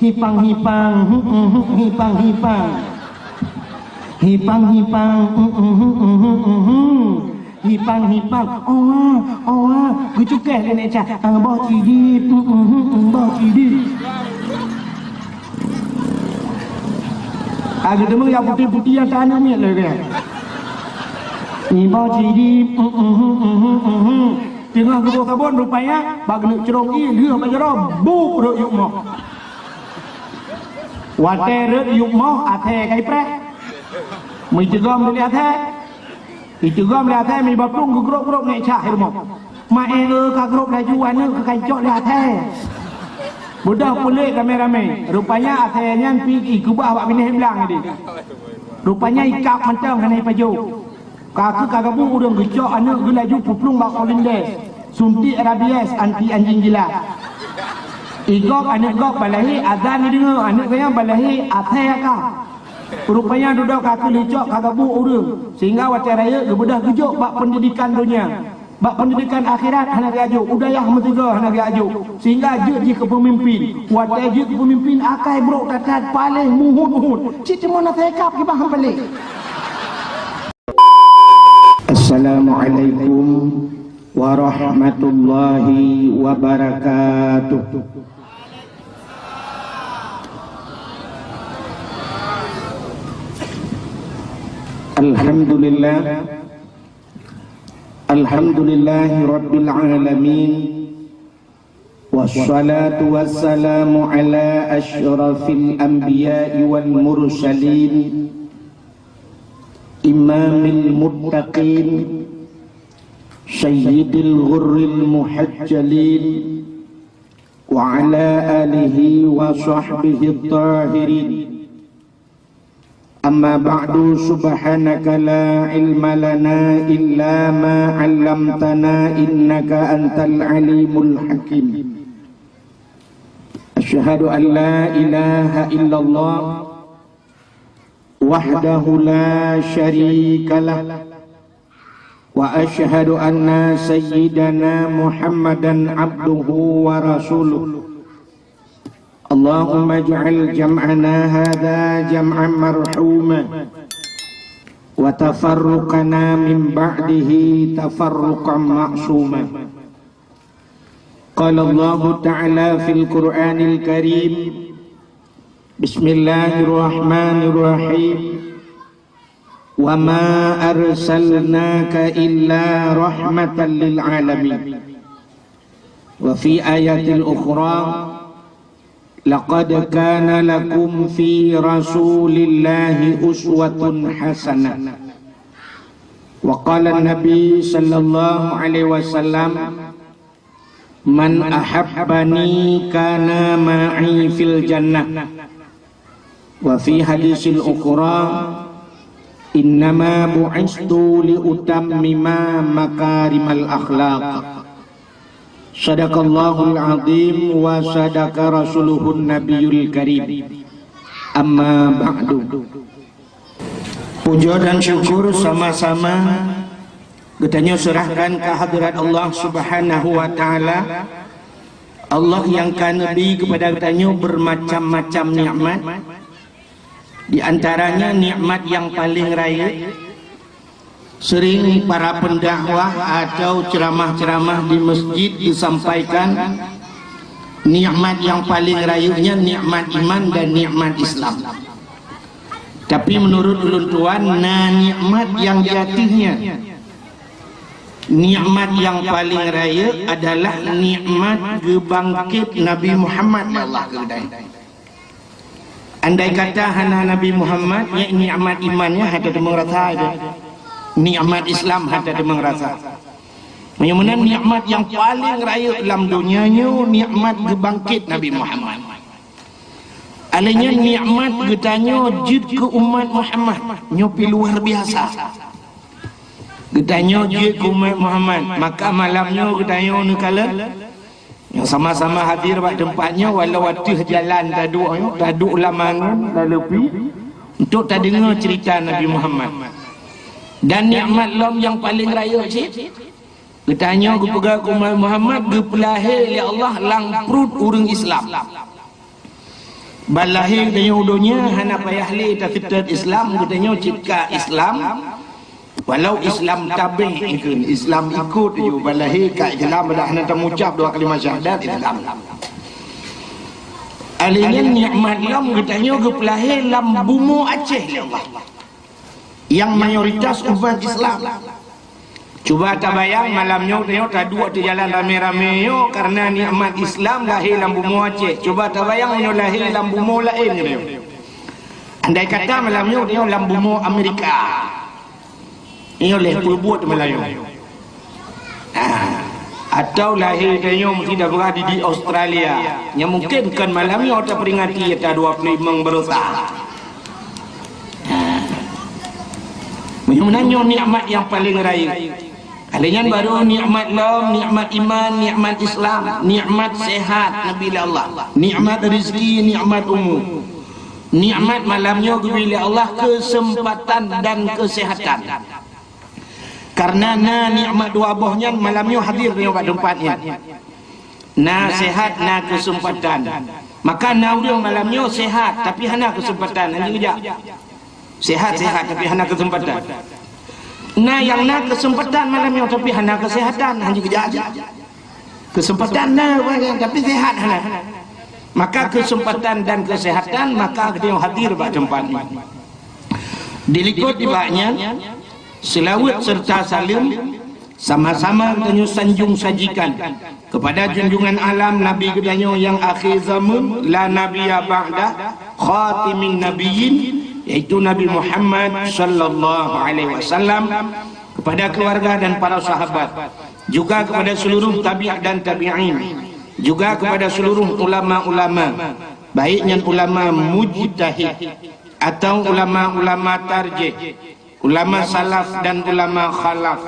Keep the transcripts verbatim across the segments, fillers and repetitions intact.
Hipang-hipang, hmm, hmm, hmm, hipang-hipang. Hipang-hipang, hmm, hmm, hmm, hmm, hmm, hmm. Hipang-hipang, oa, oa. Geucukeh lé Nek Cah, ah, boh cidi, hmm, hmm, hmm, hmm, boh cidi. Ah, geuteumé nyang putéh-putéh nyang taneuk miet lé geuh. Nibak cidi, mm, mm, mm, mm, mm, mm. Teungoh geuboh sabon, rupanya bak geuneuk crông ié lheueh bak jaroe, buk rhot yup moh. Watèe rhot yup moh, athèe ka ipreh. Meuteugom lé athèe. Iteugom lé athèe, meuiba plueng geugrôp-grôp Nek Cah i rumoh. Maé ka grôp laju aneuk keu ka icok lé athèe. Beudôh puléh ramé-ramé. Rupanya athèe nyan pih ikeubah bak binéh blang tadi. Rupanya ikab mantong hana ipajoh. Ka keuh ka gabuk ureueng geucok aneuk geuh laju peuplueng bak Polindes. Suntik rabies anti anjing gila. Igob aneuk gob balahé azan ideungoe aneuk geuh nyan balahé athèe ka. Rupanya dudoe ka keuh leucok ka gabuk ureueng. Sehingga watèe rayeuk geubeudôh geujok bak peundidikan donya. Bak peundidikan akhirat hana geujok, u dayah meusigoe hana geujok, sehingga jeuet jih keu peumimpin. Watèe jeuet keu peumimpin akai brôk that-that paléh muhut-muhut. Cit teuma na teuikab kiban han paléh. Assalamualaikum warahmatullahi wabarakatuh. Alhamdulillah. Alhamdulillahirabbil alamin. Wassalatu wassalamu ala asyrafil anbiya'i wal mursalin. Imamil muttaqin. Sayyidil ghurril muhajjalin. Wa ala alihi wa sahbihi tahirin. Amma ba'du, subhanaka la ilma lana illa ma 'allamtana innaka antal alimul hakim. Asyhadu an la ilaha illallah wahdahu la syarikalah. Wa asyhadu anna sayyidana Muhammadan abduhu wa rasuluh. Allahumma ij'al jam'ana hadza jam'an marhuma wa tafarruqana min ba'dihi tafarruqan ma'suma. Qala Allahu ta'ala fil Qur'anil Karim, bismillahirrahmanirrahim. Wa ma arsalnaka illa rahmatan lil alamin. Wa fi ayatil ukhra, laqad kana lakum fi Rasulillahi uswatun hasanah. Wa qala Nabi sallallahu alaihi wasallam, "Man ahabbani kana ma'i fil jannah." Wa fi hadisil ukhra, "Innama bu'istu li utammima makarimal akhlaq." Sadaqallahul azim wa sadaqa rasuluhun nabiyul karim. Amma ba'du. Puja dan syukur sama-sama geutanyoe seurahkan keu hadrat Allah Subhanahu wa Ta'ala. Allah nyang ka neubri keupada geutanyoe beumacam-macam nikmat. Di antaranya nikmat nyang paleng rayeuk, sering para pendakwah atau ceramah-ceramah di masjid disampaikan, nikmat nyang paleng rayeuk nyan nikmat iman dan nikmat Islam. Tapi meunurot ulôn tuan, na nikmat nyang di ateueh nyan. Nikmat nyang paleng rayeuk adalah nikmat geubangket Nabi Muhammad lé Allah keu geutanyoe. Andai kata hana Nabi Muhammad, nyan nikmat iman nyan hana teumeung rasa itu. Nikmat Islam hana teumeung rasa. Meunyoe meunan nikmat nyang paleng rayeuk lam donya nyoe nikmat geubangket Nabi Muhammad. Alèh nyan nikmat geutanyoe jeuet keu umat Muhammad nyoe pih luar biasa. Geutanyoe jeuet keu umat Muhammad, maka malam nyoe geutanyoe neukalon nyang sama-sama hadir bak teumpat nyoe walau ateueh jalan taduek nyoe, taduek lam angon, lam leupie, untuk tadeungoe ceurita Nabi Muhammad. Dan nikmat lom nyang paleng rayeuk cit, geutanyoe geupeugah keu umat Muhammad geupeulahé lé Allah lam pruet ureueng Islam. Ban lahé geutanyoe u donya hana payah lé taseutôt Islam, geutanyoe cit ka Islam. Walau Islam tabeh ikheun, Islam ikot ju, ban lahé ka Islam, dak hana tamucab dua kalimah syahadat Islam. Alèh nyan nikmat lom geutanyoe geupeulahé lam bumoe Aceh lé Allah. Nyang mayoritas umat Islam. Cuba tabayang malam nyoe tanyoe taduek di jalan ramé-ramé nyoe karena nikmat Islam lahé lam bumoe Aceh. Cuba tabayang meunyoe lahé lam bumoe laén nyoe. Andai kata malam nyoe tanyoe lam bumoe Amerika. Nyoe lé peubuet malam nyoe. Ah, atau lahé tanyoe meusti tapeugah di, di Australia. Nyang mungkin kon malam nyoe taperingati ata dua puluh lima baroesa. Meunyoe meunan nyoe nikmat nyang paleng rayeuk. Alèh nyan baru nikmat lom, nikmat iman, nikmat Islam, nikmat sehat Nabi lé Allah, nikmat rezeki, nikmat umu. Nikmat malam nyoe geubri lé Allah keuseumpatan dan keusehatan. Karena na nikmat dua boh nyan malam nyoe hadir nyoe bak teumpat nyan. Na sehat, na keuseumpatan. Maka na ureueng malam nyoe sehat, tapi hana keuseumpatan, hana geujak. Sehat-sehat, tapi hana keuseumpatan. Na nyang na keuseumpatan malam nyoe, tapi hana keusehatan, hana geujak. Keuseumpatan na, tapi sehat hana. Maka keuseumpatan dan keusehatan, maka geutanyoe hadir bak teumpat nyoe. Dilikot di bak nyan, seulaweuet serta saleuem sama-sama geutanyoe sanjong sajikan kepada junjungan alam Nabi geutanyoe nyang akhé zaman, la nabiyya ba'dah, khatimin nabiyyin, yaitu Nabi Muhammad sallallahu alaihi wasallam, kepada keluarga dan para sahabat, juga kepada seluruh tabi' dan tabi'in, juga kepada seluruh ulama-ulama, baik nyan ulama mujtahid atau ulama-ulama tarjih, ulama salaf dan ulama khalaf,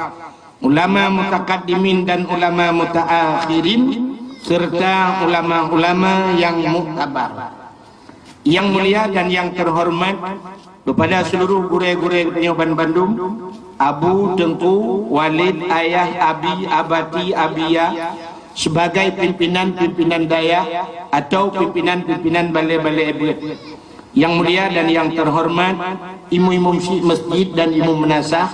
ulama mutakaddimin dan ulama mutaakhirin, serta ulama-ulama yang muktabar. Yang mulia dan yang terhormat kepada seluruh gurée-gurée geutanyoe banbandum, Abu, Teungku, Walid, Ayah, Abi, Abati, Abiya, sebagai pimpinan-pimpinan dayah atau pimpinan-pimpinan balée-balée beuet. Yang mulia dan yang terhormat, imum-imum syik masjid dan imum meunasah,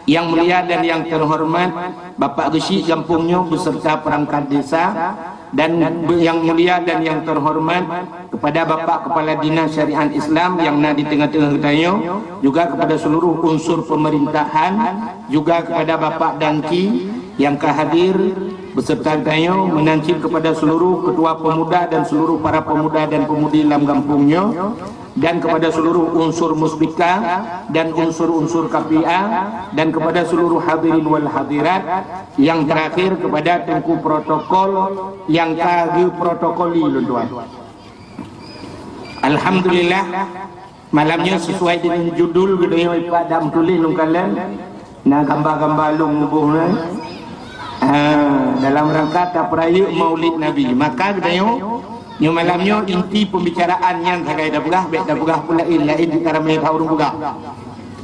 yang mulia dan yang terhormat, Bapak Geuchik gampông nyoe beserta perangkat desa, dan yang mulia dan yang terhormat kepada Bapak Kepala Dinas Syariat Islam yang na di tengah-tengah geutanyoe, juga kepada seluruh unsur pemerintahan, juga kepada Bapak Danki yang ka hadir beserta geutanyoe, meunan cit kepada seluruh ketua pemuda dan seluruh para pemuda dan pemudi lam gampông nyoe, dan kepada seluruh unsur Muspika dan unsur-unsur K P A, dan kepada seluruh hadirin wal hadirat, yang terakhir kepada teungku protokol yang ka geuprotokoli lôn tuan. Alhamdulillah, malam nyoe sesuai dengan judul geutanyoe ipat dak meutuléh lôn kalon, na gamba-gamba lôn muboh nyan. Ha, dalam rangka tapeurayeuk Maulid Nabi. Maka geutanyoe, nyoe malam nyoe inti pembicaraan nyan sagai tapeugah, bék tapeugah pun laén, laén cit ka ramé that ureueng peugah.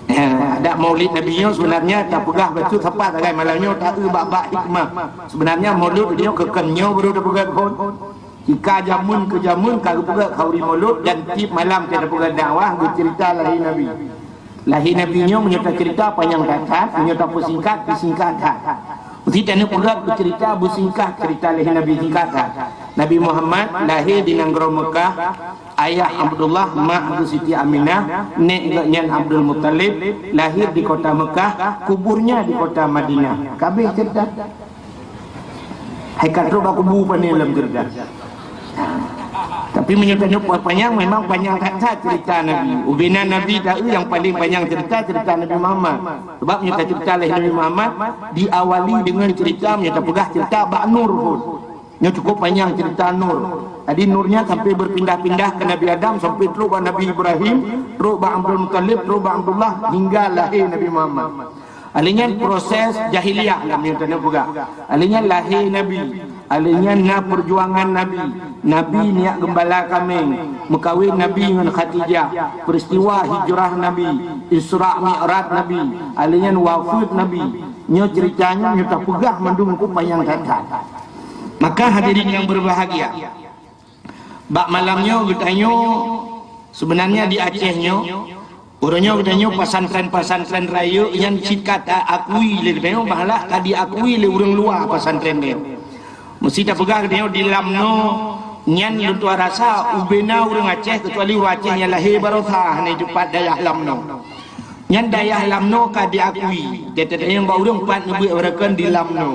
Ha, adak Maulid Nabi nyoe sebenarnya tapeugah bacut sapa sagai malam nyoe taeu bak-bak hikmah. Sebenarnya Maulid nyoe keu kon nyoe baru tapeugah kon. Jika jameun keu jameun ka geupeugah khauri Maulud dan tiep malam ka geupeugah dakwah geucerita lahé Nabi. Lahé Nabi nyoe meunyoe tacerita panyang that-that, meunyoe tapeusingkat, peusingkat that. Meusti taneuk peugah beucerita beusingkat cerita lahé Nabi singkat that. Nabi Muhammad lahé di nanggroe Meukah, ayah Abdullah, mak geuh Siti Aminah, nék geuh nyan Abdul Muttalib, lahir di kota Meukah, kuburnya di kota Madinah. Ka abéh cerita. Hai ka trok bak kubu pane lom cerita. Tapi meunyoe tanyoe panyang, memang panyang that-that cerita Nabi. Ubena Nabi taeu nyang paling panyang cerita, cerita Nabi Muhammad. Sebab meunyoe tacerita lahé Nabi Muhammad, diawali dengan cerita, meunyoe tapeugah cerita bak nur phon. Nyoe cukup panyang cerita nur. Jadi nurnya sampai berpindah-pindah ke Nabi Adam, sampai trok bak Nabi Ibrahim, trok bak Abdul Muttalib, trok bak Abdullah, hingga lahé Nabi Muhammad. Alèh nyan proses jahiliyah lam nyoe tanyoe peugah. Alèh nyan lahé Nabi. Alèh nyan na perjuangan Nabi. Nabi niyak geumbala kaméng. Meukawen Nabi ngon Khadijah. Peristiwa hijrah Nabi. Isra Mi'raj Nabi. Alèh nyan wafeuet Nabi. Nyoe cerita nyoe, nyoe tapeugah mandum ku panyang that-that. Maka hadirin yang berbahagia, Bak malam nyoe geutanyoe, sebenarnya di Aceh nyoe, uroe nyoe geutanyoe pesantren-pesantren rayeuk nyan cit ka ta-akui lé geutanyoe, malah ka diakui lé ureuëng luwa pesantren nyoe. Meusti tapeugah geutanyoe di Lamno nyan lôn tuan rasa ubena ureuëng Aceh, kecuali ureuëng Aceh nyang lahé barosa hana teupat dayah Lamno. Nyan dayah Lamno ka diakui, teutab nyang bak ureuëng pat neubeuet barakan di Lamno.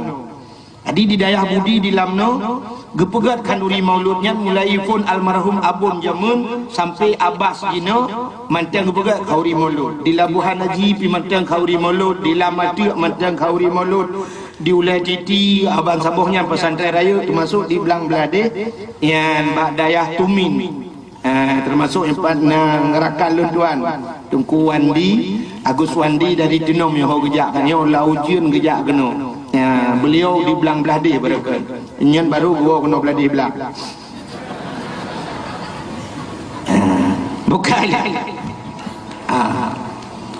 Jadi di dayah Budi di Lamno, geupeugét khanduri maulud nyan mulai phon almarhum Abon jameun sampai Abas jinoe mantong geupeugét khanduri maulud. Di Labuhan Haji pi mantong khanduri maulud, di Lam Ateuk mantong khanduri maulud, di Ulèe Titi, aban saboh nyan pesantren rayeuk, teumasuk di Blang Bladeh, nyan bak dayah Tumin. Ah, teumasuk nyan pat na rakan lôn tuan, Teungku Wandi, Agus Wandi dari Teunom nyoe ho geujak ka nyoe, lam ujeuen geujak keunoe. Ah, beliau di Blang Bladeh barakan. Nyan baru geuwoe keunoe Bladeh Blang. Ah, bukan. Ah.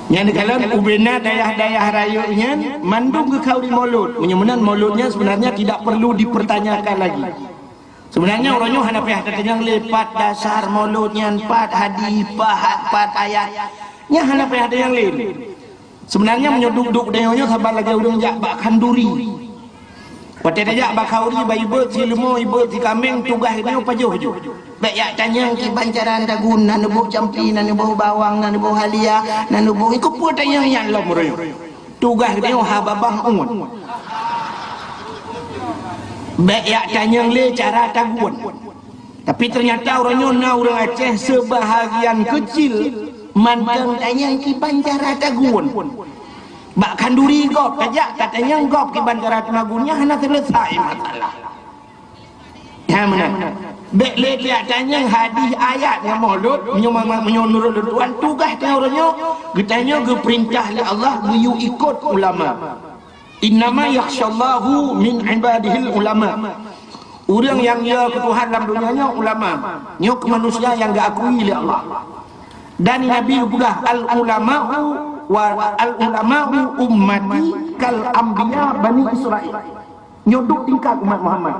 Nyan dikalon ubena dayah-dayah rayeuk nyan mandum geukhanduri maulud. Meunyoe meunan maulud nyan sebenarnya tidak perlu dipertanyakan lagi. Sebenarnya uroe nyoe hana payah tatanyong lé pat dasar maulud nyan, pat hadis, pat, pat ayat. Nyan hana payah tatanyong lé. Sebenarnya meunyoe duek-duek tanyoe nyoe saban lagèe ureuëng jak bak khanduri. Watèe tajak bak khanduri, bak ibeuet si leumô, ibeuet si kaméng, tugaih geutanyoe pajoh ju. Bèk jak tanyong kiban cara tagun, na neuboh campli, na neuboh bawang, na neuboh halia, na neuboh, keupeue tanyong nyan lom uroe nyoe. Tugaih geutanyoe haba bang uet. Bèk jak tanyong lé cara tagun. Tapi ternyata uroe nyoe na ureuëng Aceh seubahagian keucil mantong tanyong kiban cara tagun. Bak khanduri gob tajak, tatanyong gob kiban cara teumagun, nyan hana seuleusai masalah. Nyan meunan. Bèk lé tajak tanyong hadis ayat ngon maulud, meunyoe ma-, meunyoe nurot lôn tuan, tugaih tanyoe uroe nyoe, geutanyoe geupeurintah lé Allah geuyue ikot ulama. "Innama yakhsyallaha min ibadihil ulama." Ureuëng nyang yo keu Tuhan lam donya nyoe ulama. Nyoe keu manusia nyang geuakui lé Allah. Dan Nabi geupeugah, "Al ulama'u wa al ulama'u ummati kal anbiya Bani Israil." Nyoe duek tingkat umat Muhammad.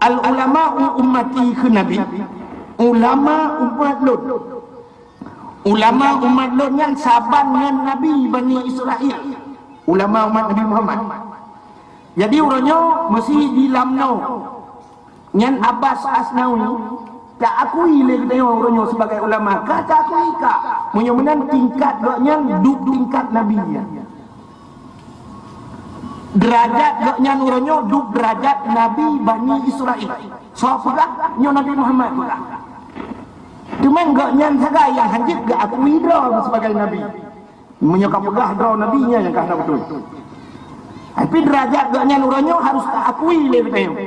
"Al ulama'u ummati," kheun Nabi, "ulama umat lôn." Ulama umat lôn nyan saban ngon Nabi Bani Israil. Ulama umat Nabi Muhammad. Jadi uroe nyoe meusi di Lamno. Nyan Abbas Asnawi, taakui lé geutanyoe uroe nyoe sibagai ulama. Ka taakui ka. Meunyoe meunan tingkat gobnyan duek tingkat Nabi nyan. Deurajat gobnyan uroe nyoe duek deurajat Nabi Bani Israil. Soe peugah nyoe Nabi Muhammad peugah. Teuma gobnyan sagai nyang hanjeuet geuakui droe sibagai Nabi. Meunyoe ka peugah droe Nabi, nyan nyang ka hana beutôi. Tapi deurajat gobnyan uroe nyoe harôh taakui lé geutanyoe.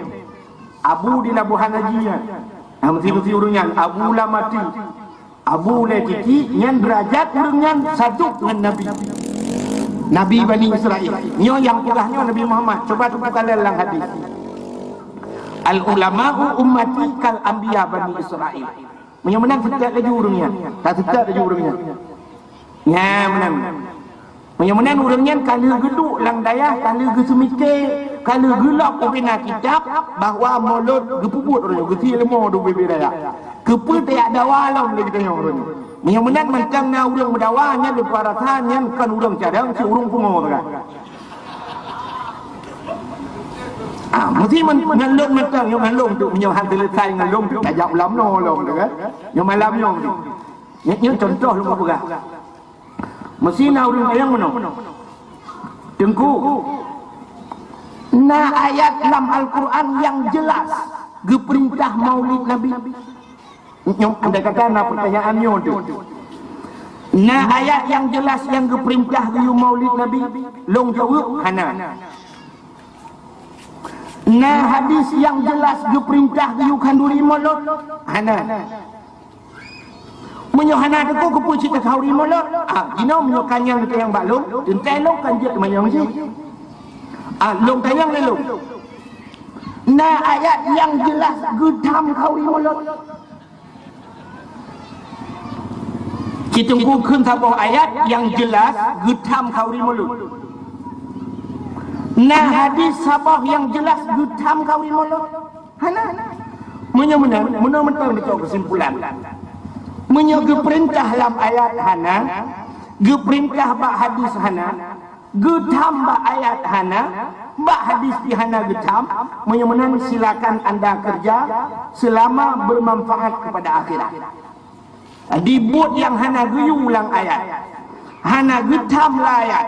Abu di Labuhan Haji nyan. Nah, meusi-meusi ureuëng nyan, Abu Lam Ateuk, Abu Ulèe Titi, nyan deurajat ureuëng nyan saduek ngon Nabi. Nabi Bani Israil. Nyoe nyang peugah nyoe Nabi Muhammad. Cuba teubuka lam hadis. "Al ulama'u ummati kal anbiya Bani Israil." Meunyoe meunan seutôt laju ureuëng nyan. Ka seutôt laju ureuëng nyan. Nyan meunan. Meunyoe meunan ureuëng nyan ka lheueh geuduek lam dayah, ka lheueh geuseumiké, ka lheueh geulok ubena kitab bahwa maulud geupeubuet ureuëng nyoe, geusie leumô di ubé-bé dayah. Keupeue tajak dawa lom lé geutanyoe ureuëng nyoe? Meunyoe meunan mantong na ureuëng meudawa nyan lupa rasa nyan kon ureuëng cadang, si ureuëng pungo sagai. Ah, meusi men-, ngon lôn mantong, nyoe ngon lôn tu, meunyoe han seuleusai ngon lôn tu, tajak ulam noe lom tu kan. Nyoe malam nyoe tu. Nyoe, nyoe contoh lôn peugah. Meusi na ureuëng tanyong meunoe, "Teungku, na ayat lam Al-Quran nyang jelas geupeurintah maulid Nabi?" Nyoe, andai kata na peurtanyaan nyoe tu, "Na ayat nyang jelas nyang geupeurintah geuyue maulid Nabi?" Lôn jaweueb, "Hana." "Na hadis nyang jelas geupeurintah geuyue khanduri maulud?" "Hana." "Meunyoe hana, Teungku, keupeue cit takhanduri maulud?" "Ah, jinoe meunyoe ka nyan geutanyong bak lôn, teuntèe lôn kan jeuet teumanyong cit. Ah, lôn tanyong lé lôn. Na ayat nyang jelas geutham khanduri maulud?" Ci Teungku kheun saboh ayat nyang jelas geutham khanduri maulud. Na hadis saboh nyang jelas geutham khanduri maulud? Hana. Meunyoe meunan, meunoe mantong neucok keusimpulan. Meunyoe geupeurintah lam ayat hana, geupeurintah bak hadis hana, geutham bak ayat hana, bak hadis pih hana geutham, meunyoe meunan silakan anda kerja selama bermanfaat kepada akhirat. Di buet nyang hana geuyue lam ayat, hana geutham lam ayat,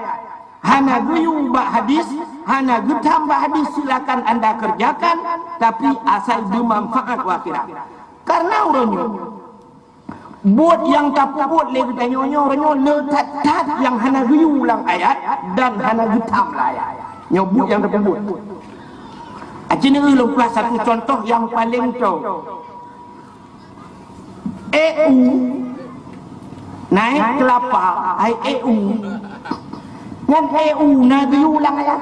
hana geuyue bak hadis, hana geutham bak hadis, silakan anda kerjakan, tapi asai beumanfaat u akhirat. Karena uroe nyoe, buet nyang tapeubuet lé geutanyoe nyoe uroe nyoe le that-that nyang hana geuyue lam ayat dan hana geutham lam ayat. Nyoe buet nyang tapeubuet. Aci neu lôn peugah satu contoh nyang paleng toe. E U, naik kelapa, hai e u. Nyan e u na geuyue lam ayat.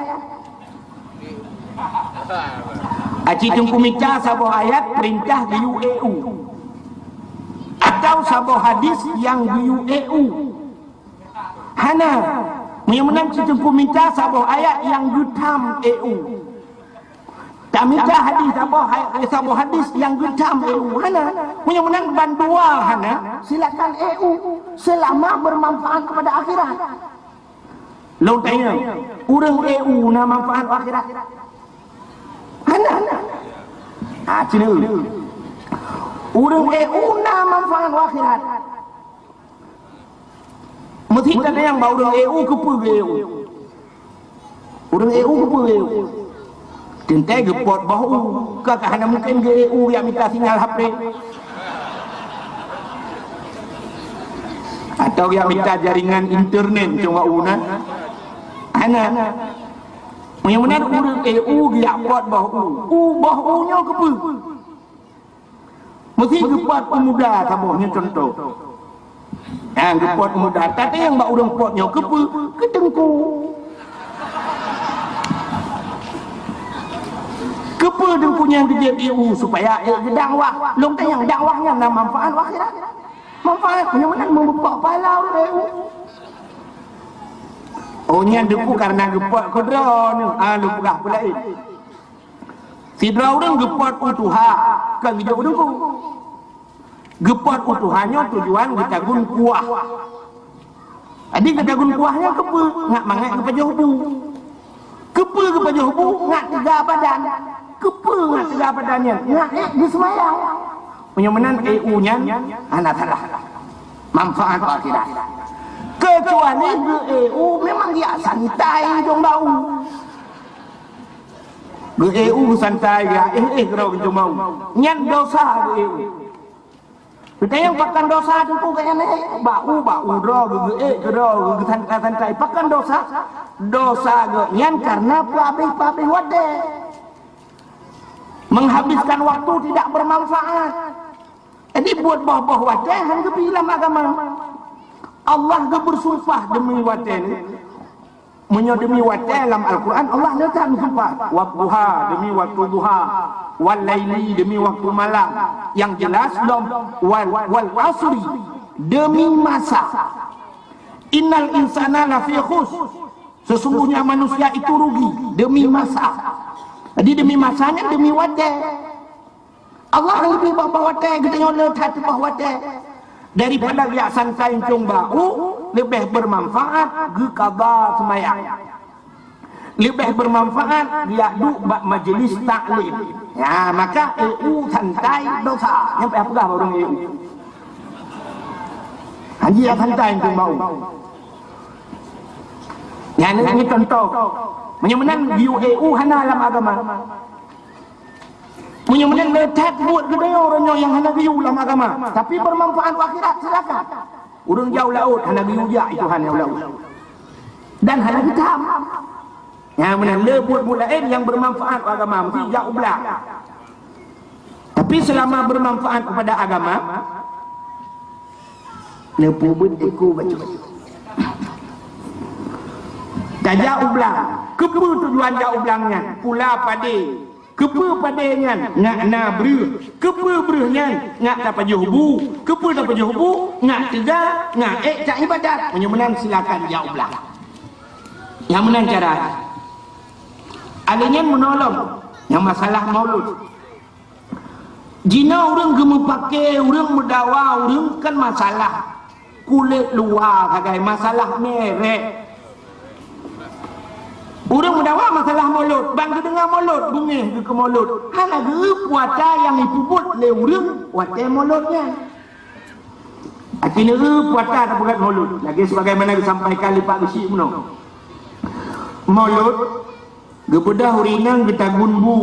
Aci Teungku mita saboh ayat peurintah geuyue e u. Atau saboh hadis nyang geuyue e u. Hana. Meunyoe meunan ci Teungku mita saboh ayat nyang geutham e u. Tamita hadis saboh, saboh hadis nyang geutham e u hana. Meunyoe meunan bandua hana, silakan e u selama bermanfaat kepada akhirat. Lôn tanya, ureuëng e u na manfaat u akhirat? Hana. Ha, cina. Ureuëng e u na manfaat u akhirat. Meusi tatanyong bak ureuëng e u keupeue geu e u. Ureuëng e u keupeue geu e u. Teuntée geupot boh u, ka ka hana mungken geu e u jak mita sinyal H P. Atau jak mita jaringan internet cuma u na. Hana. Nyang meunan ureuëng e u geujak pot boh u. U boh u nyoe keupeue? Meusi geupot peumuda saboh nyoe contoh. Ha, geupot peumuda. Tatanyong bak ureuëng pot nyoe keupeue? Keu teungku. Keupeue teungku nyan geujép e u supaya ék geudakwah? Lôn tanyong dakwah nyan na manfaat u akhirat? Manfaat, meunyoe meunan meubeupak pahala ureuëng e u. Oh, nyan teungku karena geupot keu droeneuh. Ah, lôn peugah peulaén. Sidroe ureuëng geupot u tuha, kon geujok u teungku. Geupot u tuha nyoe tujuan geutagun kuah. Jadi geutagun kuah nyan keupeue? Ngat mangat geupajoh bu. Keupeue geupajoh bu? Ngat teuga badan. Keupeue ngat teuga badan nyan? Ngat ék geuseumayang. Meunyoe meunan e u nyan hana salah. Manfaat akhirat. Kecuali geu e u memang jak santai jong bak u. Geu e u santai, ya, éh, éh, keudroe geujumau. Nyan dosa geu e u. Geutanyong pakon dosa teungku geuh nyan, éh? Bak u, bak u droe geu, geu éh, keudroe geu, geusantai-santai. Pakon dosa? Dosa geuh nyan karena peuabéh-peuabéh watée. Menghabiskan waktu tidak bermanfaat. Jadi buet boh-boh watée han geubi lam agama. Allah geubeursumpah deumi watée nyoe. Meunyoe deumi watée lam Al-Quran, Allah le that meusumpah, "Wadduha," deumi waktu duha, "Wal laili," deumi waktu malam. Nyang jeulaih lom, "Wal, wal asri," deumi masa. "Innal insana lafi khusr," sesungguhnya manusia itu rugi, deumi masa. Jadi deumi masa nyan deumi watée. Allah leubeh bak watée, geutanyoe le that bak watée. Daripada jak santai encong bak u, leubeh bermanfaat geuqadha seumayang. Leubeh bermanfaat jak duek bak majlis taklim. Ya, maka e u santai dosa. Nyang payah peugah bak ureuëng e u. Hana jak santai encong bak u. Nyan ni contoh. Meunyoe meunan geuyue e u hana lam agama. Meunyoe meunan le that buet geutanyoe uroe nyoe nyang hana geuyue lam agama, tapi bermanfaat u akhirat, silakan. Ureuëng jak u laôt hana geuyue jak, itu hana u laôt. Dan hana geutam. Nyang meunan le buet-buet laén nyang bermanfaat u agama, meusti jak u blang. Tapi selama bermanfaat kepada agama, neupeubuet iku bacut. Tajak u blang, keupeue tujuan jak u blang nyan? Pula padé. Keupeue padé nyan? Ngat na breueh. Keupeue breueh nyan? Ngat tapajoh bu. Keupeue tapajoh bu? Ngat teuga, ngat ék jak ibadat. Meunyoe meunan silakan jak u blang. Nyang meunan cara. Alèh nyan meunolong nyang masalah maulud. Jinoe ureuëng geumeupaké, ureuëng meudawa, ureuëng kan masalah kulét luwa sagai, masalah merek. Ureuëng meudawa masalah molot, ban geudeungoe molot, beungéh geuh keu molot. Hana geu puasa nyang jipeubuet lé ureuëng watée molot nyan. Akhirnya puasa tapeugét molot, lagée sebagaimana geusampaikan lé Pak Geuchik meunoe. Molot, geubeudôh ureuëng inong geutagun bu,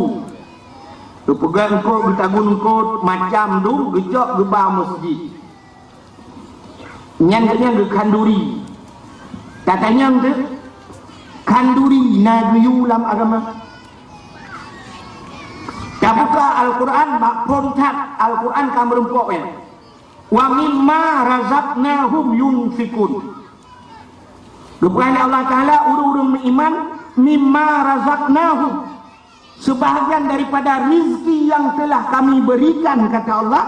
geupeugét eungkôt geutagun eungkôt macam dum, geucok geuba meuseujid. Nyan geuhnyan geukhanduri. Tatanyong teuh, khanduri na geuyue lam agama? Tabuka Al-Quran bak phon that, Al-Quran ka meurumpok nyan. "Wa mimma razaqnahum yunfikun." Geupeugah lé Allah Taala, ureuëng-ureuëng meuiman, "Mimma razaqnahum," sebahagian daripada rizki yang telah Kami berikan, kata Allah,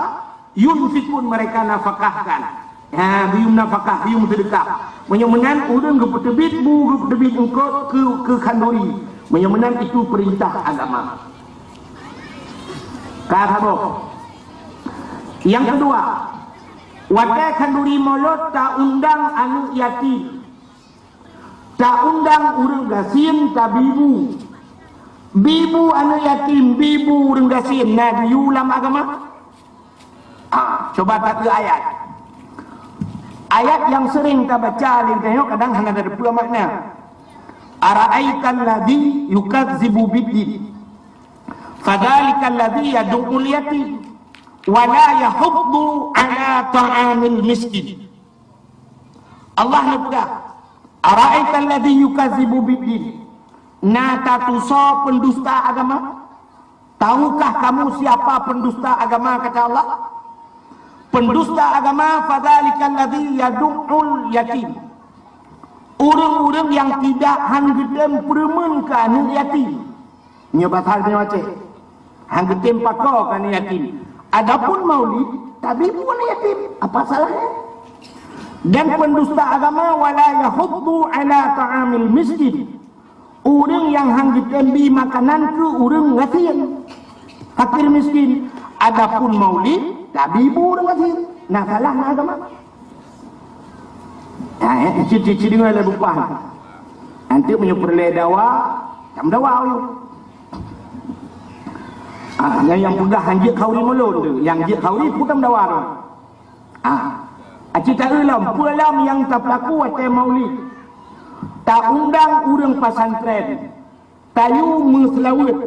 "yunfikun," mereka nafakahkan. Ha, geuyue nafakah, geuyue seudeukah. Meunyoe meunan, ureuëng geupeuteubiet bu, geupeuteubiet eungkôt keu, keu khanduri. Meunyoe meunan, itu perintah agama. Ka saboh. Nyang keudua, watée khanduri molot taundang aneuëk yatim. Taundang ureuëng gasien tabi bu. Bi bu aneuëk yatim, bi bu ureuëng gasien, na geuyue lam agama? Ah, cuba tateu ayat. Ayat nyang sering tabaca lé geutanyoe kadang hana tateupeue makna. "Ara'aital ladzi yukazzibu biddin, fadzalikal ladzi yadu'ul yatim, wa la yahuddu ala ta'amil miskin." Allah neupeugah, "Ara'aital ladzi yukazzibu biddin." Na tatusoe peundusta agama? Tahukah kamu siapa peundusta agama, kata Allah? Peundusta agama, "Fadzalikal ladzi yadu'ul yatim." Ureuëng-ureuëng nyang tidak han geutem peureumeun keu aneuëk yatim. Nyoe bahasa nyoe Aceh. Han geutem pakoe keu aneuëk yatim. Adapun maulid, tabi bu aneuëk yatim. Apa salahnya? Dan peundusta agama, "Wa la yahuddu ala ta'amil miskin." Ureuëng nyang han geutem bi makanan keu ureuëng gasien, fakir miskin. Adapun maulid, tabi bu ureuëng gasien. Na salah na agama? Nah, eh, cit-cit deungoe lé bupah. Nanti meunyoe peureulée dawa, tam dawa yuk. Ah, nyang, nyang peugah han jeuet khanduri molot tu, nyang jeuet khanduri peue tam dawa tu. Ah, aci taeu lom, peue lom nyang tapeulaku watée maulid. Taundang ureuëng pesantren, tayue meuseulaweuet.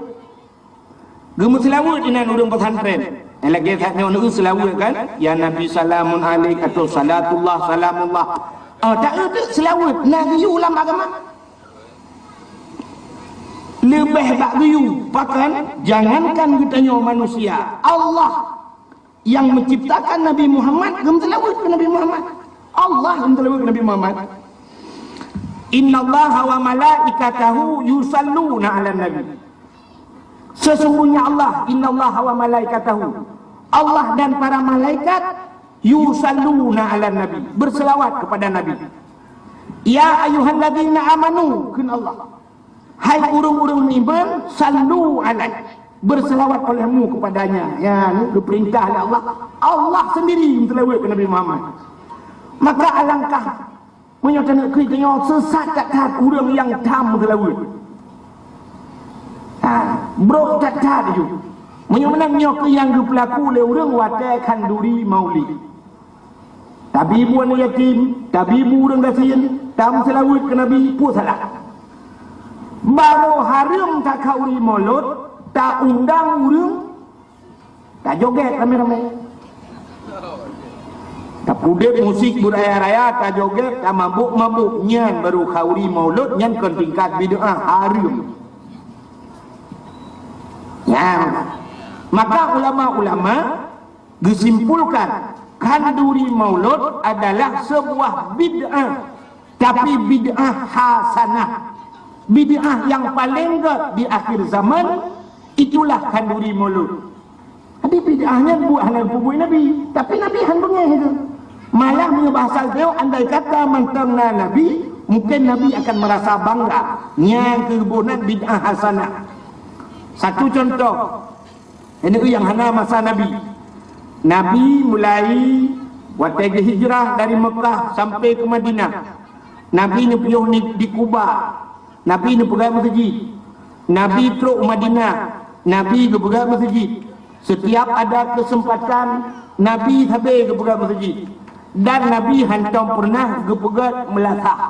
Geumeuseulaweuet inan ureuëng pesantren. Nyang lagée that nyoe neu seulaweuet kan? "Ya Nabi salamun alaik," atau "Salatullah salamullah." Ah, taeu teuk seulaweuet na geuyue lam agama. Leubeh bak geuyue, pakon? Jangankan geutanyoe manusia, Allah yang menciptakan Nabi Muhammad, geumeuseulaweuet keu Nabi Muhammad. Allah geumeuseulaweuet keu Nabi Muhammad. "Innallaha wa malaikatahu yusalluna 'alan nabi." Sesungguhnya Allah, "Innallaha wa malaikatahu," Allah dan para malaikat, "yusalluna 'alan nabi," berselawat kepada Nabi. "Ya ayyuhalladzina amanu," kheun Allah. "Hai ureuëng-ureuëng meuiman, sallu alaihi, berselawat olehmu kepadanya." Ya, ni geupeurintah lé Allah. Allah sendiri meuseulaweuet keu Nabi Muhammad. Maka alangkah meunyoe taneuk keu tanyoe sesat that-that ureuëng nyang tham meuseulaweuet. Ha, brok that-that ju. Meunyoe meunan nyoe keuh nyang geupeulaku lé ureuëng watée khanduri maulid. Tabi bu aneuëk yatim, tabi bu ureuëng gasien, tameuseulaweuet keu Nabi, peue salah? Barô hareuem takhanduri molot, taundang ureuëng, tajogét ramé-ramé. Tapudeb musik budaya-raya, tajogét, tamabôk-mabôk, nyan barô khanduri molot, nyan kon tingkat bid'ah, hareuem. Nyan. Maka ulama-ulama geusimpulkan, khanduri maulot adalah sebuah bid'ah, tapi bid'ah hasanah. Bid'ah nyang paleng gét di akhir zaman, itulah khanduri maulot. Jadi bid'ah nyan buet hana geupeubuet Nabi, tapi Nabi han beungéh itu. Malah meunyoe bahasa geutanyoe, andai kata mantong na Nabi, mungkin Nabi akan merasa bangga. Nyan keuh buet nan bid'ah hasanah. Satu contoh, Ini nyang hana masa Nabi. Nabi mulai watée geuhijrah dari Mekah sampai ke Madinah. Nabi neupiôh ni di Kuba. Nabi neupeugah meuseujid. Nabi trok u Madinah. Nabi geupeugah meuseujid. Setiap ada kesempatan, Nabi sabe geupeugah meuseujid. Dan Nabi hantom pernah geupeugah meulasah.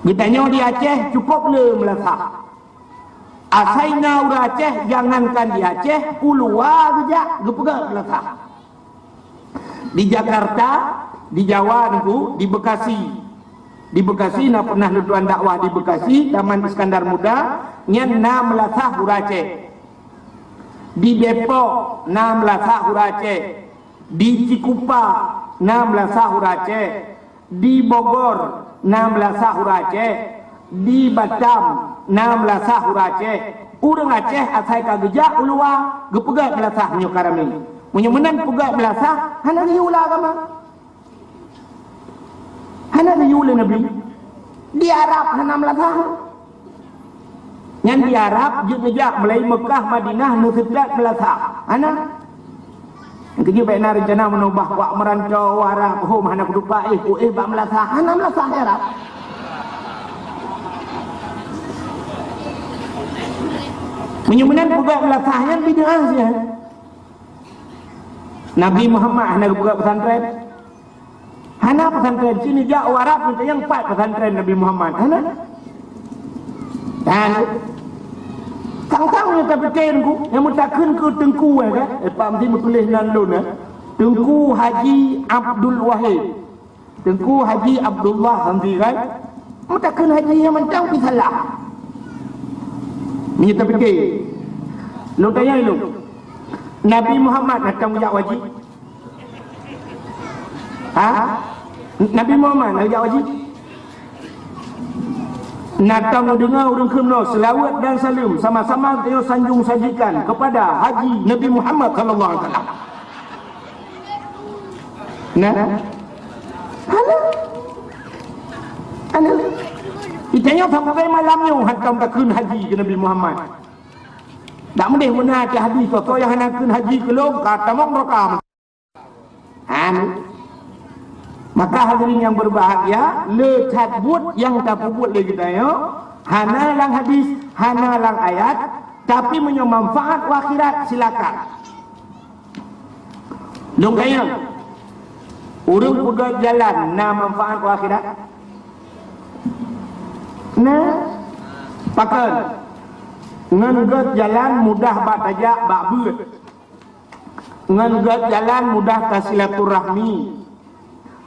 Geutanyoe di Aceh cukup le meulasah. Asai na ureuëng Aceh, jangankan di Aceh, u luwa geujak geupeugah meulasah. Di Jakarta, di Jawa Teungku, di Bekasi. Di Bekasi na pernah lôn tuan dakwah di Bekasi, Taman Iskandar Muda, nyan na meulasah ureuëng Aceh. Di Depok na meulasah ureuëng Aceh. Di Cikupa na meulasah ureuëng Aceh. Di Bogor na meulasah ureuëng Aceh, di Batam na meulasah ureuëng Aceh. Ureuëng Aceh asai ka geujak u luwa geupeugah meulasah meunyoe ka ramé. Meunyoe meunan peugah meulasah, hana geuyue lam agama. Hana geuyue lé Nabi. Di Arab hana meulasah. Nyan di Arab jeuet neujak mulai Mekah, Madinah, neuseutôt meulasah. Hana. Keujeuet bék na reuncana meunoe bah wak meurantau u Arab, hom hana kutupat éh, ku éh bak meulasah. Hana meulasah di Arab. Meunyoe meunan peugah meulasah nyan bid'ah siat. Nabi Muhammad hana geupeugah pesantren. Hana pesantren, sini jak u Arab, meuntang nyang pat pesantren Nabi Muhammad. Hana. Dan sang-sang nyang tapike Teungku, nyang meutakheun keu Teungku, eh, kan? Eh, Pak Mesti meutuléh nan lôn, eh. Teungku Haji Abdul Wahid. Teungku Haji Abdullah Hamdi, kan? Meutakheun haji nyang mantong pih salah. Meunyoe tapike, lôn tanyong lôn. Nabi Muhammad na tom jak u haji? Ha? Nabi Muhammad na jak u haji? Na tom neudeungoe ureuëng kheun nyoe, seulaweuet dan saleuem sama-sama geutanyoe sanjong sajikan kepada Haji Nabi Muhammad sallallahu alaihi wasallam. Nah. Hana. Hana. Geutanyoe sampai malam nyoe hantom takheun haji keu Nabi Muhammad. Dak meudeh meunan cit hadis, soe nyang hana kheun haji keu lôn, ka tamong neuraka. Hana. Maka hadirin yang berbahagia, le that buet nyang tapeubuet lé geutanyoe, hana lam hadis, hana lam ayat, tapi meunyoe manfaat u akhirat, silakan. Lôn tanyong, ureuëng peugöt jalan na manfaat u akhirat? Na. Pakon? Ngon göt jalan mudah bak tajak bak beuet. Ngon göt jalan mudah tasilaturahmi.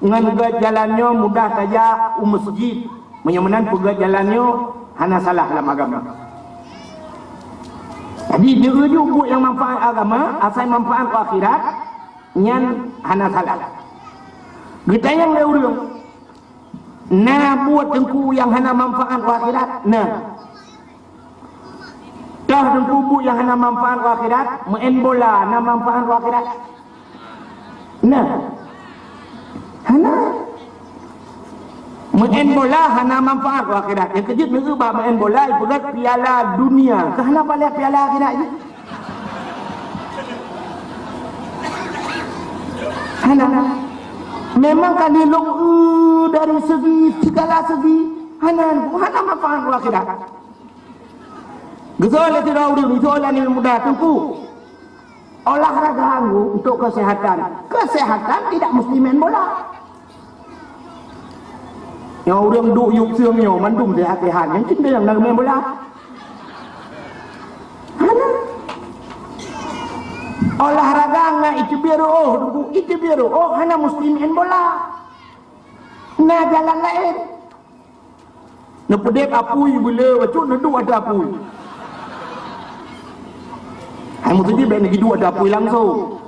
Ngon göt jalan nyoe mudah tajak u meuseujid. Meunyoe meunan peugöt jalan nyoe hana salah lam agama. Jadi, deuh-eu ju buet nyang manfaat agama, asai manfaat u akhirat, nyan hana salah. Geutanyong lé ureuëng, na buet Teungku nyang hana manfaat u akhirat? Na. Toh Teungku buet nyang hana manfaat u akhirat? Meu'en bola na manfaat u akhirat? Na. Hana. Meu'en bola hana manfaat u akhirat. Nyang keujeuet neu bak meu'en bola, ipeugöt piala dunia. Keu hana paléh piala akhirat jih? Hana. Memang ka neulông eu dari segi, segala segi. Hana, hana manfaat u akhirat. Geusoe lé sidroe ureuëng, geusoe lé aneuk muda, Teungku, olahraga untuk kesehatan. Kesehatan tidak mesti main bola. Nyoe ureuëng duek yub seueng nyoe mandum sehat-sehat, nyang cit nyang na main bola. Hana. Olahraga ngon iteubiet reuôh, Teungku, iteubiet reuôh hana mesti main bola. Na jalan laén. Neupeudeb apui beuleu bacut neuduek ateueh apui. Hai meuseujid bèk neuduek ateueh apui langsông.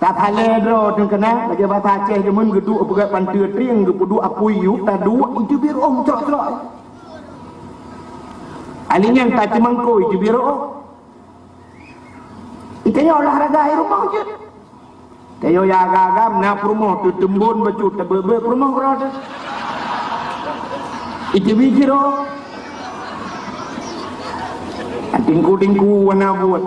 Tasalèe droe teungkeuna lagèe basa Aceh deungon geuduek peugöt panteue trieng geupeuduek apui yub taduek iteubiet reuôh meucrok-crok. Ali nyan taceumangkôi iteubiet reuôh. Itanyoe olahraga i rumoh jeuet. Tanyoe ya agam-agam na peurumoh teuteumbon bacut tabeuet-beuet peurumoh keudroe teuh. Iteubiet reuôh. Tingku-tingku wana buet.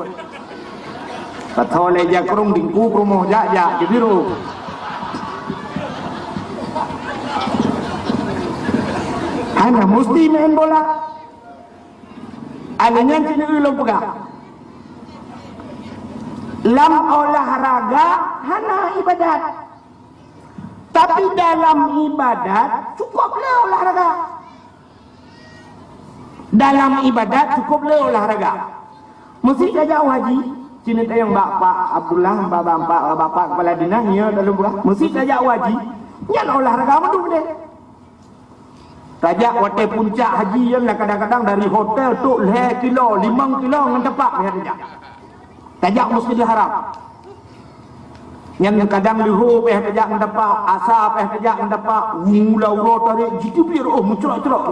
Ka tho lé jakrong dingku peurumoh jak-jak di biru. Hana musti main bola. Alèh nyan cit ulôn peugah, lam olahraga hana ibadat. Tapi dalam ibadat cukôp le olahraga. Dalam ibadat cukôp le olahraga. Meusi tajak u haji, sinoe tayang bak Pak Abdullah, bak, bak, bak, bak Pak Kepala Dinas, nyoe dalam beurah. Meusi tajak u haji, nyan olahraga mandum deh. Tajak watèe puncak haji nyan, kadang-kadang dari hotel trôk lhèe kilo, limong kilo ngon tapak payah tajak. Tajak Masjidil Haram. Nyan kadang leuhô payah tajak ngon tapak, asa payah tajak ngon tapak, mula uroe tarek jiteubiet rôh meucrok-crok.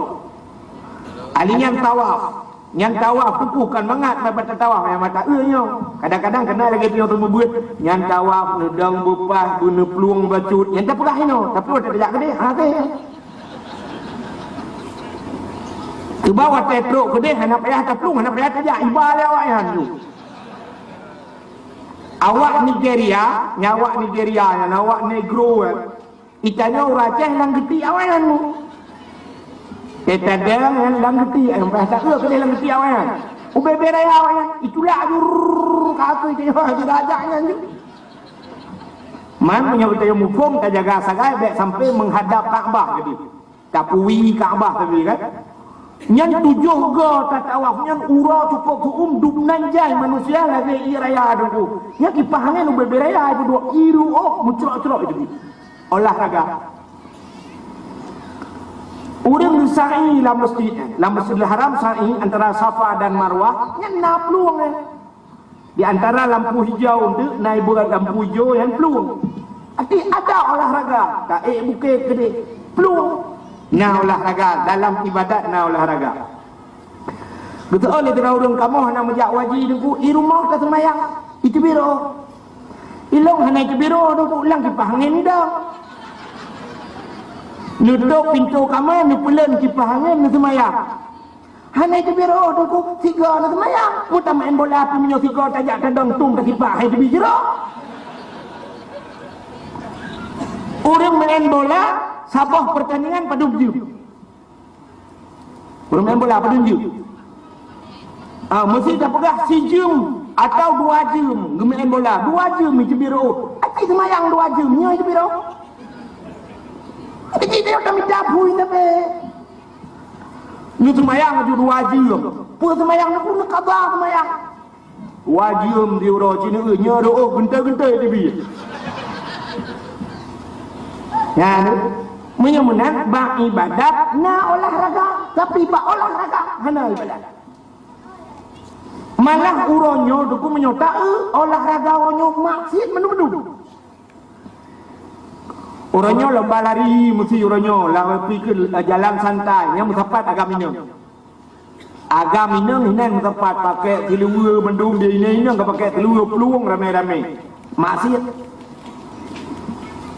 Ahli nyan tawaf. Nyan tawaf teupôh kan mangat bak tatawaf nyang mata eu nyoe. Kadang-kadang keunan lagèe tanyoe teumeubeuet, nyan tawaf neudong beupaih, beuneuplueng bacut, nyan tapeugah inoe, tapi watèe tajak keudeh, ha, teuh. Teuma watèe trôk keudeh hana payah taplueng, hana payah tajak, iba lé awak nyan nyoe. Awak Nigeria, nyan awak Nigeria nyan, awak Negro, eh. Itanyoe ureueng Aceh lam geuti awak nyan. Teuh tadong nyan lam geuti, eh, bahasa eu keudeh lam geuti awak nyan. Ubé-bé raya awak nyan, itulak jur ka ateueh itanyoe dirajak nyan ju. Man meunyoe geutanyoe muphom tajaga sagai bèk sampai meuhadap Ka'bah keudeh. Tapui Ka'bah tadi kan. Nyan tujoh go tatawaf nyan uroe cukôp su'um dub nan jai manusia lagèe ié raya teungku. Nyan kipah angén ubé-bé raya itu dua iru oh meucrok-crok itu. Olahraga. Ureueng sa'i lam masjid, lam Masjidil Haram sa'i antara Safa dan Marwah, nyan na plueng, eh. Di antara lampu hijau tu na ibuat lampu hijau nyan plueng. Arti ada olahraga, taék bukét keudeh plueng. Na olahraga, dalam ibadat na olahraga. Beutôi lé droe ureueng kamoe hana meujak haji teungku, i rumoh taseumayang, iteubiet rôh. Ilôn hana iteubiet rôh teungku, lam kipah angén dong. Neutôp pintoe kama, neupeuleuen kipah angén, neuseumayang. Hana iteubiet rôh teungku, sigoe neuseumayang. Meutameu'en bola pih meunyoe sigoe tajak tadong tueng takipah, hai teubiet jroh. Ureueng meu'en bola, saboh peurtandingan padum jeuem. Ureueng meu'en bola padum jeuem. Ah, meusi tapeugah sijeuem atau dua jeuem geumeu'en bola. Dua jeuem iteubiet rôh. Aci seumayang dua jeuem, nyoe iteubiet rôh. Aci dia udah minta pui tapi. Nyoe seumayang laju dua jeuem. Peue seumayang nyoe pun qadha seumayang. Dua jeuem di uroe Cina, eh, nyoe doh geuntôi-geuntôi teubiet. Nyan, meunyoe meunan bak ibadat na olahraga, tapi bak olahraga hana ibadat. Malah uroe nyoe teungku meunyoe taeu olahraga uroe nyoe maksiet mandum-mandum. Uroe nyoe lomba lari meusi uroe nyoe, lam pike jalan santai, nyang meusapat agam inong. Agam inong hinan meusapat pakai siluweue mandum di inong-inong ka pakai siluweue plueng ramé-ramé. Maksiet.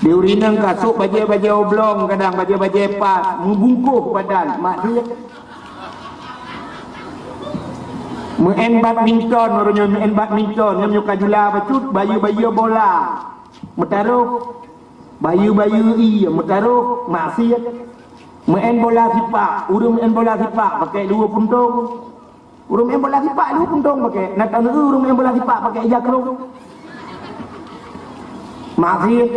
Di ureueng inong ka sôk bajèe-bajèe oblong, kadang bajèe-bajèe pat, meubungkôh badan, maksiet. Meu'en badminton, uroe nyoe meu'en badminton, nyoe ka jula bacut, bayeue-bayeue bola. Meutarôh, bayeue-bayeue ié, meutarôh, maksiet. Meu'en bola sipak, ureueng meu'en bola sipak pakai dua puntông. Ureueng meu'en bola sipak dua puntông pakai, na taneuk ureueng meu'en bola sipak pakai ija krông. Maksiet,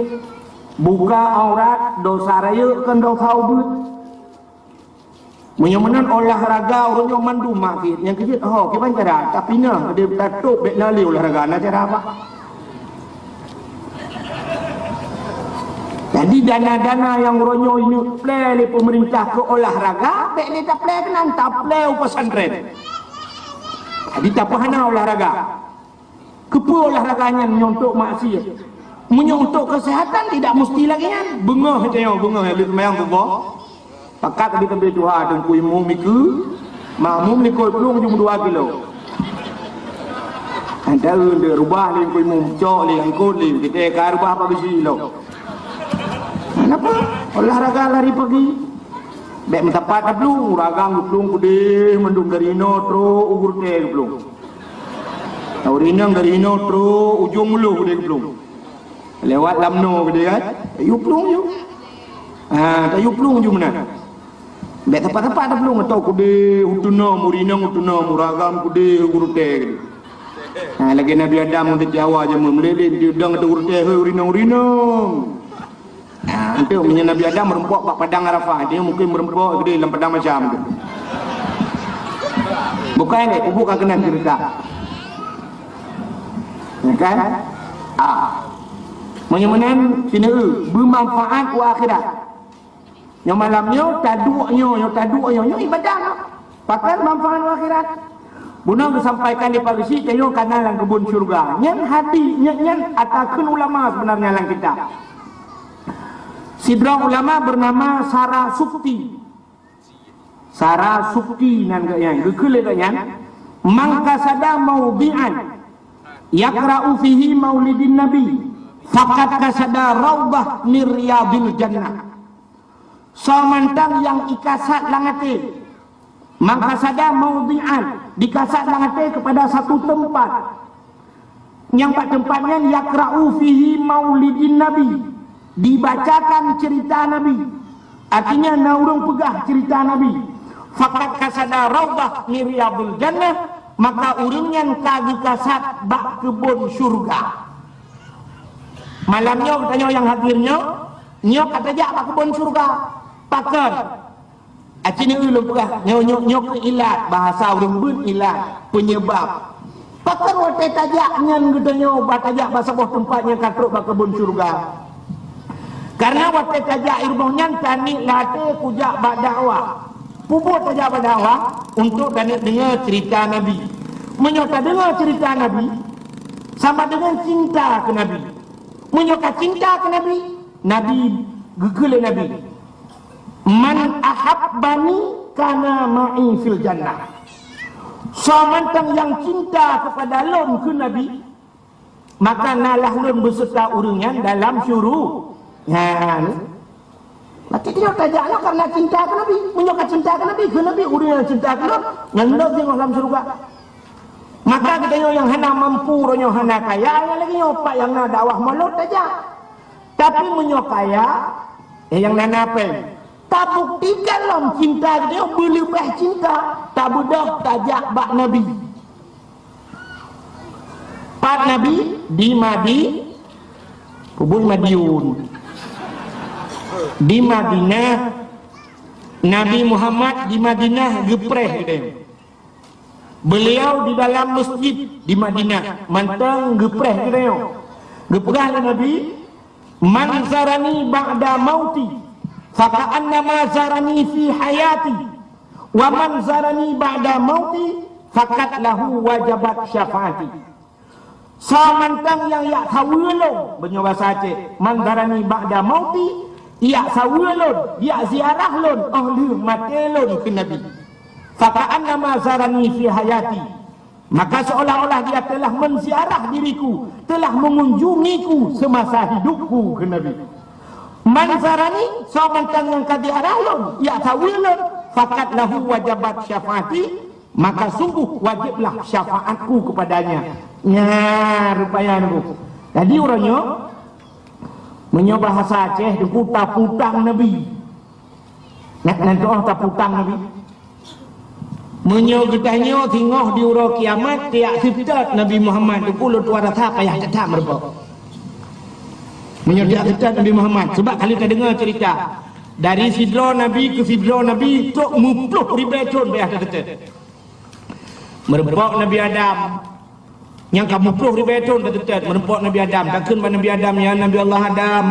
buka aurat, dosa rayeuk kon dosa ubeut. Meunyoe meunan olahraga ureueng nyoe mandum maksiet, nyang keujeuet ho kiban cara, tapi na deuh tatôp bèk na lé olahraga, na cara apa? Jadi dana-dana nyang uroe nyoe ineuk plè lé peumeurintah keu olahraga, bèk lé taplè keunan, taplè u pesantren. Jadi tapeuhana olahraga. Keupeue olahraga nyan meunyoe untuk maksiet? Meunyoe untuk kesehatan tidak mesti lagèe nyan. Beungoh tanyoe, beungoh lheueh seumayang suboh. Pakat teubiet tuha teungku imum ikeue, makmum likot plueng jeuem dua kilo. Ada ureueng rubah lé teungku imum, cok lé, angkot lé, kita ka rubah apa bisi lo. Kenapa? Olahraga lari pagi. Bèk meusapat taplueng, ureueng agam geuplueng keudeh mandum dari inoe trôk u gurtée geuplueng. Ureueng inong dari inoe trok ujong uloe keudeh geuplueng. Lewat lam noe keudeh kan? Tayue plueng ju. Ha, tayue plueng ju meunan. Bèk tepat-tepat taplueng, atau keudeh u Teunom, ureueng inong u Teunom, ureueng agam keudeh u Geurutèe keudeh. Ha, lagèe Nabi Adam ngon Siti Hawa jameun, meulilét di udang atau Geurutèe, "Hei, ureueng inong, ureueng inong." Nah, untuk meunyoe Nabi Adam meureumpok bak padang Arafah, dia mungkin meureumpok gede lam padang macam tu. Bukan, eh, kubu ka keunan cerita. Ya kan? Ah. Meunyoe meunan, sinoe, beumanfaat u akhirat. Nyoe malam nyoe, taduek nyoe, nyoe taduek nyoe, nyoe ibadah nyoe. Pakon manfaat u akhirat. Bunoe geusampaikan di Pak Geuchik, tanyoe ka na lam keubon syeuruga. Nyan hadis, nyan, nyan ata kheun ulama sebenarnya lam kitab. Sidroe ulama bernama Sarasukti. Sarasukti nan geuh nyan, geukheun lé geuh nyan, "Man qasada maudhi'an yaqra'u fihi maulidin nabi, faqad qasada raudhah min riyadil jannah." Soe mantong nyang ikasad lam até, man qasada maudhi'an, dikasad lam até kepada satu tempat. Nyang bak tempat nyan yaqra'u fihi maulidin nabi, dibacakan cerita nabi. Artinya na ureueng peugah cerita nabi. Faqad qasada raudhah min riyadil jannah, maka ureueng nyan ka geukasad bak keubon syeuruga. Malam nyoe geutanyoe nyang hadir nyoe, nyoe ka tajak bak keubon syeuruga. Pakon? Aci nyoe ulôn peugah, nyoe, nyoe, nyoe keuh ilat, bahasa ureueng beuet ilat, penyebab. Pakon watèe tajak nyan geutanyoe, bah tajak bak saboh teumpat nyang ka trok bak keubon syeuruga? Karena watèe tajak i rumoh nyan, taniet lam até kujak bak dakwah. Peue buet tajak bak dakwah? Untuk taniet deungoe cerita Nabi. Meunyoe tadeungoe cerita Nabi, sama dengan cinta keu Nabi. Meunyoe ka cinta keu Nabi, Nabi geukheun lé Nabi, "Man ahabbani kana ma'i fil jannah." Soe mantong nyang cinta keupada lôn kheun Nabi, maka na lah lôn beuseureuta ureueng nyan dalam syuru-, nyan. Berarti tanyoe tajak nyoe karena cinta keu Nabi. Meunyoe ka cinta keu Nabi, kheun Nabi, "Ureueng nyang cinta keu lôn, ngon lôn singoh lam syeuruga." Maka geutanyoe nyang hana mampu, uroe nyoe hana kaya, nyang lagèe nyoe pat nyang na dakwah mulod tajak. Tapi meunyoe kaya, eh, nyang na-na péng, tabuktikan lom cinta geutanyoe beuleubeh cinta, tabeudôh tajak bak Nabi. Pat Nabi? Di Madi-, peue buet Madiun. Di Madinah. Nabi Muhammad di Madinah geupreh geutanyoe. Beliau di dalam masjid di Madinah, mantong geupreh geutanyoe. Geupeugah lé Nabi, "Man zarani ba'da mauti, faka'annama zarani fi hayati, wa man zarani ba'da mauti, faqad lahu wajabat syafaati." Soe mantong nyang jak saweue lôn, meunyoe basa Aceh, "Man zarani ba'da mauti", jak saweue lôn, jak ziarah lôn óh lheueh maté lôn, kheun Nabi. "Faka'annama zarani fi hayati." Maka seolah-olah dia telah menziarah diriku, telah mengunjungiku semasa hidupku, kheun Nabi. "Man zarani", soe mantong nyang ka ziarah lôn, jak saweue lôn, "faqad lahu wajabat syafaati", maka sungguh wajiblah syafaatku kepadanya. Nyan rupanya nyoe. Jadi uroe nyoe, meunyoe bahasa Aceh, Teungku, taputang Nabi. Nyan, nyan teuh taputang Nabi. Meunyoe geutanyoe singoh di uroe kiamat, tajak seutôt Nabi Muhammad, Teungku, lôn tuan rasa payah that-that meurumpok. Meunyoe tajak seutôt Nabi Muhammad, sebab ka lheueh tadeungoe cerita, dari sidroe Nabi keu sidroe Nabi, trok meuploh ribèe thôn payah taseutôt. Meurumpok Nabi Adam, nyang ka meuploh ribèe thôn taseutôt, meurumpok Nabi Adam, takheun bak Nabi Adam, "Ya Nabi Allah Adam,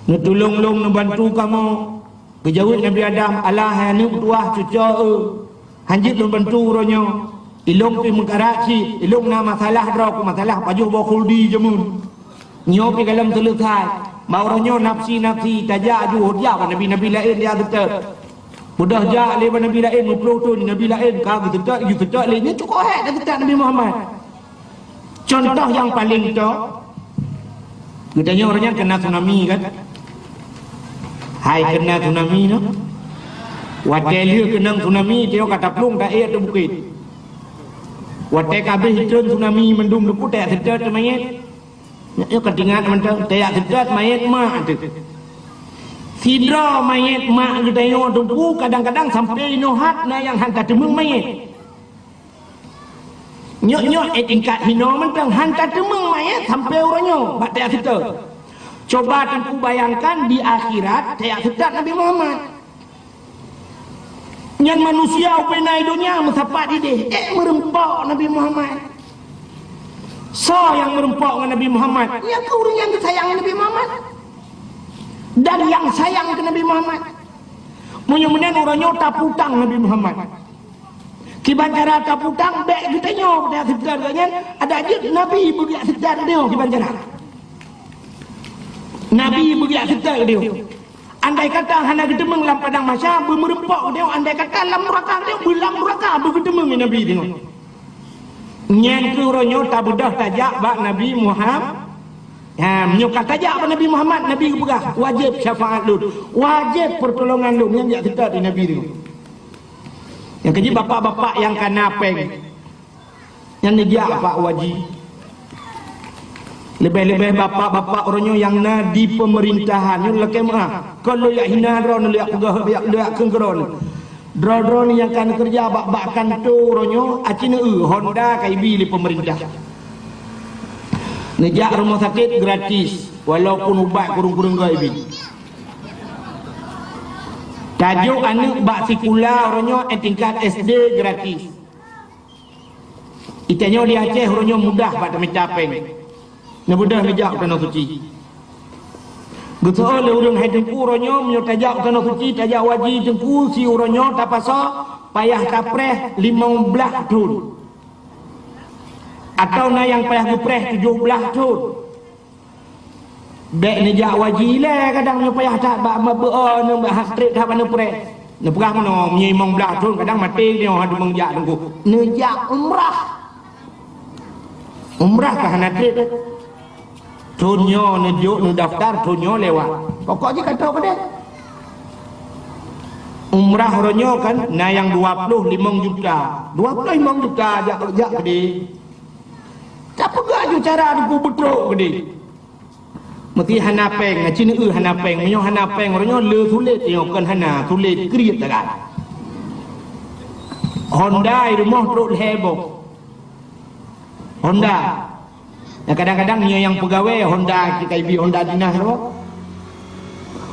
neutulông lôn, neubantu kamoe." Geujaweueb Nabi Adam, "Alah, hai aneuk tuah, cucoe, han jeuet lôn bantu uroe nyoe. Ilôn pih meukarat cit, ilôn na masalah droe, keu masalah pajoh boh khuldi jameun. Nyoe pih gohlom seuleusai. Bak uroe nyoe nafsi-nafsi tajak aju, jak bak nabi-nabi laén tajak seutôt. Beudôh jak lé bak nabi laén, meuploh thôn nabi laén ka geuseutôt, geuseutôt lé nyan cukôp hék taseutôt Nabi Muhammad." Contoh nyang paleng top, geutanyoe uroe nyan keuna tsunami kan? Hai keuna tsunami nyoe. Watèe lheueh keunong tsunami, tanyoe ka taplueng taék ateueh bukét. Watée ka abéh treun tsunami mandum Teungku tajak seutôt manyét. Nyoe ka teuingat mantong, tajak seutôt manyét mak teuh. Sidroe manyét mak geutanyoe Teungku kadang-kadang sampoe inoe that na nyang han tateumeung manyét. Nyoe-nyoe éh tingkat hinoe mantong han tateumeung manyét sampoe uroe nyoe bak tajak seutôt. Coba Teungku bayangkan di akhirat tajak seutôt Nabi Muhammad. Nyan manusia ubena i donya meusapat idéh, ék meureumpok Nabi Muhammad. Soe nyang meureumpok ngon Nabi Muhammad? Nyang keuh ureuëng nyang geusayang Nabi Muhammad dan nyang sayang keu Nabi Muhammad. Meunyoe meunan uroe nyoe taputang Nabi Muhammad. Kiban cara taputang bék geutanyoe beugeujak seutôt geuh nyan, adak jeuet Nabi beugeujak seutôt geuh kiban cara. Nabi beugeujak seutôt geuh. Andai kata hana geuteumeung lam padang mahsyar, beumeureumpok geutanyoe, andai kata lam nuraka geutanyoe, beulam nuraka beugeuteumeung Nabi deungon. Nyan keuh uroe nyoe tabeudôh tajak bak Nabi Muhammad. Ha, meunyoe ka tajak bak Nabi Muhammad, Nabi geupeugah, "Wajéb syafaat lôn, wajéb peurtulongan lôn," nyan jak seutôt di Nabi deungon. Nyang keujeuet bapak-bapak nyang kana péng. Nyan neujak bak U Haji. Leubeh-leubeh bapak-bapak uroe nyoe nyang na di peumeurintahan, nyoe lakée meu'ah. Kon lôn jak hina droeneuh, lôn jak peugah, lôn jak, lôn jak kheun keu droeneuh. Droeneuh nyang ka neukeureuja bak, bak kantô uroe nyoe, aci neu-eu honda ka ibi lé peumeurintah. Neujak rumoh sakét gratis, walaupun ubat kureueng-kureueng ka ibi. Tajok aneuëk bak sikula uroe nyoe, eh, tingkat S D gratis. Geutanyoe di Aceh uroe nyoe mudah bak tamita péng. Neubeudôh neujak u Tanoh Suci. Geuseuôt lé ureuëng hai Teungku uroe nyoe, meunyoe tajak u Tanoh Suci, tajak U Haji Teungku, si uroe nyoe tapasoe payah tapreh limong blaih thon. Atawa na nyang payah geupreh tujoh blaih thon. Bék neujak U Haji ilée kadang nyoe payah that bak mabeuo nyoe bak hak treb that bak neupreh. Neupeugah meunoe, meunyoe limong blaih thon kadang maté nyoe hana meunjak Teungku. Neujak umrah. Umrah ka hana treb. Thon nyoe neujok neudaftar, thon nyoe lewat. Pokok jih ka trok keudeh. Umrah uroe nyoe kan na nyang dua ploh limong juta. Dua ploh limong juta jak, jak keudeh. Tapeugah ju cara Teungku beutrok keudeh. Meusti hana péng, aci neu-eu hana péng. Meunyoe hana péng, uroe nyoe le sulet, nyoe kon hana, sulet kriet sagai. Honda i rumoh trok lhée boh. Honda. Nyang kadang-kadang nyoe nyang peugawée, Honda kita ibi Honda dinas tu.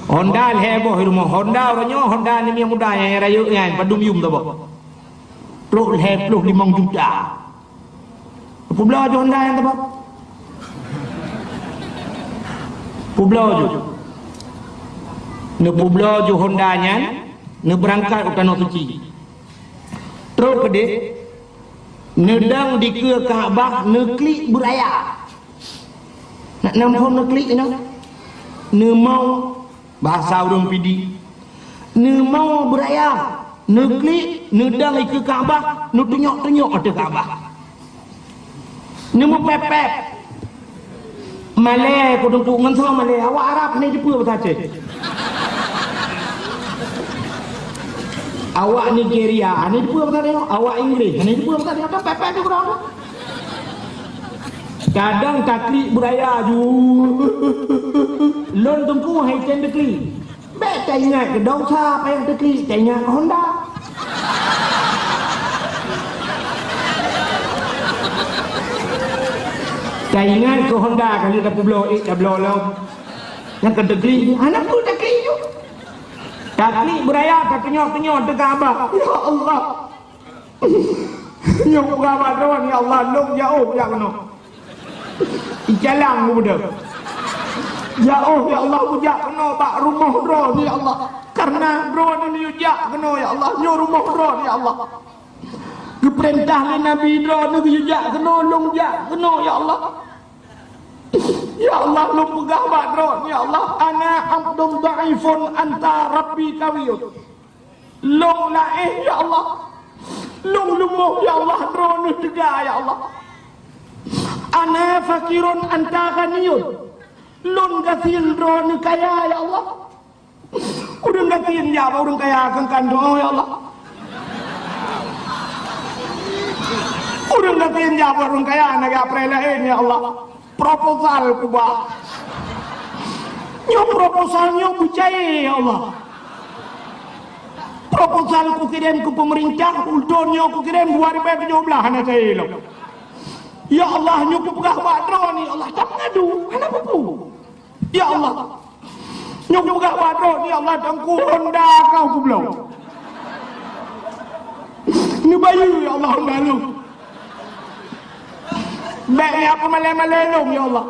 Honda lhée boh i rumoh. Honda uroe nyoe, Honda ni nyang muda nyang rayeuk nyan, padum yum tu boh. Trok lhée ploh limong juta. Peubloe ju Honda nyan teuma. Peubloe ju. Neupeubloe ju Honda nyan, neubeurangkat u Tanoh Suci. Trok keudeh, neudong dikeue Ka'bah, neuklik beuraya. Nak nam phon neuklik inoe. Neumong Bahasa ureuëng Pidie, neumoe beuraya, neuklik, neudong dikeue Ka'bah, neutunyok-tunyok ateueh Ka'bah. Neumeupép-pép. Malée, kudeueng ngon soe malée, awak Arab hana jipeue bahasa Aceh. Awak Nigeria hana jipeue bahasa Aceh, awak Inggris hana jipeue bahasa Aceh, kan pép-pép di keudroe. Kadang taklik beuraya ju. Lôn teungku hai tem taklik. Bék taingat keu desya payah taklik, taingat keu Honda. Taingat keu Honda kali tapeubloe ék tabloe lom. Nyang keu taklik, hana peue taklik ju. Taklik beuraya tatunyok-tunyok teuka abah. Ya Allah. Nyoe peugah bak droe, "Ya Allah, lôn jaoh jak keunoe." Icalang muda. "Jaoh, ya Allah, kujak keunoe bak rumoh droe, ya Allah. Karena droe neujak keunoe, ya Allah. Nyoe rumoh droe, ya Allah. Geupeurintah lé Nabi droe neujak keunoe, lôn jak keunoe, ya Allah. Ya Allah, lôn peugah bak droe, ya Allah, ana abdun dhaifun anta rabbi qawiyun." Lôn laéh, ya Allah. Lôn leumoh, ya Allah, droeneuh teuga, ya Allah. Ana fakirun anta ghaniyun. Lôn gasien, droeneuh kaya, ya Allah. Ureuëng gasien jak bak ureuëng kaya keu kandong, ya Allah. Ureuëng gasien jak bak ureuëng kaya, na geupreh laén, ya Allah. Proposal kuba. Nyoe proposal nyoe beucaya, ya Allah. Proposal kukirém keu peumeurintah, ulôn nyoe kukirém dua ribèe tujoh blaih hana cair lom. Ya Allah, nyoe kupeugah bak droeneuh, ya Allah, tameungadu, hana peue-peue. Ya Allah, nyoe kupeugah bak droeneuh, ya Allah, Teungku, honda kau kubloe. Neubayeue, ya Allah, honda lôn. Bèk neupeue malèe-malèe lôn, ya Allah.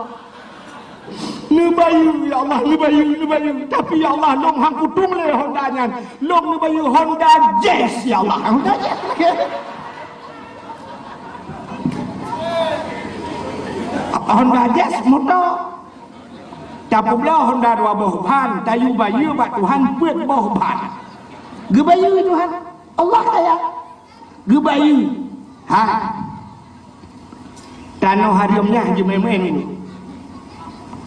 Neubayeue, ya Allah, neubayeue, neubayeue. Tapi, ya Allah, lôn han kutueng lé honda nyan. Lôn neubayeue honda Jazz, ya Allah. Honda Jazz. Honda Jazz moto. Tapeubloe honda dua boh ban, tayue bayeue bak Tuhan peuet boh ban. Geubayeue Tuhan. Allah kaya. Geubayeue. Ha. Tanoh hareuem nyan han jeuet meuén-meuén.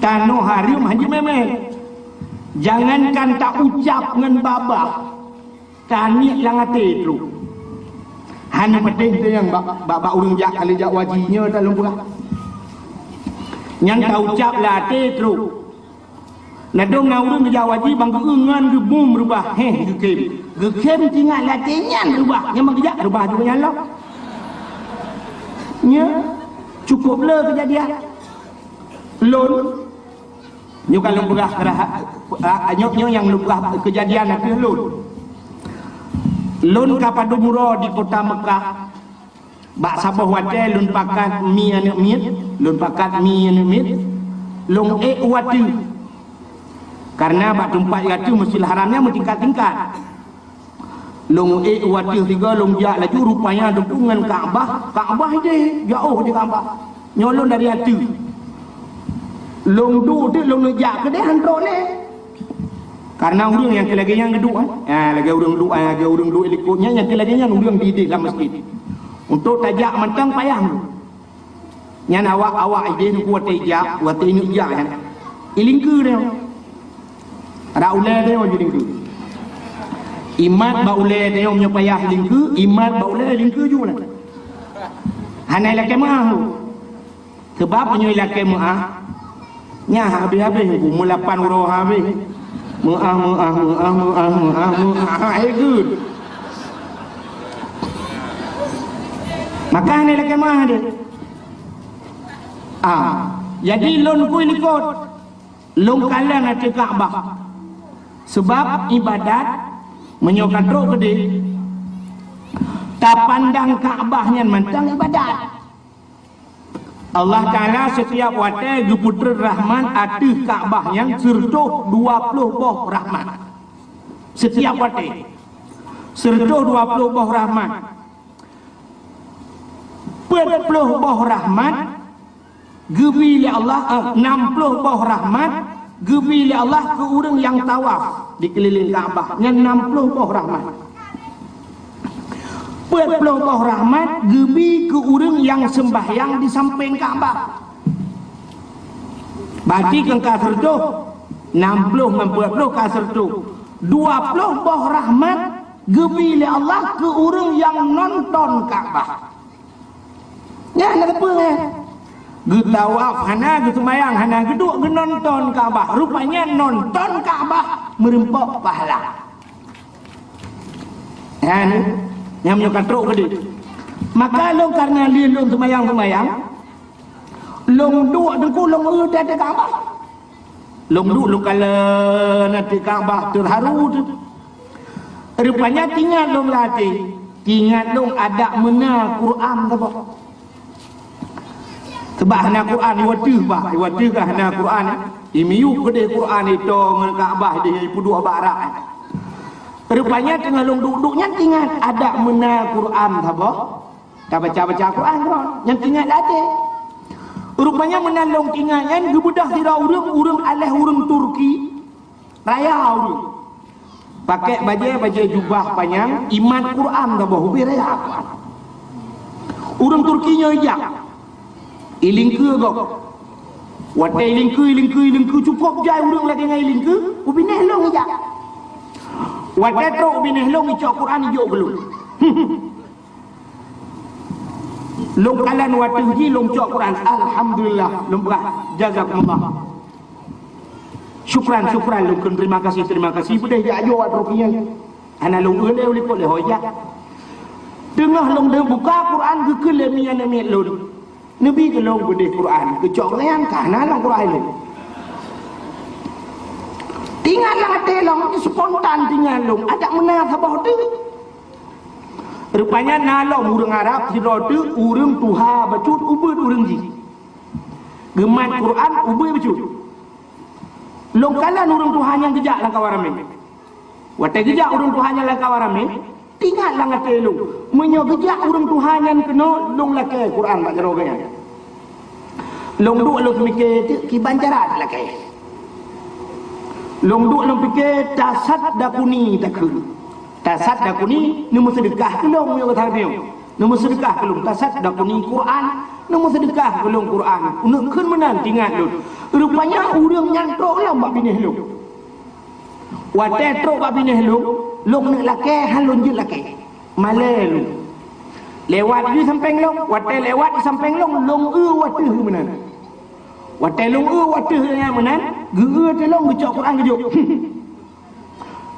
Tanoh hareuem han jeuet meuén-meuén. Jangankan taucab ngon babah, taniet lam até trok. Hana patéh teuh nyang bak, bak, bak ureuëng jak, ka lheueh jak haji nyoe dah lôn peugah. Nyan taucab lam até trok. Na dong na ureuëng geujak haji bang geueu ngon geubum reubah, héh, geukhém. Geukhém teuingat lam até nyan reubah, nyang meugeujak reubah juga nyan lom. Nyoe cukup le keujadian. Lôn, nyoe ka lôn peugah keuraha-, a, nyoe, nyoe nyang lôn peugah keujadian ateueh lôn. Lôn ka padub uroe di kota Meukah. Bak saboh watèe lôn pakat mi aneuëk miet, lôn pakat mi aneuëk miet, lôn ék u ateueh. Karena bak teumpat ateueh Masjidil Haram nyan meutingkat-tingkat. Lôn ék u ateueh tiga, lôn jak laju, rupanya deungon Ka'bah, Ka'bah idéh, jiôh di Ka'bah. Nyoe lôn dari ateueh. Lôn duek teuk, lôn jak keudéh han trok lé. Karena ureuëng nyang keu lagèe nyan geuduek, eh. Ah, lagèe ureuëng duek, ah, lagèe ureuëng duek likot nyan, nyang keu lagèe nyan ureuëng di idéh lam masjid. Untuk tajak mantong payah. Nyan awak-awak idéh nyoe watèe jak, watèe ingat jak nyan. Ilingkeue deh. Rak ulèe deh ilingkeue. Imat bak ulèe deh nyoe payah ilingkeue, imat bak ulèe ilingkeue ju lah. Hana ilakèe meu'ah. Sabab meunyoe ilakèe meu'ah, nyan habéh-habéh, umur lapan uroe habéh. Meu'ah, meu'ah, meu'ah, meu'ah, meu'ah, meu'ah, hai geuet. Maka hana ilakèe meu'ah deh. Ah, jadi lôn kui likot. Lôn kalon ateueh Ka'bah. Sabab ibadat, meunyoe ka trok keudéh, tapandang Ka'bah nyan mantong ibadat. Allah Ta'ala setiap watèe geupeutrön rahmat ateueh Ka'bah nyan seureutôh dua ploh boh rahmat. Setiap watèe. Seureutôh dua ploh boh rahmat. Peuet ploh boh rahmat geubi lé Allah, eh, nam ploh boh rahmat geubi lé Allah keu ureuëng nyang tawaf di keulileng Ka'bah. Nyan nam ploh boh rahmat. Peuet ploh boh rahmat geubi keu ureuëng nyang seumbahyang di sampéng Ka'bah. Berarti kan ka seureutôh, nam ploh ngon peuet ploh ka seureutôh. Dua ploh boh rahmat geubi lé Allah keu ureuëng nyang nonton Ka'bah. Nyan na teupeue, eh? Geutawaf hana, geuseumayang hana, geuduek geunonton Ka'bah. Rupanya nonton Ka'bah meureumpok pahala. Nyan, nyang meunyoe ka trok keudéh. Maka lôn karena lé lôn seumayang-seumayang, lôn duek teungku lôn eu teuh Ka'bah. Lôn duek lôn kalon ateueh Ka'bah teuharu teuh. Rupanya teuingat lôn lam até, teuingat lôn adak meuna Quran saboh. Sabab hana Quran, iwateuh bah, iwateuh ka hana Quran, imiyueb keudéh Quran ito ngon Ka'bah idéh ipeuduek bak rak. Rupanya teungoh lôn duek-duek nyan teuingat adak meuna Quran saboh. Tabaca-baca Quran keudroe, nyang teuingat lam até. Rupanya meunan lôn teuingat nyan geubeudôh sidroe ureuëng, ureuëng aléh ureuëng Turki, raya ureuëng. Pakai bajée-bajée jubah panyang, imat Quran saboh, ubé raya Quran. Ureuëng Turki nyoe ijak, ilingkeue gob. Watée ilingkeue, ilingkeue, ilingkeue, cukôp jai ureuëng lagée nyan ilingkeue, u binéh lôn ijak. Watée trok u binéh lôn icok Quran ijok keu lôn. Lôn kalon watèe jih lôn cok Quran, alhamdulillah, lôn peugah, jazakumullah. Syukran, syukran, lôn kheun terima kasih, terima kasih. Beudôh jak jok watèe nyan. Hana lôn eu lé, u likot lé ho jak. Teungoh lôn deuh buka Quran, geukheun lé miet-miet lôn. Neubi keu lôn beudôh Quran, geucok nyan ka na lam Quran lôn. Teuingat lam até lôn, spontan teuingat lôn, adak meunan saboh teuk. Rupanya na lom ureueng Arab sidroe teuk, ureueng tuha bacut ubit ureueng jih. Geumat Quran ubit bacut. Lôn kalon ureueng tuha nyan geujak lam kawan ramé. Watèe geujak ureueng tuha nyan lam kawan ramé, teuingat lam até lôn, meunyoe geujak ureueng tuha nyan keunoe, lôn lakèe Quran bak jaroe geuh nyan. Lôn duek lôn peumiké teuk kiban cara lakèe. Lôn duek lôn piké, tasaddaquni takheun. Tasaddaquni, neumeuseudeukah keu lôn, meunyoe gata nyoe. Neumeuseudeukah keu lôn, tasaddaquni Quran, neumeuseudeukah keu lôn Quran. Neukheun meunan teuingat lôn. Rupanya ureueng nyan trok lom bak binéh lôn. Watèe trok bak binéh lôn, lôn neuk lakèe, han lôn jeuet lakèe. Malèe lôn. Lewat di sampéng lôn, watèe lewat di sampéng lôn, lôn eu watèe meunan. Watèe lôn eu watèe nyan meunan, geu-eu teuh lôn geucok Quran geujok.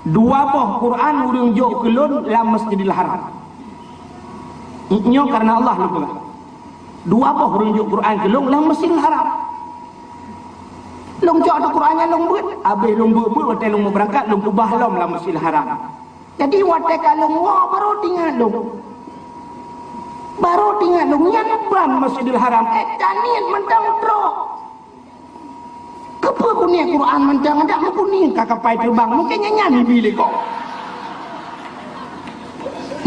Dua boh Quran ureueng jok keu lôn lam Masjidil Haram. Nyoe kareuna Allah lôn peugah. Dua boh ureueng jok Quran keu lôn lam Masjidil Haram. Lôn cok ata Quran nyan lôn beuet, abéh lôn beuet-beuet watèe lôn meubeurangkat lôn keubah lom lam Masjidil Haram. Jadi watèe ka lôn woe barô teuingat lôn. Barô teuingat lôn nyan ban Masjidil Haram, eh, taniet mantong trok. Keupeue kuniet Quran mantong, adak meukuniet ka kapai teubang, mungken nyan nyan ibi lé gob.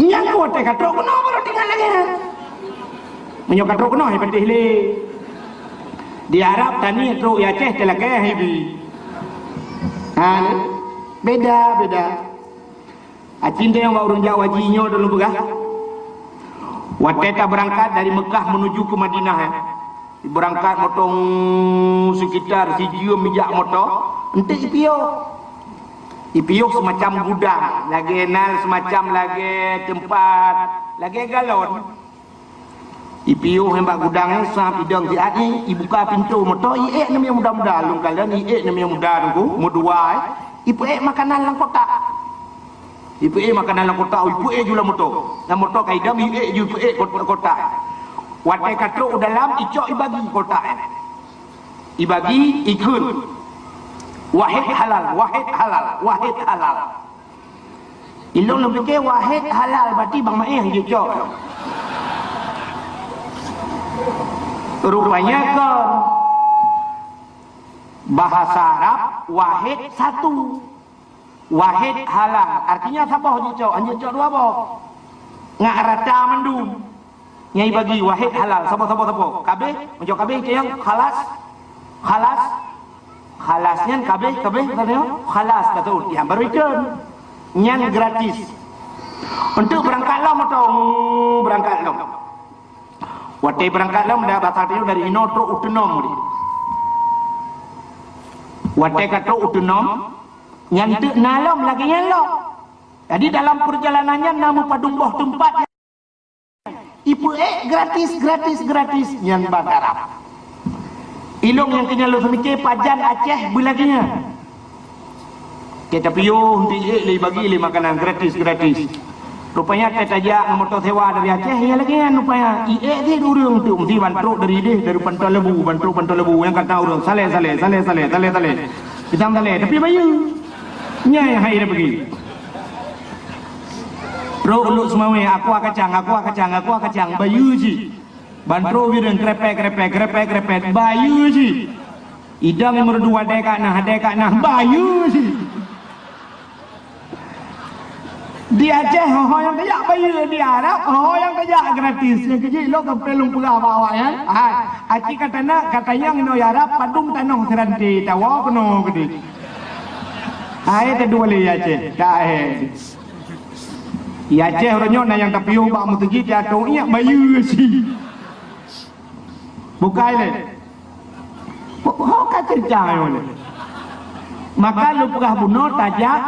Nyang ka watèe ka trok keunoe barô teuingat lagèe nyan. Meunyoe ka trok keunoe, hai patéh lé. Di Arab taniet trok, i Aceh teulakèe hai bi. Ha, beda, beda. Aci nyoe bak ureueng jak haji nyoe lôn peugah. Watèe tabeurangkat dari Meukah meunuju keu Madinah, eh. Beurangkat motong sekitar sijeuem ijak moto, eunteuk ipiôh. Ipiôh seumacam gudang, lagèe na seumacam lagèe teumpat, lagèe galon. Ipiôh nyan bak gudang nyan, sab idong siat nyan, ibuka pintoe moto, iék namiet muda-muda, lôn kalon iék namiet muda teungku, meudua, eh, ipeuék makanan lam kotak. Ipeuék makanan lam kotak, ipeuék ju lam moto. Lam moto ka idong, iék ju ipeuék kot-, kotak. Watèe ka trok u dalam, icok ibagi kotak nyan. Ibagi, ikheun. Wahid halal, wahid halal, wahid halal. Ilôn lôn piké wahid halal, berarti Bang Maéh jicok. Rupanya kon. Bahasa Arab, wahid satu. Wahid halal. Artinya saboh jicok, hana jicok dua boh. Ngat rata mandum. Nyang ibagi wahid halal, saboh, saboh, saboh. Kabéh, meunyoe kabéh teuh nyan khalas, khalas, khalas nyan kabéh, kabéh, kata nyoe, khalas, kata ureueng, nyan baru ikheun. Nyan gratis. Eunteuk beurangkat lom atau beurangkat lom. Watèe beurangkat lom, dah basa teuh dari inoe trok u teunom. Watèe ka trok u teunom, nyan teuk na lom lagèe nyan lom. Jadi dalam perjalanan nyan na meupadum boh teumpat. Ipeuék gratis, gratis, gratis, nyan ban Arab. Ilôn nyang keu nyan lôn seumiké pajan Aceh beulagèe nyan. Ka tapiôh, iék lé, ibagi lé makanan gratis, gratis. Rupanya ka tajak ngon moto sewa dari Aceh, ya lagèe nyan rupanya. Iék cit ureueng tu, meusti ban trok dari idéh, dari Panton Lebu, ban trok Panton Lebu, nyang kata ureueng, saleh, saleh, saleh, saleh, saleh, saleh. Bidang saleh, tapi bayeue. Nyan nyang hai dah peugi. Trok Lhokseumawe, aqua kacang, aqua kacang, aqua kacang, bayeue cit. Ban trok Bireuen, krepet, krepet, krepet, krepet, bayeue cit. Idong nyang meureudu, adèe ka na, adèe ka na, bayeue cit. Di Aceh, ho-ho nyang tajak bayeue, di Arab, ho-ho nyang tajak gratis. Nyang keu jih lôn ka peureulèe lôn peugah bak awaknyan. Hai, aci ka tanyong, ka tanyong inoe Arab, padum tanoh seuranté, tawoe keunoe keudéh. Hai, teudua lé Aceh, ka hai. Di Aceh uroe nyoe na nyang tapiôh bak meuseujid, di ateueh iék bayeue cit. Bukai lé. Ho ka ceurita nyoe lé. Maka lôn peugah bunoe tajak,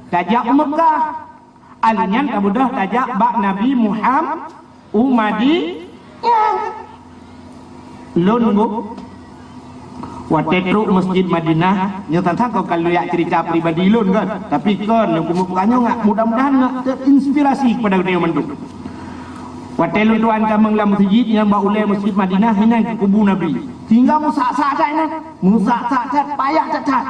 tajak u Meukah. Alèh nyan ka beudôh tajak bak Nabi Muham-, u Madi-, Lôn nyoe, watée trok Masjid Madinah, nyoe tantang kon ka lôn jak cerita pribadi lôn kan, tapi kon lôn keumeung peugah nyoe ngat, mudah-mudahan ngat terinspirasi kepada geutanyoe mandum. Watée lôn tuan tamong lam masjid nyang bak ulée Masjid Madinah, hinan kubu Nabi. Sehingga meusak-sak that inan, meusak-sak that, payah that-that.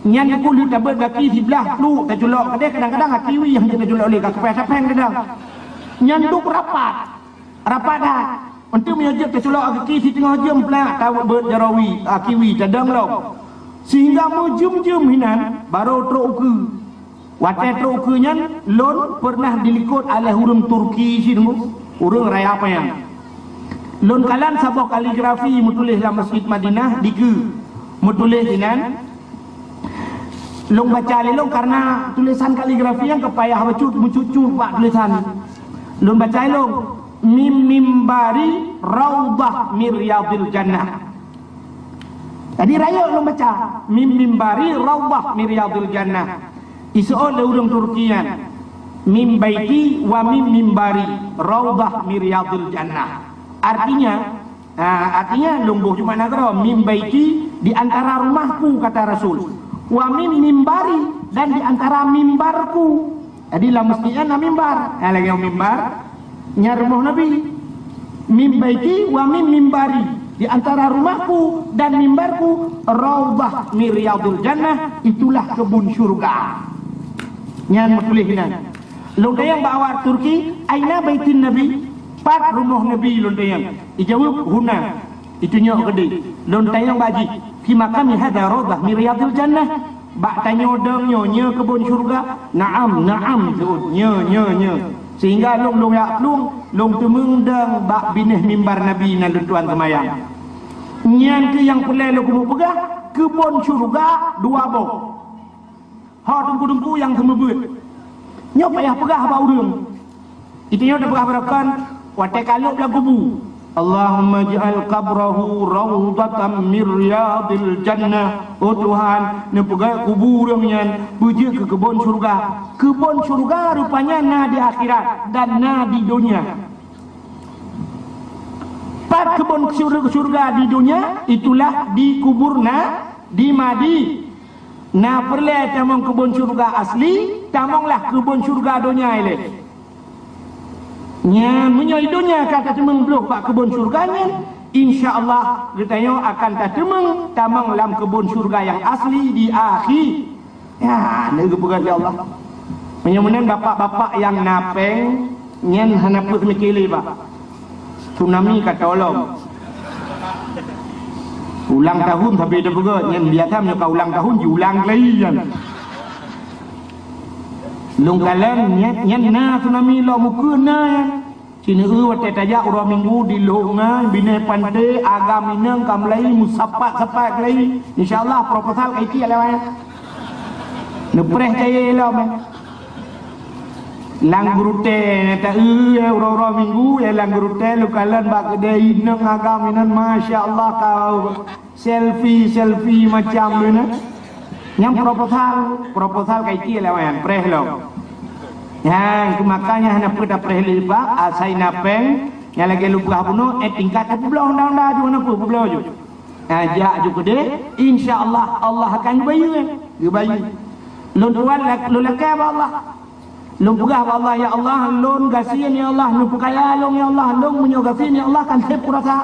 Nyan keuh lheueh tabeuet gaki siblah pluek taculok keudeh, kadang-kadang gaki wie nyang taculok lé, ka keupéh tapéng kadang. Nyan dum rapat. Rapat that. Untuk meunyoe jeuet teuculok gaki siteungoh jeuem plak tabeuet jaroe wie, gaki wie tadong lom. Sehingga meujeuem-jeuem hinan barô trok ukeue. Watée trok ukeue nyan, lôn peureunah dilikot oleh ureuëng Turki sideungoe, ureuëng raya panyang. Lôn kalon saboh kaligrafi meutuléh lam Masjid Madinah dikeue. Meutuléh hinan, lôn baca lé lôn karena tulésan kaligrafi nyang keupayah bacut meucut-cut bak tulésan. Lôn baca lé lôn, "Mim mimbari raudhah min riyadil jannah." Jadi rayeuk lôn baca, "Mim mimbari raudhah min riyadil jannah." Iseuôt lé ureuëng Turki nyan, "Mim baiti wa mim mimbari raudhah min riyadil jannah." Artinya, ha, artinya lôn boh jumat nanggroe, "Mim baiti" di antara rumahku, kata Rasul, "wa mim mimbari" dan di antara mimbarku. Jadi lam masjid nyan na mimbar. Ha, lagée mimbar nyan rumoh Nabi. "Mim baiti wa mim mimbari", di antara rumahku dan mimbarku, "raudhah min riyadil jannah", itulah kebun syurga. Nyan meutuléh nyan. Lôn tanyong bak awak Turki, "Aina baitin Nabi?" Pat rumoh Nabi lôn tanyong. Ijaweueb, "Huna." Itu nyoe keudeh. Lôn tanyong bak jih, "Fi maqami hadha raudhah min riyadil jannah?" Bak tanyoe dong nyoe, nyoe keubon syeuruga? "Na'am, na'am," jaweueb, "nyoe, nyoe, nyoe." Sehingga lôn, lôn jak plueng, lôn teumeung dong bak binéh mimbar Nabi nan lôn tuan seumayang. Nyan keuh nyang peureulée lôn keumeung peugah, keubon syeuruga dua boh. Ho teungku-teungku nyang seumeubeuet. Nyoe payah peugah bak ureuëng. Itu nyoe tapeugah baroekon watée ka lheueh lam kubu. "Allahumma ij'al qabrahu raudhatan min riyadil jannah." Oh Tuhan, neupeugét kubu ureuëng nyan beujeuet keu keubon syeuruga. Keubon syeuruga rupanya na di akhirat dan na di donya. Pat keubon syeuruga di donya, itulah di kubur na, di madi. Na peureulée tamong keubon syeuruga asli, tamonglah keubon syeuruga donya ilée. Nyan, meunyoe di donya ka tateumeung bloh bak keubon syeuruga nyan, insya Allah geutanyoe akan tateumeung tamong lam keubon syeuruga nyang asli di akhé. Ya, nyan geupeugah lé Allah. Meunyoe meunan bapak-bapak nyang na péng, nyan hana peuet meukiléh, Pak. Tsunami ka tolong. Ulang tahun sabe tapeugét, nyan biasa meunyoe ka ulang tahun, jiulang lagi nyan. Lôn kalon, nyan, nyan na tsunami lom ukeue na nyan. Sineuk watée tajak uroe Minggu di Lhok Ngai, binéh panté, agam inong ka meulayi, meusapat-sapat meulayi. Insya Allah, proposal ka itiek lewat. Neupreh cayée lom, eh. Lam gurutée, ta-, eh, uroe-uroe Minggu, eh, lam gurutée, lôn kalon bak keudée inong agam inan, masya Allah, ka selfie, selfie macam tu na. Nyang proposal, proposal ka itiek lewat nyan, preh lom. Nyang keu makanya hana peuet tapreh lé bak, asai na péng, nyang lagée lubah bunoe, eh, tingkat tapubloe honda-honda ju, hana peuet publoe ju. Nah, jak ju keudeh, insya Allah, Allah akan geubayeue, geubayeue. Lôn tuan lak-, lôn lakée bak Allah. Lôn peugah bak Allah, "Ya Allah, lôn gasien, ya Allah, neupeukaya lôn, ya Allah, lôn meunyoe gasien, ya Allah, kan seb kurasa.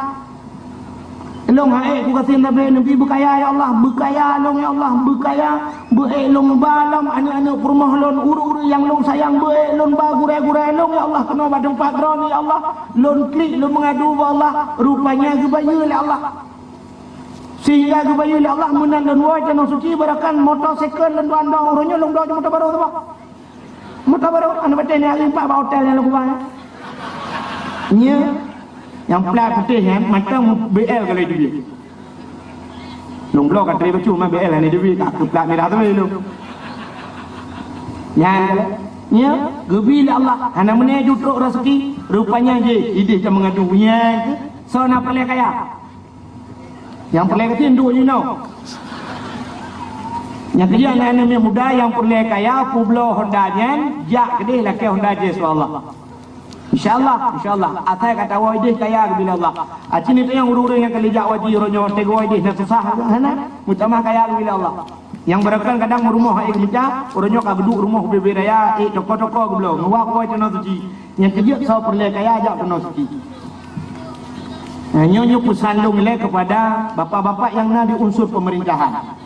Lôn han ék kugasien sabe neubi beukaya, ya Allah, beukaya lôn, ya Allah, beukaya, beuék lôn ba lom aneuëk-aneuëk peurumoh lôn, ureuëng-ureuëng nyang lôn sayang, beuék lôn ba gurée-gurée lôn, ya Allah, keunoe bak teumpat droeneuh, ya Allah, lôn klik, lôn meungadu bak Allah." Rupanya geubayeue lé Allah. Sehingga geubayeue lé Allah meunan lôn woe Tanoh Suci, baroekon moto second lôn tuan dong, uroe nyoe lôn bloe moto barô saboh. Moto barô, aneuk batée nyan impak bak hotel nyang lôn keubah. Nyoe, nyang plat putéh nyan, mantong B L ka lheueh teubiet. Lôn bloe ka trép bacut, ma B L hana teubiet, ka keu plat mirah teubiet lôn. Nyan, nyoe, geubi lé Allah, hana meuné ju trok raseuki, rupanya jih, ideh ka meungadu, nyan keuh, soe na peureulée kaya. Nyang peureulée gasien duek jinoe. Nyang keujeuet na aneuk muda nyang peureulée kaya, publoe honda nyan, jak keudeh lakée honda jih, subhanallah. Insya Allah, insya Allah. Asai ka tawoe ideh kaya geubri lé Allah. Aci neutanyong ureueng-ureueng nyang ka lheueh jak haji uroe nyoe, teuk woe ideh na susah hana, meutamah kaya geubri lé Allah. Nyang beureukan kadang rumoh hai mita, uroe nyoe ka geuduek rumoh ubé-ubé raya, eh, toko-toko geubloe, meuwah woe tanoh suci. Nyang keujeuet soe peureulée kaya jak tanoh suci. Nah, nyoe, nyoe peusan lôn ilée kepada bapak-bapak nyang na di unsur pemerintahan.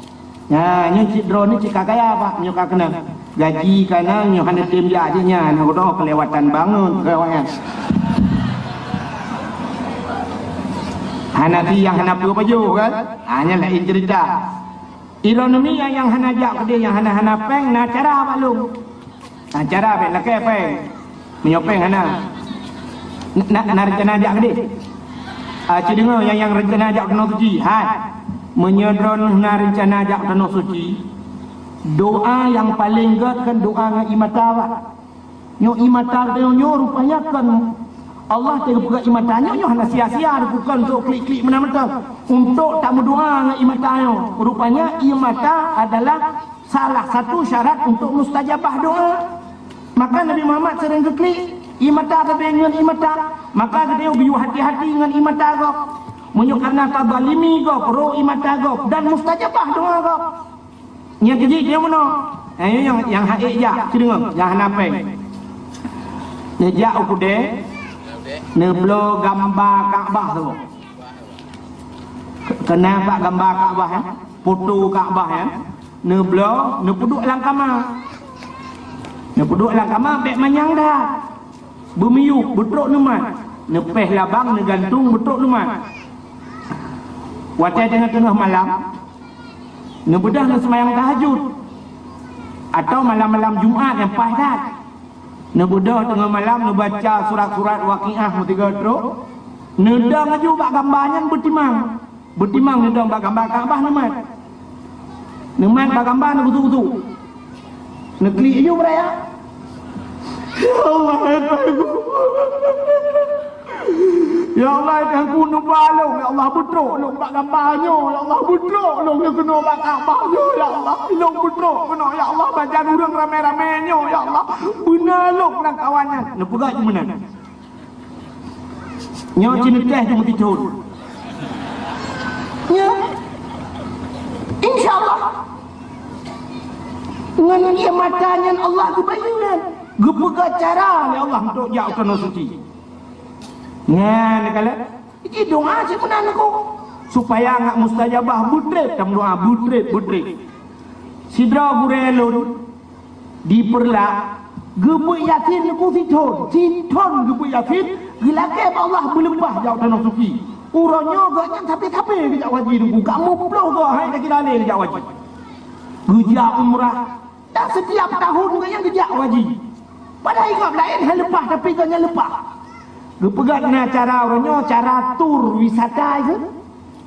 Nah, nyoe cit droeneuh cit ka kaya, Pak, nyoe ka keunong. Gaji ka na, nyoe hana tem jak jih nyan, na uroe kelewatan banget keu awaknyan. Hana ti nyang hana peue pajoh kan? Ha, nyan laén cerita. Ironomi nyang, nyang hana jak keudeh, nyang hana-hana péng, na cara bak lôn. Na cara bék lakée péng. Meunyoe péng hana. Na, na, na rencana jak keudeh? Ah, ci deungoe nyang, nyang rencana jak tanoh suci. Hai. Meunyoe droeneuh na rencana jak tanoh suci, doa nyang paleng gét kan doa ngon ie mata, Pak. Nyoe ie mata geutanyoe nyoe rupanya kon Allah teupeugah ie mata nyoe, nyoe hana sia-sia, bukan untuk klik-klik meunan mantong. Untuk tameudoa ngon ie mata nyoe. Rupanya ie mata adalah salah satu syarat untuk mustajabah doa. Maka Nabi Muhammad sering geuklik ie mata, tapi ngon ie mata. Maka geutanyoe geuyue hati-hati ngon ie mata gob. Meunyoe karena tazalimi gob, ro ie mata gob dan mustajabah doa gob. Nyang keujih dia meunoe. Eh, nyang, nyang hana jak, ci deungoe, nyang hana péng. Neujak u keudè, neubloe gamba Ka'bah tu. Keunan bak gamba Ka'bah, ya. Foto Ka'bah, ya. Neubloe, neupeuduek lam kama. Neupeuduek lam kama, bék manyang that. Beumiyueb, beutrok neumat. Neupéh labang, neugantung, beutrok neumat. Watée teungoh-teungoh malam, neubeudôh neuseumayang tahajud. Atau malam-malam Jumat nyang paih that. Neubeudôh teungoh malam, neubaca surat-surat Waqiah meusigoe trok. Neudong laju bak gamba nyan beutimang. Beutimang neudong bak gamba Ka'bah neumat. Neumat bak gamba neukhusu-khusu. Neuklik laju beuraya. Ya Allah, ya Tuhanku. Ya Allah, ya Tuhanku, neuba lôn, ya Allah, beutrok lôn bak gamba nyoe, ya Allah, beutrok lôn keunoe bak Ka'bah nyoe, ya Allah, lôn beutrok keunoe, ya Allah, bak jan ureueng ramé-ramé nyoe, ya Allah, beuna lôn ngon kawan nyan. Neupeugah meunan. Nyoe ci neutéh di meutithon. Nyoe. Insya Allah. Ngon ie mata nyan Allah geubayeue nyan. Geupeugah cara lé Allah untuk jak u tanoh suci. Nyan, kalon. Ji doa cit meunan aku. Supaya ngat mustajabah, beutrép tameudoa, beutrép, beutrép. Sidroe gurée lôn di Peureulak, geubeuet Yasin neukeu sithon, sithon geubeuet Yasin, geulakée bak Allah beuleupah jak tanoh suci. Uroe nyoe gobnyan sabe-sabe geujak haji neukeu, ka muplôh goe hai ka kira lé geujak haji. Geujak umrah, dan setiap tahun gobnyan geujak haji. Padahai gob laén hai leupah, tapi gobnyan leupah. Geupeugah na cara uroe nyoe, cara tur wisata itu.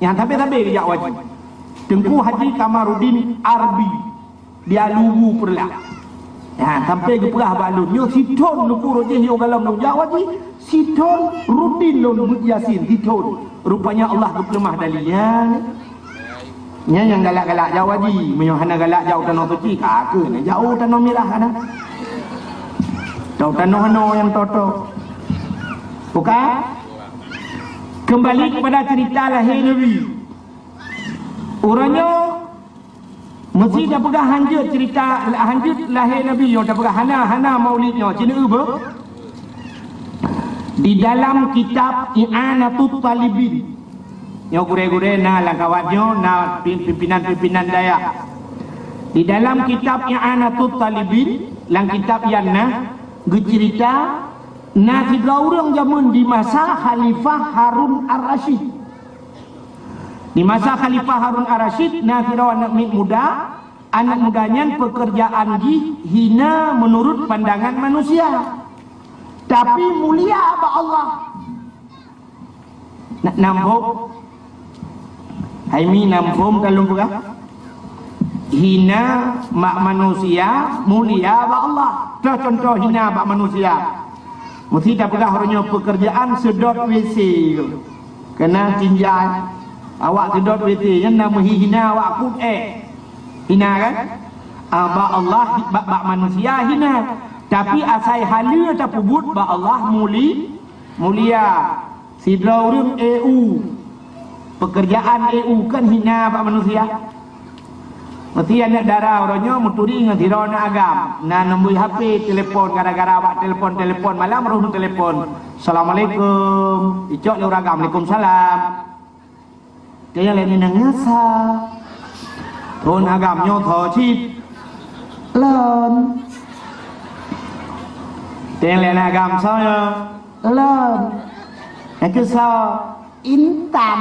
Nyang sabe-sabe geujak haji. Teungku Haji Kamarudin Arbi. Di Alubu Peureulak. Ha, sampai geupeugah bak lôn, nyoe sithon neukeu rot jih nyoe galom lôn jak haji, sithon rutin lôn beuet Yasin, sithon. Rupanya Allah geupeuleumah dali nyan. Nyan nyang galak-galak jak haji, meunyoe hana galak jak u tanoh suci, ka keuh na jak u tanoh mirah kana. Tau tanoh anoe nyang toto. Bukan? Kembali kepada cerita lahé Nabi. Uroe nyoe Meusi tapeugah hanjeuet cerita, hanjeuet lahé Nabi nyoe tapeugah hana, hana maulid nyoe, ci neueu beuh. Di dalam kitab I'anatut Talibin. Nyoe gurée-gurée na lam kawat nyoe, na pi-, pimpinan-pimpinan dayah. Di dalam kitab I'anatut Talibin, lam kitab nyan na geucerita na sidroe ureuëng jameun di masa Khalifah Harun Ar-Rasyid. Di masa Khalifah Harun Ar-Rasyid, na sidroe aneuëk miet muda, aneuëk muda nyan peukeurjaan jih hina meunurut pandangan manusia, tapi mulia bak Allah. Na-, nam phom? Hai mi, nam phom ka lôn peugah? Hina bak manusia, mulia bak Allah. Toh cuntoh hina bak manusia. Meusi tapeugah uroe nyoe peukeurjaan seudot W C tu. Keunan tinjai. Awak seudot W C, nyan na meuhi hina awak kut éh. Hina kan? Ah, bak Allah, bak, bak manusia hina. Tapi asai haleue tapeubuet bak Allah muli-, mulia. Sidroe ureuëng E U, peukeurjaan E U kan hina bak manusia. Meusti aneuëk dara uroe nyoe meuturi ngon sidroe aneuëk agam. Na neubui H P, telepon, gara-gara bak telepon-telepon malam roh telepon. "Assalamualaikum." Icok lé ureuëng agam, "Waalaikumsalam." Teunyang lé inong nyoe soe? Thon agam nyoe soe cit? Lôn. Teunyang lé inong agam soe nyoe? Lôn. Nyang keu soe? Intan.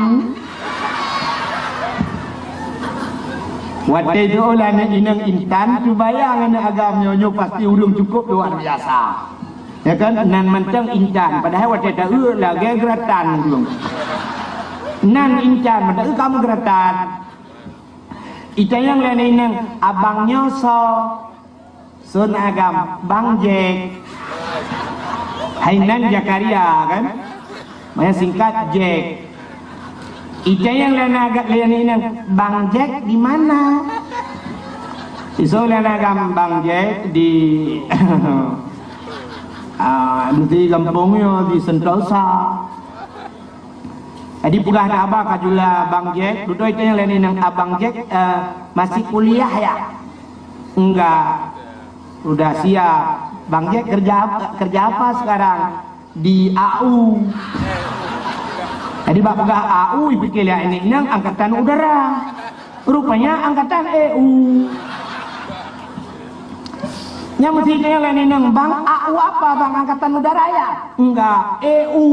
Watée jiôh lé inong Intan, cuba bayang aneuëk agam nyoe, nyoe pasti ureuëng cukup luar biasa. Ya kan? Nan mantong intan, padahai watée taeu lagée geuratan ureuëng. Nan intan, padahai kamoe geuratan. Itanyong lé inong, "Abang nyoe soe?" Son agam, "Bang Jack." Hainan Zakaria kan? Maknanya singkat Jack. Itanyong lé inong, "Bang Jack di mana?" Iso lé inong agam, "Bang Jack di, ah, di gampông nyoe, di Sentosa." Jadi peugah na abang ka jula Bang Jack, dudoe itanyong lé inong, "Abang Jack, eh, masih kuliah ya?" "Enggak." "Udah siap." "Bang Jack kerja ap-, kerja apa sekarang?" "Di A U." Jadi bak peugah A U, ipike lé inong angkatan udara. Rupanya angkatan E U. Nyang meusti tanyong lé inong, "Bang, A U apa, Bang? Angkatan udara ya?" "Enggak, E U."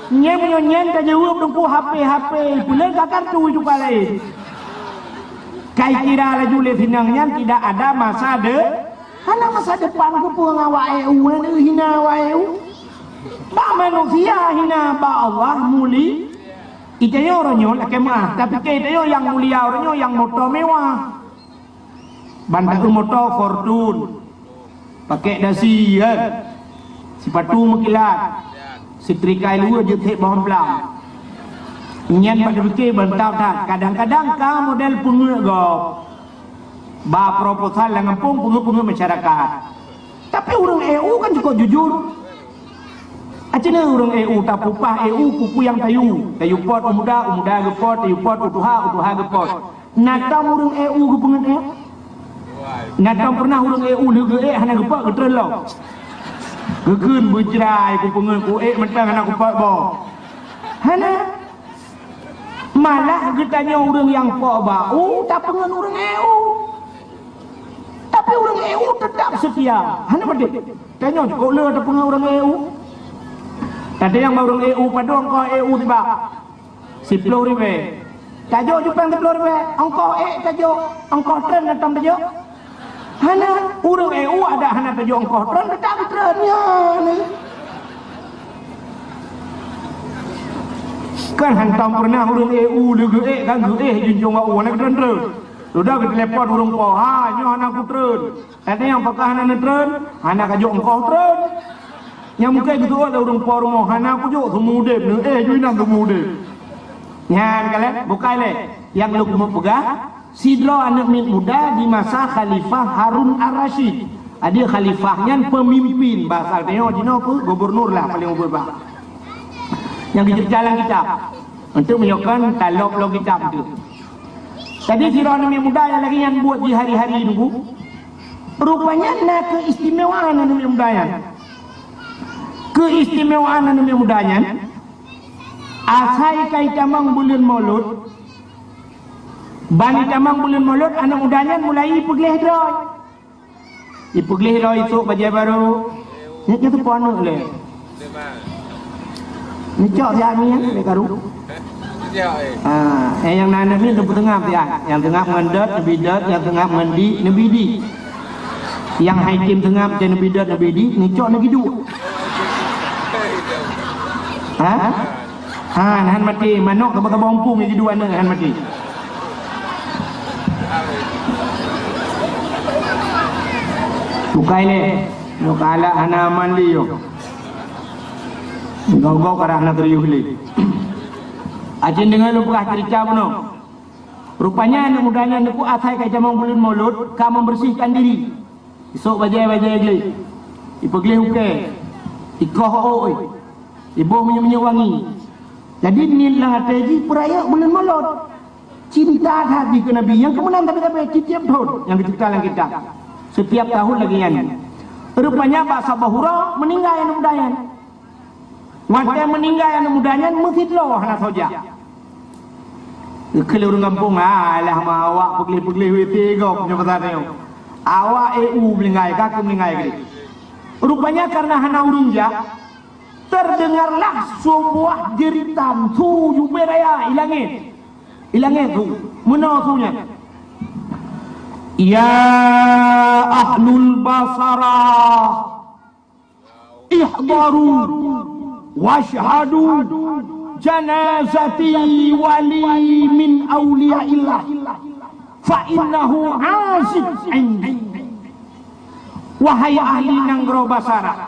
Nyan meunyoe nyan tajaweueb teungku, "H P, H P," peuleueh ka kartu itu kali. Kai kira laju lé sinong nyan tidak ada masa de-, hana masa depan keupeue ngon awak E U, hana hina awak E U. Bak manusia hina, bak Allah muli. Itanyoe uroe nyoe lakée meuah, tapi keu itanyoe nyang mulia uroe nyoe nyang moto mewah. Ban taeu moto Fortune, pakai dasi kan, sipatu meukilat, setrika luweue jeuet thek boh amplang. Nyan bak tapike mantap that, kadang-kadang ka model peungeuet gob. Ba proposal lam gampông peungeuet-peungeuet masyarakat. Tapi ureuëng E U kan cukup jujur. Aci na ureuëng E U, tapupah E U peue-peue nyang tayue. Tayue pot u muda, u muda geupot, tayue pot u tuha, u tuha geupot. Na tom ureuëng E U geupeungeut ék? Na tom peureunah ureuëng E U lheueh geuék hana geupot geutreun lom? Geukheun beujrai kupeungeut, kuék mantong hana kupot boh. Hana. Malah geutanyoe ureuëng nyang pot bak u tapeungeut ureuëng E U. Tapi ureuëng E U teutap seutia. Hana padum. Tanyoe cukôp le tapeungeut ureuëng E U. Tatanyong bak ureuëng E U, "Padum ongkoh E U tiba?" "Siploh ribée." "Tajok jupang siploh ribée, ongkoh ék tajok, ongkoh treun na tom tajok?" Hana, ureuëng E U adak hana tajok ongkoh treun, teutap treun nyan. Kan hantom peureunah ureuëng E U lheueh geuék kan geuéh junjung bak u hana geutreun-treun. Sudah geutelepon ureuëng po, "Ha, nyoe hana kutreun." Ada nyang pakah hana neutreun, hana kajok ongkoh treun. Nyang mungken geuteuôt lé ureuëng po rumoh, "Hana kujok, seumudeb neuéh ju inan seumudeb." Nyan kalheueh, bukai lé. Nyang lôn keumeung peugah, sidroe aneuëk miet muda di masa Khalifah Harun Ar-Rasyid. Adak khalifah nyan peumimpin, basa tanyoe jinoe peue, gubernur lah paléng ubit bah. Nyang geuceurita lam kitab. Untuk meunyoe kon talop lom kitab tu. Jadi sidroe aneuëk miet muda nyang lagée nyan buet di hari-hari nunggu. Rupanya na keistimewaan aneuëk miet muda nyan. Keistimewaan aneuëk miet muda nyan, asai ka itamong buleuen Molot, ban itamong buleuen Molot, aneuëk muda nyan mulai ipeugleh droe. Ipeugleh droe isôk bajée barô. Nyan, nyan teupeu aneuëk lé. Neucok siat nyan lé karu. Ah, eh, nyang na aneuëk miet neupeuteungab siat. Nyang teungab ngon dot, neubi dot, nyang teungab ngon di, neubi di. Nyang hai tem teungab, cit neubi dot, neubi di, neucok neugiduek. Ha? Ha, han maté, manok kaba-kaba umpung neugiduek aneuëk han maté. Bukai lé, nyoe kalak hana aman lé nyoe. Gob-gob karah na serius lé. Acin deungon lôn peugah ceurita bunoe. Rupanya aneuëk muda nyan neupeu asai ka itamong buleuen Molot ka membersihkan diri. Isôk bajée-bajée gleh. Ipeugleh ukée, ikoh ôk, iboh minyeuk-minyeuk wangi. Jadi niet lam até jih peurayeuk buleuen Molot. Cinta that jih keu Nabi, nyang keumeunan tabi-tabi tiep-tiep thon nyang geucebta lam kitab. Setiap tahun lagée nyan. Rupanya bak saboh uroe meuninggai aneuk muda nyan. Watée meuninggai aneuk muda nyan, meusidroe hana soe jak. Geukheun lé ureuëng gampông, "Alah ma awak peugleh-peugleh W T gob nyoe pasai nyoe. Awak E U meuninggai, ka keuh meuninggai keudeh." Rupanya kareuna hana ureuëng jak, terdengarlah sebuah jeritan su jubé raya i langét. I langét su, meunoe su nyan. Ya ahlul Basarah, ihdaru washhadu janazati wali min auliyaillah fa innahu azib indi. Wahai ahli nanggroe Basara,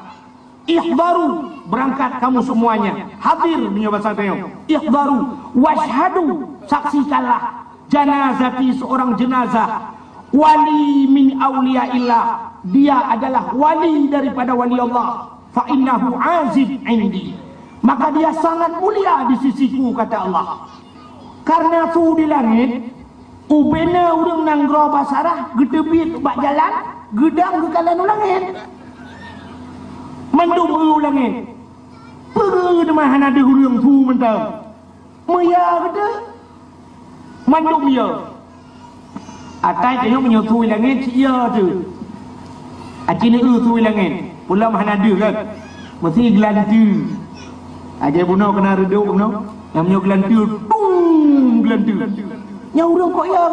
ihdaru, berangkat kamu semuanya, hadir meunyoe basa tanyoe. Ihdaru washhadu, saksikanlah, janazati, seorang jenazah, wali min auliyaillah, dia adalah wali daripada wali Allah, fa innahu azib indi, maka dia sangat mulia di sisiku, kata Allah. Karena su di langét, ubena ureuëng nanggroe Basarah geuteubiet bak jalan, geudong geukalon u langét. Mandum u langét. Peue teuma hana deuh ureuëng su mantong. Meuya geude, mandum ya. Atai tanyoe meunyoe su i langét, cit ya tu. Aci neu su i langét, pulam hana deuh kan. Meusi geulanteue. Aja bunoe keunan reudok bunoe. Nyang meunyoe geulanteue, tum geulanteue. Nyang ureuëng kok ya.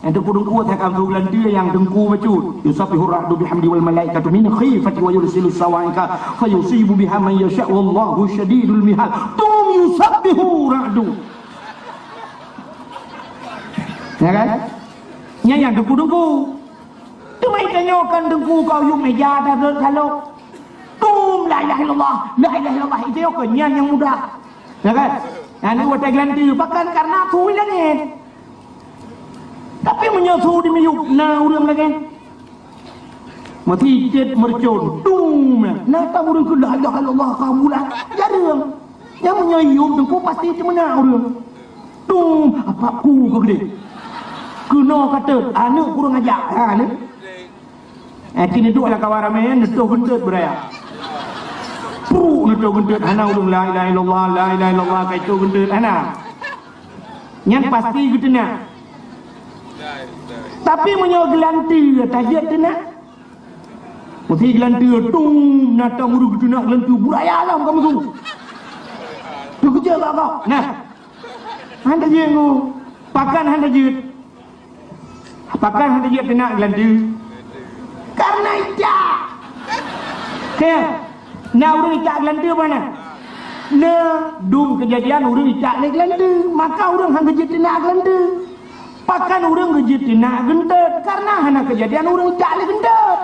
Nyang teungku-teungku takam su geulanteue nyang teungku bacut. Yusabbihu ra'du bihamdi wal malaikatu min khifati wa yursilu sawaika fayusibu biha man yasha wallahu syadidul mihal. Tum yusabbihu ra'du. Ya kan? Nyan nyang teungku-teungku. Teuma itanyoe kan teungku kau yum meja dah salok. Tum la ilaha illallah, la ilaha illallah, itanyoe kan nyan nyang mudah. Ya kan? Nyan watée geulanteue, pakon karena su i langét. Tapi meunyoe su di miyueb na ureuëng lagée. Meusi cit meureucon, tum, na tam ureuëng keu la ilaha illallah ka bulat. Jareueng. Nyang meunyoe yub teungku pasti teumeunak ureuëng. Tum, apa ku keu gede. Keunoe ka teut, aneuk kurang aja. Ha ni. Eh, kini duek lam kawan ramé, neutoh geunteut beuraya. Pruk neutoh geunteut, hana ureuëng la ilaha illallah, la ilaha illallah, ka itoh geunteut, hana. Nyan pasti geuteunak. Tapi meunyoe geulanteue tajeuet teunak, meusi geulanteue tum, na tam ureuëng geuteunak geulanteue, beuraya lam ka meusu. Teukeujot bak gob. Nah. Hana jeuet ngu. Pakon hana jeuet? Pakon hana jeuet teunak geulanteue? Karena icak. Keu, na ureuëng icak geulanteue mana? Na, dum keujadian ureuëng icak lé geulanteue, maka ureuëng hana jeuet teunak geulanteue. Pakon ureuëng geujeuet teunak geunteut? Karena hana keujadian ureuëng icak lé geunteut.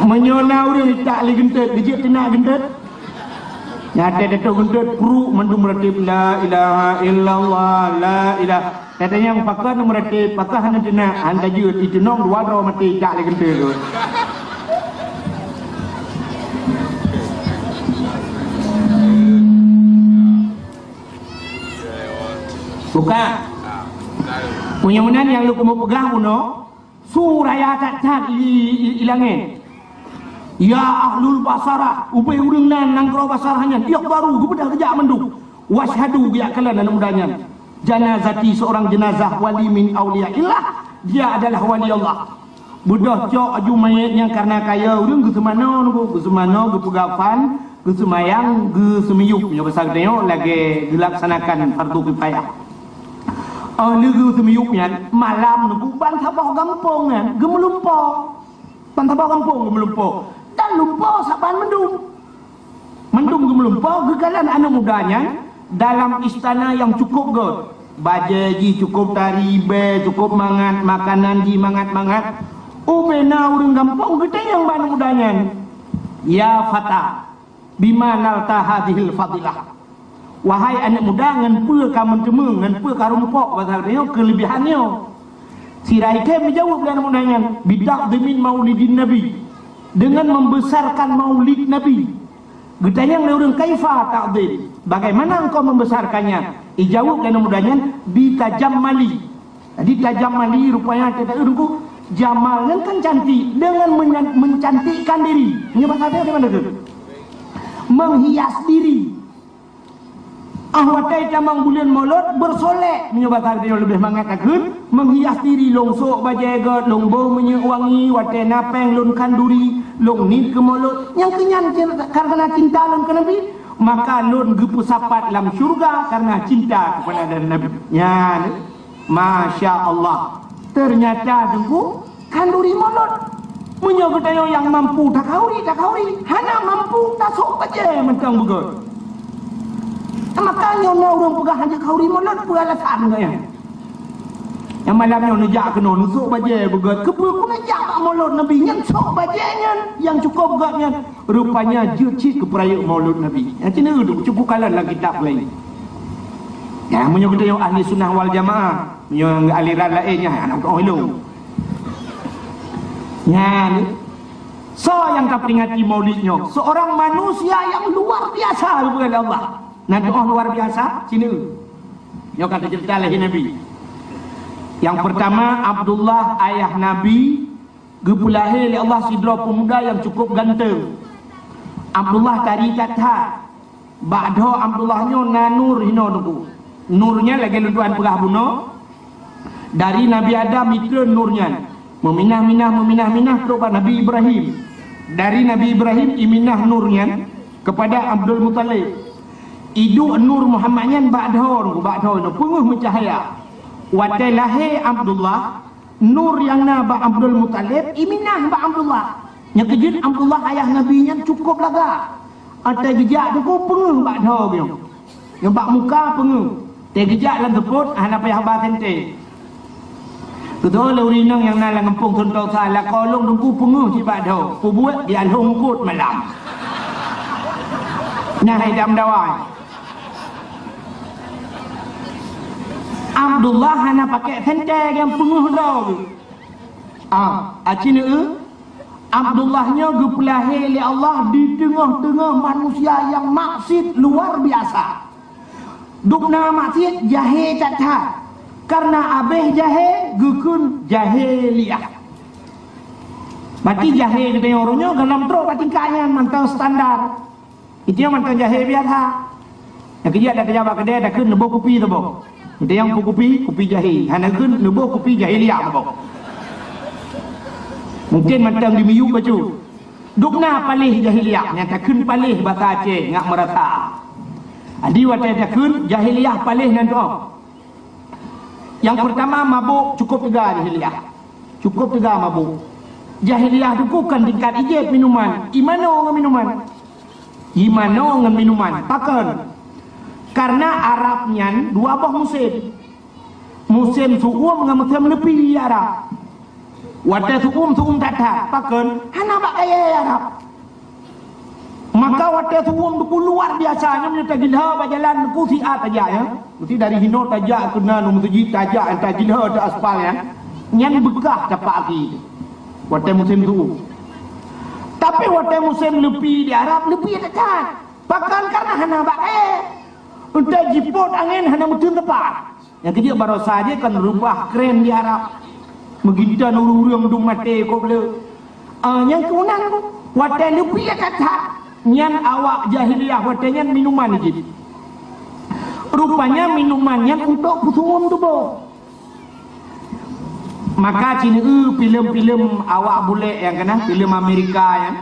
Meunyoe na ureuëng icak lé geunteut, geujeuet teunak geunteut? Nyan teutoh geunteut, pruk mandum meuratéb, la ilaha illallah, la ilaha. Teuka nyang pakon meuratéb, pakon hana teunak, hana jeuet, iteunong dua droe maté icak lé geunteut tu. Buka. Meunyoe meunan nyang lôn keumeung peugah bunoe, su raya that-that i, i, i langét. Ya ahlul Basarah, ubé ureuëng nan nanggroe Basarah nyan, ihdaru, geubeudôh geujak mandum. Washhadu, geujak kalon aneuk muda nyan. Janazati, seorang jenazah wali min auliyaillah, dia adalah wali Allah. Beudôh cok aju manyét nyang kareuna kaya ureuëng geuseumanoe nunggu, geuseumanoe, geupeugah fan, geuseumayang, geuseumiyueb. Nyoe basa geutanyoe lagée geulaksanakan fardu kifayah. Óh lheueh geuseumiyueb nyan, malam nunggu ban saboh gampông nyan geumeulumpoe. Ban saboh gampông geumeulumpoe. Dan lumpoe saban mandum. Mandum geumeulumpoe geukalon aneuk muda nyan dalam istana nyang cukup göt. Bajée jih cukup tari, bée cukup mangat, makanan jih mangat-mangat. Ubé na ureuëng gampông geutanyong bak aneuk muda nyan, "Ya fata, bima nalta hadhil fadilah?" Wahai aneuk muda, ngon peue ka meuteumé, ngon peue ka rumpok basa geutanyoe keuleubihan nyoe? Sira item jaweueb lé aneuk muda nyan, "Bita'dhimin maulidin Nabi," dengan membesarkan maulid Nabi. Geutanyong lé ureuëng, "Kaifa ta'dhim? Bagaimana engkau membesarkannya?" Ijaweueb lé aneuk muda nyan, "Bitajammali." Jadi tajammali rupanya, kata ureuëng ku, jamal nyan kan cantik, dengan menya-, mencantikkan diri. Nyoe bahasa dia bagaimana tu? Menghias diri. Ah, watée tamong buleuen Molot, bersolek, meunyoe basa geutanyoe leubeh mangat takheun, menghias diri, lôn sôk bajée gét, lôn boh minyeuk wangi, watée na péng lôn khanduri, lôn niet keu Molot. Nyang keu nyan cin-, karena cinta lôn keu Nabi, maka lôn geupeusapat lam syurga karena cinta kepada Nabi. Nyan. Masya Allah. Ternyata Teungku khanduri Molot. Meunyoe geutanyoe nyang mampu takhanduri, takhanduri. Hana mampu tasôk bajée mantong beugét. Maka nyoe na ureuëng peugah hanjeuet khanduri Molot, peue alasan geuh nyan? Nyang malam nyoe neujak keunoe neusôk bajée beugét. Keupeue ku neujak bak Molot Nabi nyan sôk bajée nyan nyang cukôp gét nyan? Rupanya jeuet cit keu peurayeuk Maulud Nabi. Nyang cina duek cukup kalon lam kitab laén. Nyan meunyoe geutanyoe ahli sunnah wal jamaah, meunyoe aliran laén nyan hana teuoh ilong. Nyan soe nyang taperingati Maulid nyoe? Seorang manusia yang luar biasa geupeugah lé Allah. Nan teuoh luar biasa, cina. Nyoe ka teuceurita lé Nabi. Yang pertama, Abdullah ayah Nabi, geupeulahé lé Allah sidroe peumuda nyang cukup ganteng. Abdullah tari that-that. Bak dhoe Abdullah nyoe na nur hinoe Teungku. Nur nyan lagée lôn tuan peugah bunoe, dari Nabi Adam jitreun nur nyan. Meuminah-minah, meuminah-minah trok bak Nabi Ibrahim. Dari Nabi Ibrahim iminah nur nyan kepada Abdul Muthalib. Iduek nur Muhammad nyan bak dhoe Teungku, bak dhoe nyoe peungeuh meucahya. Watée lahé Abdullah, nur nyang na bak Abdul Muthalib iminah bak Abdullah. Nyang keujeuet Abdullah ayah Nabi nyan cukup lagak. Watée geujak Teungku peungeuh bak dhoe nyoe. Nyoe bak muka peungeuh. Watée geujak lam seupôt hana payah ba sente. Geutanyoe lé ureuëng inong nyang na lam gampông Suntosa, lakoe lôn Teungku peungeuh cit bak dhoe. Peubuet di alhong eungkôt malam. Nah hai dam dawai. Abdullah hana pakai sente nyang peungeuh droe. Ah, aci neu, Abdullah nyoe geupeulahé lé Allah di teungoh-teungoh manusia nyang maksiet luar biasa. Dubna maksiet jahé that-that. Karena abéh jahé geukheun jahiliyah. Berarti jahé geutanyoe uroe nyoe golom trok bak tingkat nyan mantong standar. Itu nyang mantong jahé biasa. Nyang keujeuet dak tajak bak keudè takheun neuboh kupi saboh. Meuteuyang kupi, kupi jahé. Hana kheun neuboh kupi jahiliyah saboh. Mungkin mantong di miyup bacut. Dubna paléh jahiliyah nyang takheun paléh basa Aceh ngat meurasa. Adi watée takheun jahiliyah paléh nan tuoh. Nyang peurtama mabök cukup teuga jahiliyah. Cukup teuga mabök. Jahiliyah tu bukan tingkat ijép minuman, imano ngon minuman. Imano ngon minuman. Pakon? Karena Arab nyan dua boh musém. Musém su'um ngon musém leupi Arab. Watée su'um, su'um that-that. Pakon? Hana bak kayée Arab. Maka watée su'um Teungku luar biasa, nyoe meunyoe tagilha bak jalan Teungku siat tajak, ya. Mesti dari hinoe tajak keunan u meuseujid tajak, tagilha di aspal, ya. Nyan beukah tapak aki. Watée musém su'um. Tapi watée musém leupi di Arab, leupi dekat. Pakon? Karena hana bak kayée. Entah jipot angén hana meuteun tepat. Nyang keujeuet baroesa jih kon reubah kren di Arab. Meuginton ureuëng-ureuëng dum maté kok le. Ah, nyang keunan watée leupi that-that nyan awak jahiliyah watée nyan minuman jih. Rupanya minuman nyan untuk peusuum tuboh. Maka ci neu filem-filem awak bulek nyang kana filem Amerika nyan.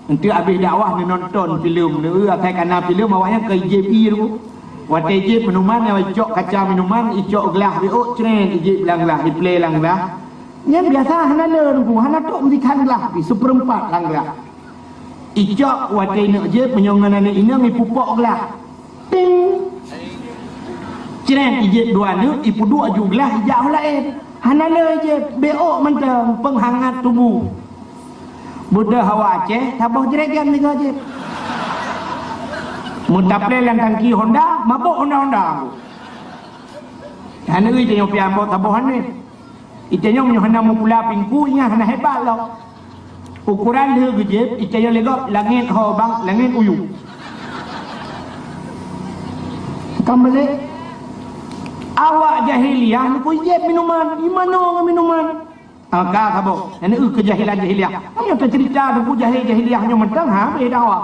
Enteuk habéh dakwah neunonton filem, neu asai kana filem awaknyan ka ijép ie tu. Watée ijép minuman nyang icok kaca minuman, icok glah biôk cret ijép lam glah, iplé lam glah. Nyan biasa hana le Teungku, hana trok meusikan glah pih, seupeurempat lam glah. Icok watée ineuk jép meunyoe ngon aneuk inong ipupok glah. Ting! Cret ijép dua neuk ipeuduek aju glah ijak ho laén. Hana le ijép, biôk mantong peunghangat tuboh. Beudôh hawa Aceh, saboh jregen tiga jép. Meutaplé lam tangki Honda, mabök Honda-Honda. Hana ui tanyoe pian bok saboh aneuk. Ita nyoe meunyoe hana meupula pingku, ingat hana hebat lom. Ukoran lheueh geujieb, ita nyoe lé gob langét ho bang, langét u yup. Kan balek? Awak jahiliyah neukui jieb minuman, di manoe ngon minuman. Ah, ka saboh. Nyan keuh keujahilan jahiliyah. Meunyoe taceurita teungku jahé jahiliyah nyoe mantong, ha, beda awak.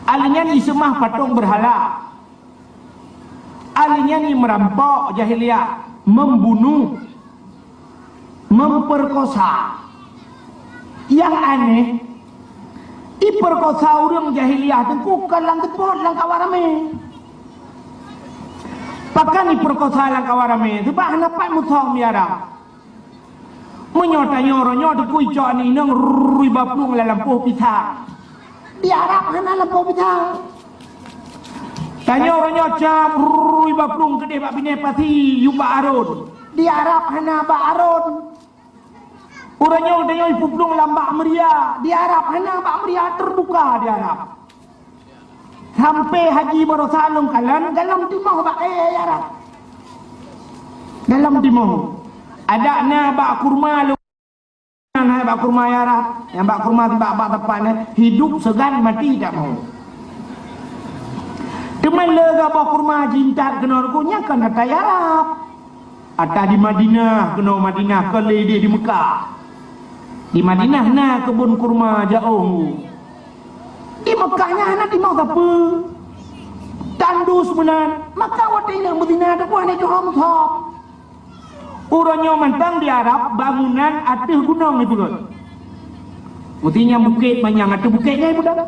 Ahli nyan jiseumah patong beurhala. Ahli nyan jimeurampok jahiliyah, membunuh, memperkosa. Nyang aneh, jipeurkosa ureuëng jahiliyah teungku kon lam teupot lam kawan ramé. Pakon jipeurkosa lam kawan ramé? Seubab hana pat musom di Arab. Meunyoe tanyoe uroe nyoe teungku icok aneuk inong rui baplueng lam lampôh pisang. Di Arab hana lampôh pisang. Tanyoe uroe nyoe cam rui baplueng keudeh bak binéh pasi yub bak arôn. Di Arab hana bak arôn. Uroe nyoe tanyoe ipuplueng lam bak meuria. Di Arab hana bak meuria, teubuka di Arab. Sampai haji baroesa lôn kalon, golom timoh bak kayèe Arab. Golom timoh. Adak na bak kurma lôn, na bak kurma Arab. Nyang bak kurma bak, bak teumpat nyan, hidup segan mati tak mau. Teuma lé gaboh kurma jintat keunoe ruku nyan kan ata Arab. Ata di Madinah, keunoe Madinah, kon lé idéh di Meukah. Di Madinah na keubon kurma jaoh. Di Meukah nyan hana timoh sapeue. Tandus meunan, maka watèe inong meuzina teungku hana jihom-hom. Uroe nyoe mantong di Arab bangunan ateueh gunong jipeugöt. Meusti nyan bukét manyang ateueh bukét nyan jipeugöt.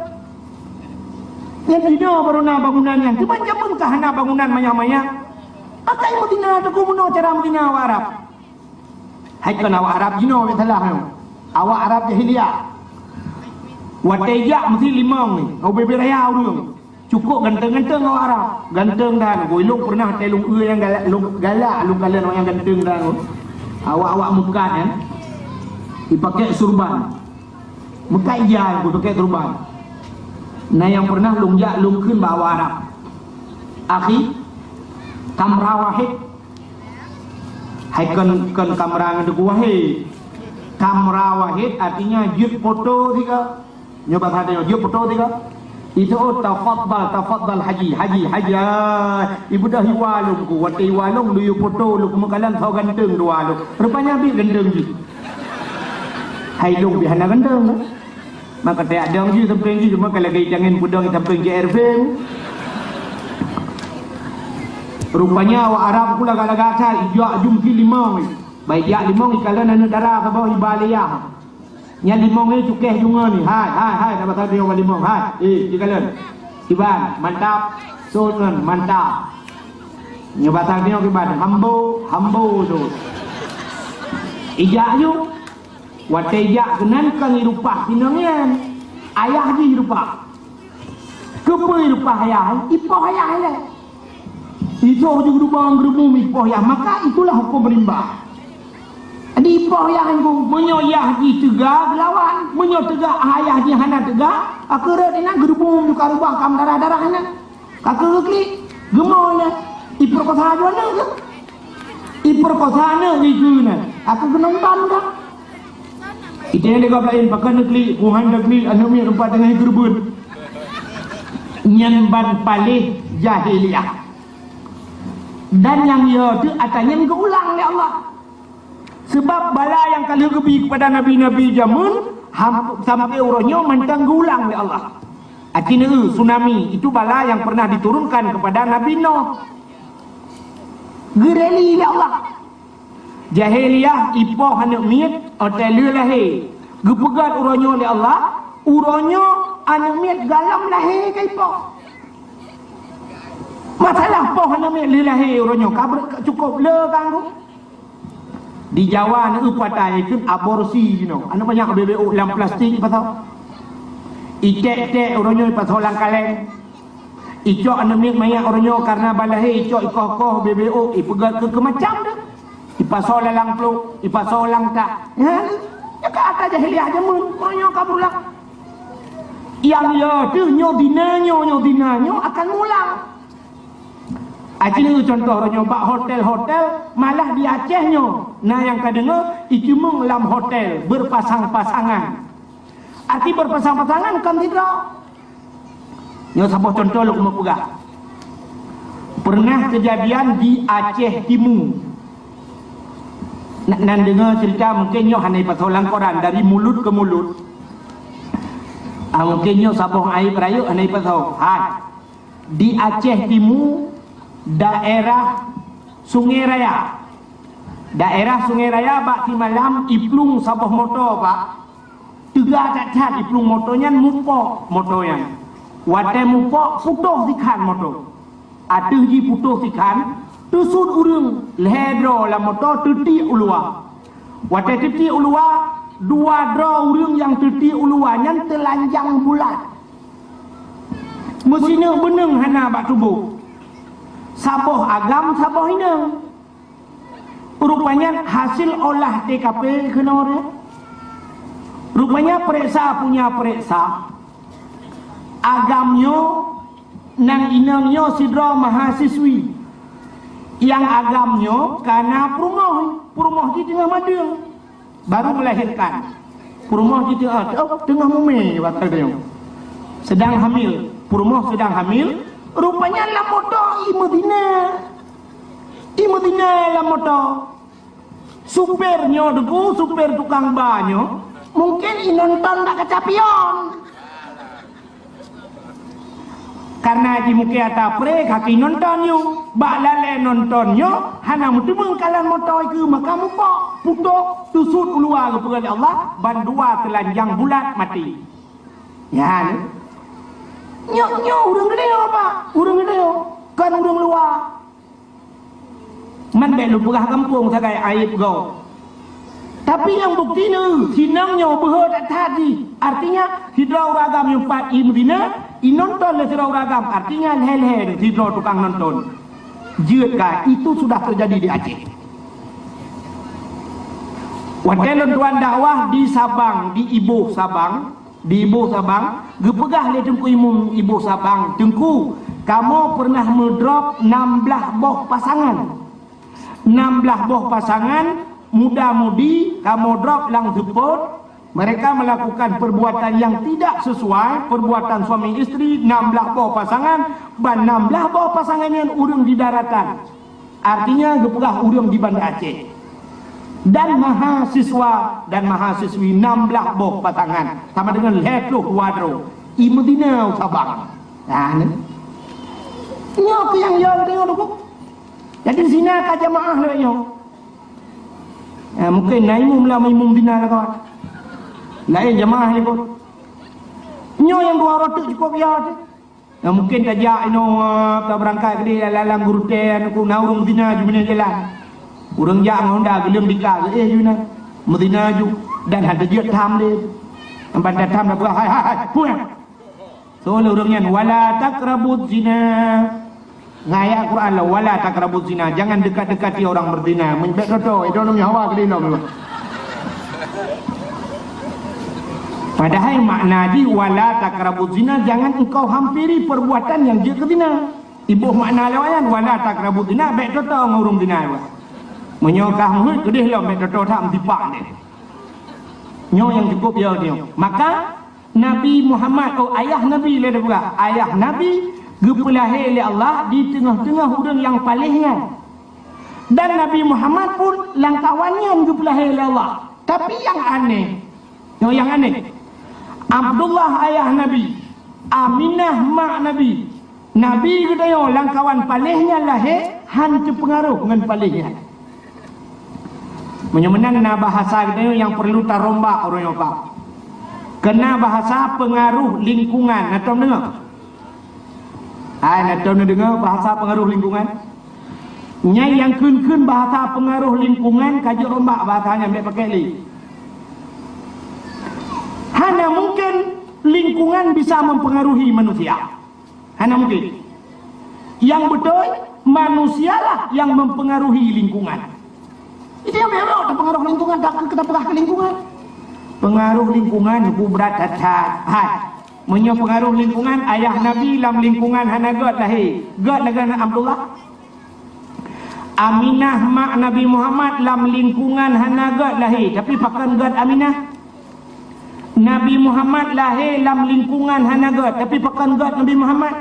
Nyan inoe baru na bangunan nyan. Teuma jameun ka hana bangunan manyang-manyang. Maka meuzina teungku meunoe cara meuzina awak Arab. Hai kon awak Arab jinoe bèk salah nyoe. Awak Arab jahiliyah. Watèe jak meusti limong ni, ubé-bé raya ureueng. Cukôp ganteng-ganteng awak Arab. Ganteng dan, ilôn pernah watèe lôn eu nyang galak, lôn galak lôn kalon awak nyang ganteng dan. Awak-awak meukat nyan. Ipakè surban. Meukat ija, ipakè surban. Na nyang pernah lôn jak lôn kheun bak awak Arab. Akhi, kamera wahid. Hai kon, kon kamera ngon teungku wahid. Kamera wahid artinya jeuet foto sigoe. Nyoe bahasa tanyoe, jeuet foto sigoe. Itu, oh, tafadhal, tafadhal haji, haji, haji. Ah, ibeudôh iwa lôn ku, watèe iwa lôn, lôn yue foto lôn ku meukalon soe ganteng dua lôn. Rupanya bit ganteng jih. Hai lôn bit hana ganteng. Maka teuyak dong jih sampéng jih, cuma ka lagèe tangen peudong sampéng J R V. Rupanya awak Arab ku lagak-lagak that, ijak jum si limong. Baik jak limong ikalon aneuk dara saboh iba lé yah. Nyan limong nyoe cukéh deungon ni. Hai, hai, hai, na pasal deungon limong. Hai, eh, ikalon. Iban, mantap. Son ngon, mantap. Nyoe pasal deungon iban, hambo, hambo tu. Ijak yuk. Watèe jak keunan kon irupah sinong nyan. Ayah jih irupah. Keupeue irupah ayah? Ipoh ayah ilèe. Isoe ju geurubong geurubong ipoh ayah. Maka itulah huköm rimba. Jadi ipoh ayah nyan, meunyoe yah jih teuga geulawan, meunyoe teuga ayah jih hana teuga, akhé rot inan geurubong ju ka rubah kam darah-darah inan. Ka keuh geuklik, geumo nyan. Ipeurkosa ju aneuk geuh. Ipeurkosa aneuk geuh keuh nyan. Aku keunong ban dah. Ite nyang lé gob laén, pakon neuklik, kuhan neuklik, aneuk miet teumpat teungoh geureubeut. Nyan ban paléh jahiliyah. Dan nyang yo teuh ata nyan geuulang lé Allah. Sebab bala nyang ka lheueh geubi kepada nabi-nabi jameun, ham-, sampai uroe nyoe mantong geuulang lé Allah. Artinya, tsunami itu bala yang pernah diturunkan kepada Nabi Nuh. Geureli lé Allah. Jahiliyah ipoh aneuk miet, watèe lheueh lahé. Geupeugöt uroe nyoe lé Allah, uroe nyoe aneuk miet golom lahé ka ipoh. Masalah poh aneuk miet lheueh lahé uroe nyoe, ka ber-, ka cukôp le ka anggô. Di Jawa na eu patai kheun aborsi jinoe. Aneuk manyak bebek lam plastik ipasoe. Iték-iték uroe nyoe ipasoe lam kaleng. Icok aneuk miet manyak uroe nyoe karena ban lahé icok ikoh-koh bebek ipeugöt keu, keu macam deuh. Ipasoe lam pluek, ipasoe lam tak. Nyan, nyan ka ata jahiliyah jameun uroe nyoe ka berulang. Nyang yo teuh nyoe dina nyoe, nyoe dina nyoe akan mulang. Aci contoh uroe nyoe bak hotel-hotel, malah di Aceh nyoe. Na nyang ka deungoe, iceumeung lam hotel beurpasang-pasangan. Arti beurpasang-pasangan kon sidroe. Nyoe saboh cuntoh lôn keumeung peugah. Peureunah keujadian di Aceh Timu. Na-, nan deungoe ceurita mungken nyoe hana ipasoe lam koran, dari mulut ke mulut. Ah, mungken nyoe saboh aib rayeuk hana ipasoe. Hai. Di Aceh Timu, daerah Sungai Raya. Daerah Sungai Raya bak simalam iplueng saboh moto, Pak. Teuga that-that iplueng moto nyan, mupok moto nyan. Watée mupok, putôh sikhan moto. Ateueh jiputôh sikhan, teusut ureuëng lhée droe lam moto teutiek u luwa. Watée teutiek u luwa, dua droe ureuëng nyang teutiek u luwa nyan teulanjang bulat. Meusineuk beuneueng hana bak tuboh. Saboh agam, saboh inong. Rupanya hasil olah T K P keunoe. Rupanya peuriksa punya peuriksa. Agam nyoe, nang inong nyoe sidroe mahasiswi. Nyang agam nyoe kana peurumoh, peurumoh jih teungoh mandeueng. Baru melahirkan. Peurumoh jih teungoh, oh, teungoh mumé, kata dia. Sedang hamil. Peurumoh sedang hamil. Rupanya lam moto i meuzina. I meuzina lam moto. Supir nyoe Teungku, supir tukang ba nyoe, mungken i nonton bak kaca pion. Karena jimeuke ata pré kaki nonton nyoe, bak lalée nonton nyoe hana meuteumeung kalon moto ikeue, maka mupok, putôh, teusut u luwa geupeugah lé Allah, ban dua teulanjang bulat maté. Nyan. Nyoe, nyoe ureuëng geutanyoe, Pak. Ureuëng geutanyoe, kon ureuëng luwa. Man bék lôn peugah gampông sagai aib gob. Tapi nyang bukti nyoe, sinong nyoe beuhe that-that jih. Artinya, sidroe ureuëng agam nyang pat i meuzina, i nonton lé sidroe ureuëng agam. Artinya, lhée-lhée sidroe tukang nonton. Jeuet ka, itu sudah terjadi di Aceh. Watée lôn tuan dakwah di Sabang, di Iboh Sabang, di Iboh Sabang, geupeugah lé Teungku Imum Iboh Sabang, "Teungku, kamoe peureunah meudrop nam blaih boh pasangan. Nam blaih boh pasangan, muda-mudi, kamoe drop lam seupôt, mereka melakukan perbuatan yang tidak sesuai, perbuatan suami isteri, nam blaih boh pasangan, ban nam blaih boh pasangan nyan ureuëng di daratan." Artinya geupeugah ureuëng di Banda Aceh. Dan mahasiswa dan mahasiswi nam blaih boh pasangan, sama dengan lhée ploh dua droe. I meuzina u Sabang. Nah, ni. Nyoe keuh nyang yo deungoe tu. Jadi zina ka jamaah lagée nyoe. Ya, mungkin na imum lah, imum zina lah kawan. Laén jamaah ni pun. Nyoe nyang dua ratus cukup ya tu. Nah, mungkin tajak inoe, ah, tabeurangkat keudeh lam, lam gurutée, anu ku na ureuëng zina ju meunan jalan. Ureuëng jak ngon honda geuleueng dika, eh, ju na. Meuzina ju. Dan hana jeuet tham lé. Amban tatham na peugah, "Hai, hai, hai, pulang." Soe lé ureuëng nyan, "Wala taqrabuz zina." Ngon ayat Quran lah, "Wala taqrabuz zina." Jangan dekat-dekati orang berzina. Meunyo bék toto, itu namanya hawa keudeh lom. Padahai makna jih, "Wala taqrabuz zina", jangan engkau hampiri perbuatan yang jeuet keu zina. Iboh makna lewat nyan, "Wala taqrabuz zina", bék toto ngon ureuëng zina. Meunyoe kah meuheuet keudeh lom, bék toto that meusipak deh. Nyoe nyang cukup ya nyoe. Maka Nabi Muhammad, oh, ayah Nabi lé peugah, ayah Nabi geupeulahé lé Allah di teungoh-teungoh ureuëng nyang paléh nyan. Dan Nabi Muhammad pun lam kawan nyan geupeulahé lé Allah. Tapi nyang aneh, nyoe nyang aneh, Abdullah ayah Nabi, Aminah mak Nabi, Nabi geutanyoe lam kawan paléh nyan lahé, han teupeungaruh ngon paléh nyan. Meunyoe meunan na bahasa geutanyoe nyang perlu tarombak ureuëng nyoe, Pak. Kena bahasa pengaruh lingkungan. Na tom deungoe? Hai, na tom deungoe bahasa pengaruh lingkungan? Nyai nyang kheun-kheun bahasa pengaruh lingkungan ka jeuet rombak bahasa nyan, bék pakai lé. Hana mungkin lingkungan bisa mempengaruhi manusia. Hana mungkin. Yang beutôi, manusialah yang mempengaruhi lingkungan. Jadi, nyang bék rot tapeungaruh lingkungan, dak keu tapeugah keu lingkungan. Peungaruh lingkungan nyoe brat that-that. Hai. Meunyoe peungaruh lingkungan, ayah Nabi lam lingkungan hana gét lahé. Gét lagée na Abdullah. Aminah mak Nabi Muhammad lam lingkungan hana gét lahé, tapi pakon gét Aminah? Nabi Muhammad lahé lam lingkungan hana gét, tapi pakon gét Nabi Muhammad?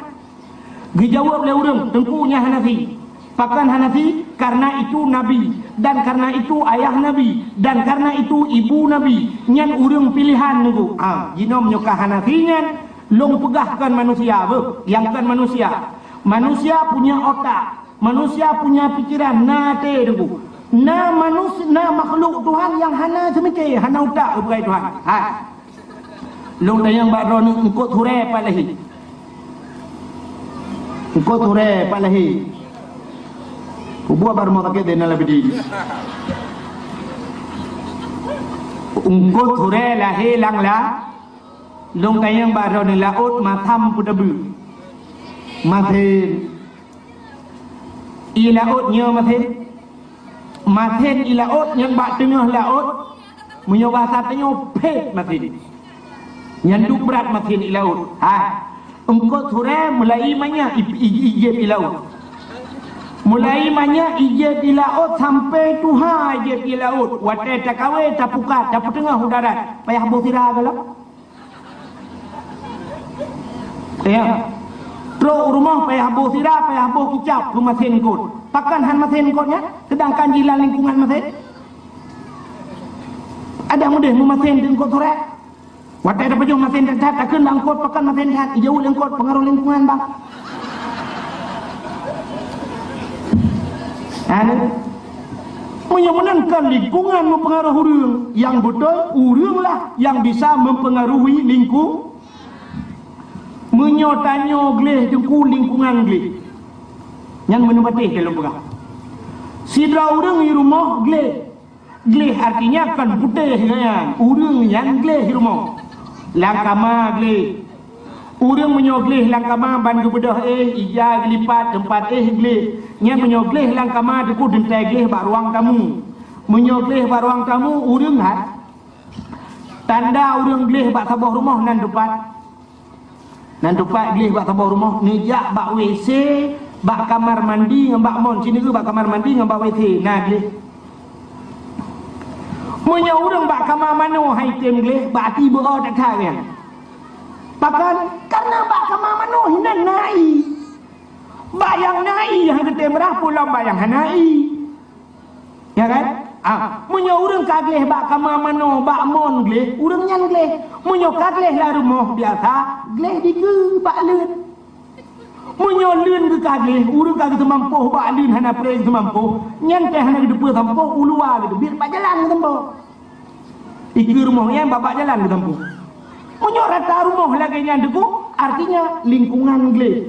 Geujaweueb lé ureuëng, "Teungku, nyan Hanafi." Pakon Hanafi? Karena itu Nabi, dan karena itu ayah Nabi, dan karena itu ibu Nabi. Nyan ureuëng pilihan Teungku. Ha, jinoe meunyoe ka Hanafi nyan, lôn peugah kon manusia, beuh, nyang kon manusia. Manusia punya otak, manusia punya pikiran, na até Teungku. Na manus-, na makhluk Tuhan nyang hana seumiké, hana utak, bukai Tuhan. Ha. Lôn tanyong bak droeneuh, eungkôt hurée pat lahé? Eungkôt hurée pat lahé? Peue buet bak rumoh sakét Zainal Abidin? Eungkôt hurée lahé lam la-, lôn tanyong bak droeneuh, laôt masam peue teubeu? Masén. Ie laôt nyoe masén. Masén ie laôt nyan bak teungoh laôt, meunyoe basa tanyoe phét masén. Nyan duek brat masén ie laôt. Hai, eungkôt hurée mulai manyak i-, i-, i-, jieb ie laôt. Mulai manyak i-, jieb ie laôt sampoe tuha jieb ie laôt. Watée takawe tapukat, tapeuteungoh u darat, payah boh sira gohlom. Ya. Trok u rumoh payah boh sira, payah boh kicap keu masén eungkôt. Pakon han masén eungkôt nyan, seudangkan jih lam lingkungan masén? Adak meudeh meumasén di eungkôt hurée. Watée tapajoh masén that-that, takheun bak eungkôt pakon masén that, ijaweueb lé eungkôt, pengaruh lingkungan, Bang. Anu, meunyoe meunan kan lingkungan mempengaruhi ureuëng, yang betul ureuëng lah yang bisa mempengaruhi lingku-, meunyoe tanyoe gleh Teungku lingkungan gleh. Nyan meunan patéh lôn peugah. Sidroe ureuëng di rumoh gleh. Gleh artinya kon putéh nyan, ureuëng nyan gleh di rumoh. Lam kama gleh. Ureuëng meunyoe gleh lam kama ban geubeudôh éh, ija geulipat, teumpat éh gleh. Nyan meunyoe gleh lam kama Teungku teuntée gleh bak ruang tamu. Meunyoe gleh bak ruang tamu, ureuëng hat. Tanda ureuëng gleh bak saboh rumoh nan teupat. Nan teupat gleh bak saboh rumoh, neujak bak W C, bak kamar mandi ngon bak mon. Sineuk bak kamar mandi ngon bak W C, na gleh. Meunyoe ureuëng bak kama manoe han item gleh, bak até beu-o that-that nyan. Pakon? Karena bak kama manoe hinan na ie. Bak nyang na ie han geutem rhah, peue lom bak nyang hana ie. Ya kan? Ah, meunyoe ureuëng ka gleh bak kama manoe, bak mon gleh, ureuëng nyan gleh. Meunyoe ka gleh lam rumoh biasa, gleh dikeue bak leuen. Meunyoe leuen geuh ka gleh, ureuëng ka geuseumampôh bak leuen hana preh geuseumampôh, nyan teuh hana geuteupeue sampôh, u luwa geuteubiet bak jalan geuseumampôh. Dikeue rumoh nyan bak, bak jalan geuseumampôh. Meunyoe rata rumoh lagée nyan Teungku, artinya lingkungan gleh.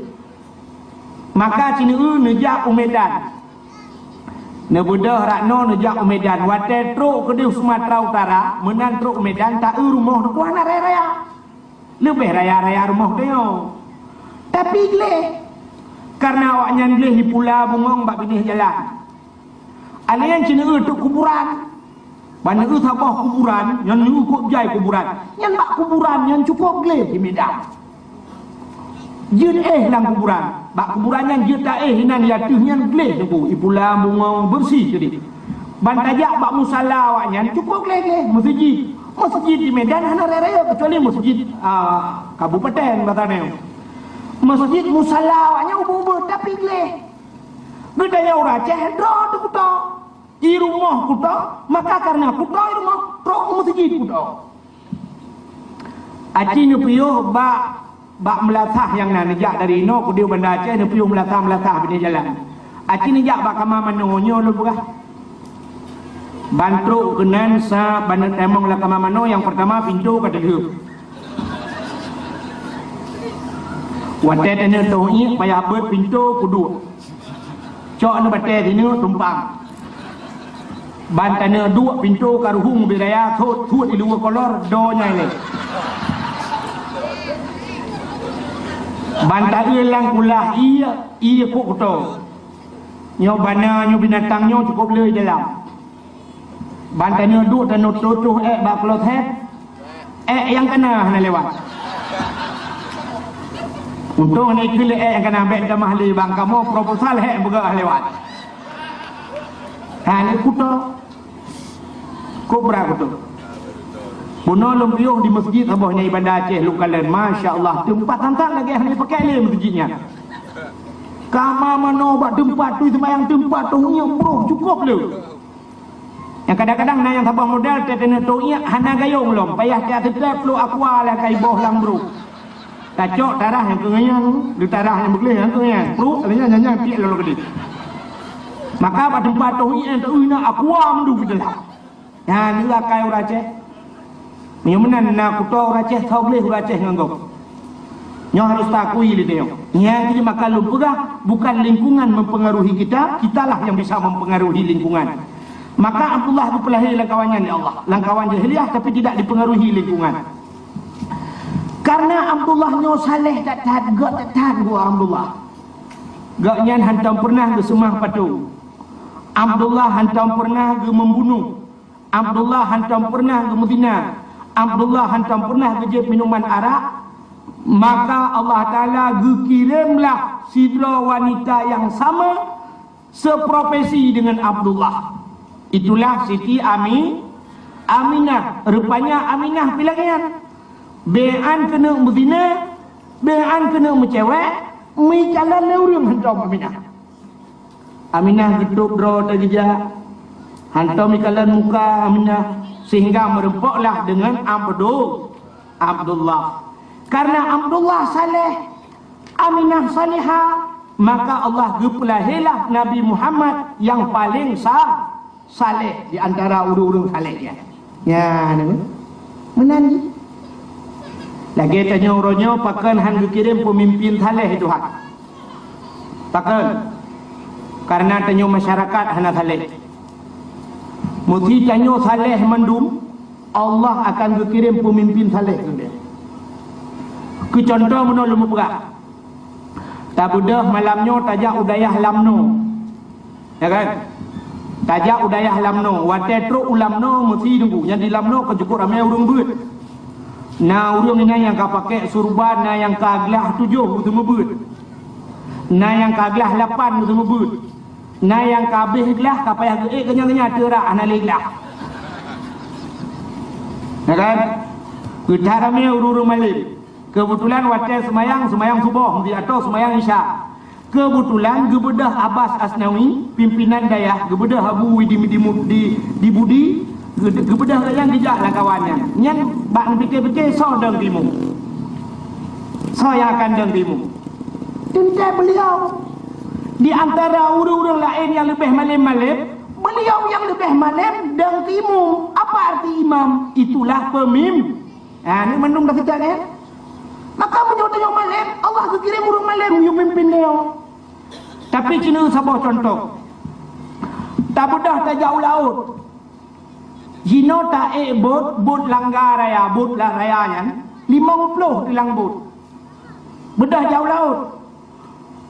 Maka sineuk neujak u Medan. Neubeudôh rot noe neujak u Medan. Watée trok keudeh Sumatera Utara, meunan trok u Medan, taeu rumoh Teungku hana raya-raya. Leubeh raya-raya rumoh tanyoe. Tapi gleh. Karena awaknyan gleh di Pula Bungong bak binéh jalan. Alèh nyan sineuk eu teuk kuburan. Ban neuk eu saboh kuburan, nyan neuk eu kok jai kuburan. Nyan bak kuburan nyan cukôp gleh di Medan. Jeuet éh lam kuburan. Bak kuburan nyan jeuet taéh inan ateueh nyan gleh Teungku, di Pula Bungong beureusi keudeh. Ban tajak bak musala awaknyan cukôp gleh-gleh, meuseujid. Meuseujid di Medan hana raya-raya, keucuali meuseujid, ah, kabupaten basa nyoe. Meuseujid musala awaknyan ubit-ubit, tapi gleh. Geutanyoe ureuëng Aceh droe teuh kuto. I rumoh kuto, maka karena kuto i rumoh, trok u meuseujid kuto. Aci neupiôh bak, bak meulasah nyang na neujak dari inoe keudeh Banda Aceh, neupiôh meulasah-meulasah binéh jalan. Aci neujak bak kama manoe nyoe lôn peugah. Ban trok keunan sa ban neutamong lam kama manoe, nyang peurtama pintoe ka teulheueh. Watée taneuk toh iék payah beuet pintoe kuduek. Cok neubatée sineuk tumpang. Ban taneuk duek pintoe ka ruhueng ubit raya, thot-thot di luwa kolor, do nyang ilée. Ban taeu lam kulah ié, ié kok kuto. Nyoe bana nyoe binatang nyoe cukôp le dalam. Ban taneuk duek taneuk tutoh ék bak kloset, ék nyang kana hana lewat. Untông hana ikheun lé ék nyang kana, bék tamah lé bang kamoe proposal hék beugah lewat. Ha, nyoe kuto. Kobra kuto. Bunoe lôn piôh di masjid saboh nyan ibadah Aceh lôn kalon. Masya Allah, teumpat sangat lagèe hana jipakai lé masjid nyan. Kama manoe bak teumpat tu seumayang teumpat tu nyoe broh cukôp lé. Nyang kadang-kadang na nyang saboh model teuh teuneuk toh iék hana gayông lom, payah tiep-tiep plôk aqua lé ka iboh lam brôk. Tacok tarah nyang keungian, di tarah nyang beugléh nyang keungian. Plôk, nyan, nyan, nyan, piek lom keudéh. Maka bak teumpat toh iék nyang teuh na aqua mandum di dalam. Nyan nyoe akai ureueng Aceh. Meunyoe meunan na kuto ureueng Aceh, soe gleh ureueng Aceh ngon gob. Nyoe harus taakui lé tanyoe. Nyang jadi maka lôn peugah, bukan lingkungan mempengaruhi kita, kitalah yang bisa mempengaruhi lingkungan. Maka Abdullah geupeulahé lam kawan nyan lé Allah, lam kawan jahiliyah tapi tidak dipengaruhi lingkungan. Karena Abdullah nyoe saleh that-that, göt that-that geuh Abdullah. Gobnyan hantom pernah geuseumah patong. Abdullah hantom pernah geumeubunoh. Abdullah hantom pernah geumeuzina. Abdullah hantom pernah geujép minuman arak. Maka Allah Taala geukiremlah sidroe wanita nyang sama seprofesi dengan Abdullah. Itulah Siti Ami-, Aminah. Rupanya Aminah pih lagèe nyan. Bèk an keuneuk meuzina, bèk an keuneuk meucewek, meuikalon lé ureueng hantom Aminah. Aminah geutôb droe teugeujak, hantom ikalon muka Aminah, sehingga meureumpoklah deungon Abdu-, Abdullah. Karena Abdullah saleh, Aminah salihah, maka Allah geupeulahèlah Nabi Muhammad nyang paleng sa-, saleh di antara ureueng-ureueng saleh nyan. Nyan, meunan jih. Lagèe tanyoe uroe nyoe pakon han geukirém peumimpin saleh Tuhan. Pakon? Karena tanyoe masyarakat hana saleh. Meusé tanyoe saleh mandum, Allah akan geukirém peumimpin saleh keu tanyoe. Keu contoh, meunoe lôn mupeugah. Tabeudôh malam nyoe tajak u dayah Lamno. Ya kan? Tajak u dayah Lamno. Watèe trôk u Lamno, meusé teungku. Nyan di Lamno ka cukôp ramè ureueng beuet. Na ureueng inan nyang ka pakèk surban, na nyang ka glah tujoh geuseumeubeuet. Na nyang ka glah lapan geuseumeubeuet. Na nyang ka abéh glah ka payah geuék keunyan-keunyan teurak hana lé glah. Ya kan? Geuthat ramè ureueng-ureueng malém. Keubeutulan watèe seumayang, seumayang suboh, atau seumayang isya. Keubeutulan geubeudôh Abbas Asnawi, pimpinan dayah, geubeudôh Abu Widi di, di, di Budi, geu-, geubeudôh lé nyan geujak lam kawan nyan. Nyan bak neupike-pike soe dong timu. Soe nyang akan dong timu. Teuntèe beliau di antara ureueng-ureueng laén nyang leubeh malém-malém, beliau nyang leubeh malém dong timu. Apa arti imam? Itulah pemim-, Ha, ni mandum dah seujak kan? Maka meunyoe tanyoe malém, Allah geukirém ureueng malém yue pimpin tanyoe. Tapi keuneuk saboh contoh. Tabeudôh tajak u laôt. Jinoe taék bot, bot langga raya, bot la-, raya nyan, limong ploh di lam bot. Beudôh jak u laôt.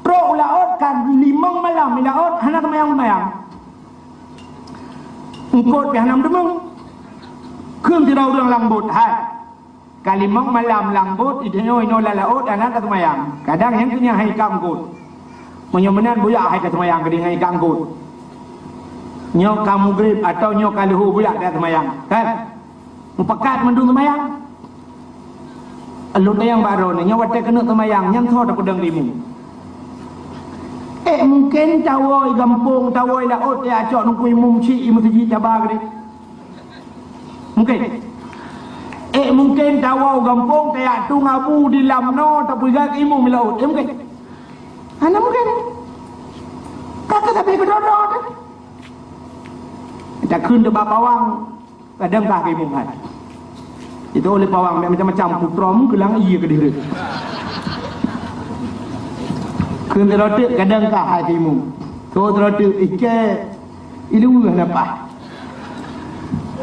Trôk u laôt ka limong malam di laôt hana seumayang-seumayang. Eungkôt pih hana meudeumeung. Kheun sidroe ureueng lam bot, "Hai, ka limong malam lam bot, i tanyoe inoe lam laôt hana taseumayang. Kadang nyang keunyan hai ka eungkôt. Meunyoe meunan buyak hai taseumayang keudéh hai ka eungkôt. Nyoe ka mugrib atau nyoe ka leuhô buyak taseumayang." Kan? Mupakat mandum seumayang. Lôn tanyong bak droeneuh, nyoe watèe keuneuk seumayang, nyan soe tapeudong keu imum? Eh, mungken tawoe gampông, tawoe laôt, ya, cok nungku imum chik i meuseujid caba keudéh. Mungken. Eh, mungken tawoe gampông, tayak tueng abu di lam noe, tapeugah keu imum laôt. Eh, mungken. Hana mungken. Ka keuh sabe keudroe-droe teuh. Takheun teuh bak bawang. Kadang kah keu imum hai. Itu oleh pawang macam-macam putroe meukelang ié keudeh reuet. Kheun sidroe teuk kadang kah hai keu imum. Soe sidroe teuk ikei iluweuh hana paih.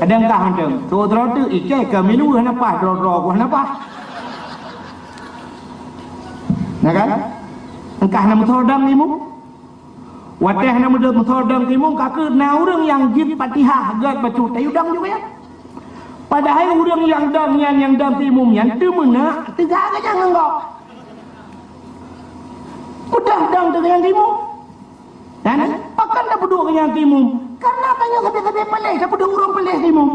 Kadang kah mantong. Soe sidroe teuk ikei ka miluweuh hana paih, droe-droe ku hana paih. Nah kan? Engkah na meusoe dong imum. Watèe hana meudeuh meusoe dong keu imum, ka keuh na ureueng nyang jeuet Fatihah gèt bacut, tayue dong juga nyan. Padahai ureueng nyang dong nyan nyang dong keu imum nyan teumeuna teuga geuh nyan ngon gob. Peudong dong teuga nyan keu imum. Dan pakon tapeuduek geuh nyan keu imum? Karena Nyoe sabe-sabe paléh, tapeudong ureuëng paléh imum.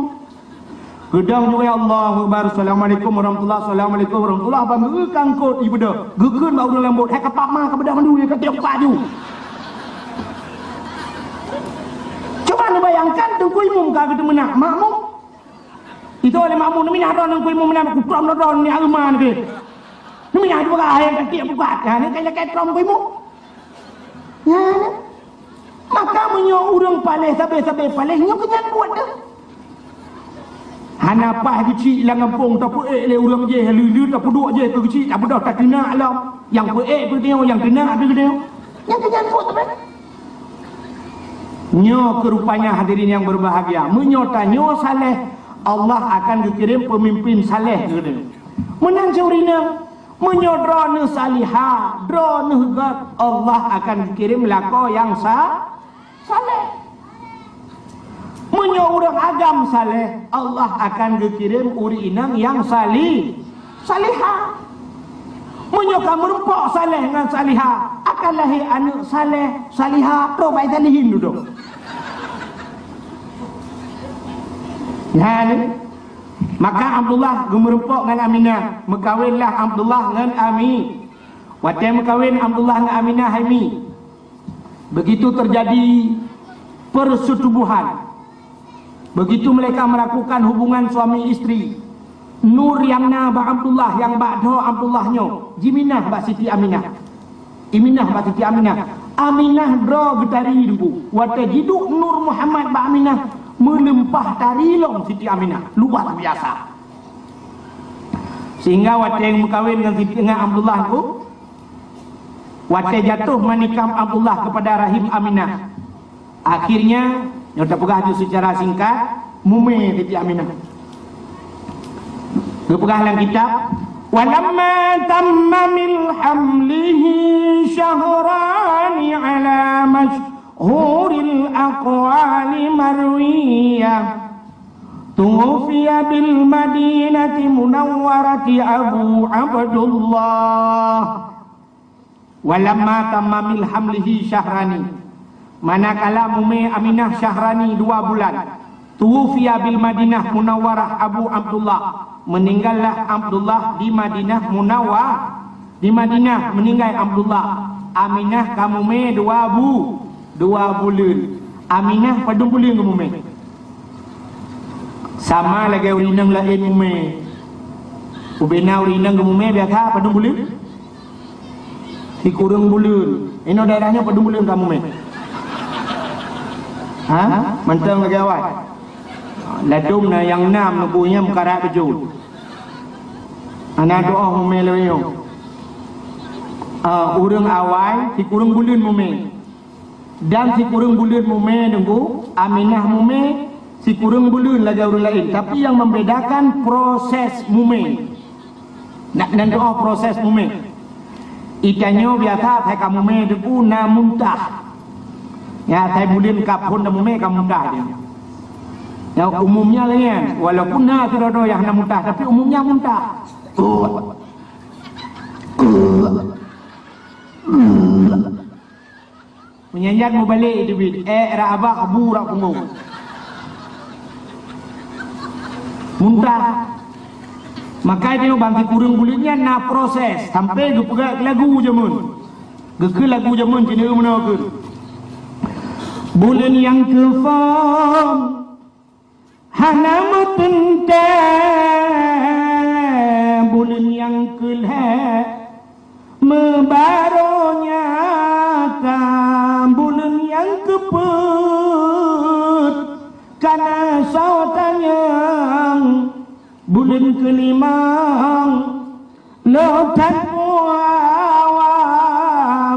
Geudong juga, "Allahu Akbar, Assalamualaikum warahmatullah, Assalamualaikum warahmatullah." Bang geu kangkot ibeudôh, geukheun bak ureuëng lambôt, "Hai kapap ma, ka beudôh mandum, ka tiok paju." Cuba neubayangkan, teungku imum ka geuteumeunak, makmum. Itu oleh makmum, neuminah droe teungku imum, meunan kutrom droe ni areuman ke. Neuminah juga, hai ka tiok bukat, ha, ni ka lakée trom teungku imum. Nyan. Maka meunyoe ureuëng paléh sabe-sabe paléh, nyoe keu nyan buet deuh. Hana paih geuchik lam gampông, tapeuék lé ureuëng jéh, leu-leu tapeuduek jéh keu geuchik, tabeudôh tateunak lom. Nyang peuék peugeutanyoe, nyang teunak peugeutanyoe. Nyan keu nyan buet sabe. Nyoe keu rupanya hadirin yang berbahagia. Meunyoe tanyoe saléh, Allah akan geukirém peumimpin saléh keu geutanyoe. Meunan cit ureuëng inong. Meunyoe droeneuh salihah, droeneuh göt, Allah akan geukirém lakoe nyang sa-, saléh. Meunyoe ureuëng agam saléh, Allah akan geukirém ureuëng inong nyang sali-, salihah. Meunyoe ka meurumpok saléh ngon salihah, akan lahé aneuëk saléh, salihah, trok bak salihin dudoe. Nyan. Maka Abdullah geumeurumpok ngon Aminah, meukawénlah Abdullah ngon Ami. Watée meukawén Abdullah ngon Aminah hai Mi, begitu terjadi persetubuhan. Begitu mereka melakukan hubungan suami istri, nur nyang na bak Abdullah, nyang bak droe Abdullah nyoe, jiminah bak Siti Aminah. Iminah bak Siti Aminah. Aminah droe geutari teungku. Watée jiduek Nur Muhammad bak Aminah, meulimpah tari lom Siti Aminah. Luar biasa. Sehingga watée meukawén ngon Siti, ngon Abdullah teungku, watée jatuh manikam Abdullah kepada rahim Aminah, akhirnya, nyoe tapeugah ju secara singkat, mumé Siti Aminah. Geupeugah lam kitab, "Walamma tamma min hamlihi syahrani ala masyhuril aqwali marwiyah, tuwufiya bil Madinati Munawwarati Abu Abdullah." "Walamma tamma min hamlihi syahrani." Manakala mumé Aminah syahrani dua bulan, tuwufiya bil Madinah Munawwarah Abu Abdullah, meuninggallah Abdullah di Madinah Munawwarah. Di Madinah meuninggai Abdullah, Aminah ka mumé dua bu-, dua buleuen. Aminah padum buleuen geumumé? Sama lagée ureuëng inong laén mumé. Ubena ureuëng inong geumumé biasa padum buleuen? Sikureueng buleuen. Inoe daerah nyoe padum buleuen ka mumé? Ha? Mantong lagée awai. Ladom na nyang nam neubu nyang meukarat beujeuet. Hana tuoh mumé lagée nyoe. Ah, ureuëng awai sikureueng buleuen mumé. Dan sikureueng buleuen mumé teungku, Aminah mumé sikureueng buleuen lagée ureuëng laén, tapi nyang membedakan proses mumé. Nak neutuoh proses mumé. Itanyoe biasa asai ka mumé teungku na muntah. Ya, asai buleuen ka phon na mumé ka muntah dia. Ya, umumnya laén, walaupun na sidroe-droe nyang hana muntah, tapi umumnya muntah. Meunyan mubalek teubiet, ék rab abah, bu rab punggong. Muntah. Maka nyoe ban sikureueng buleuen nyan na proses sampai geupeugah lagu jameun. Geukheun lagu jameun cit nyoe meunoe keuh. Buleuen nyang keu phon hana meuteuntée, buleuen nyang keu lhée meubaro nyata, buleuen nyang keu peuet kana soe tanyong, buleuen keu limong lôn that puawa,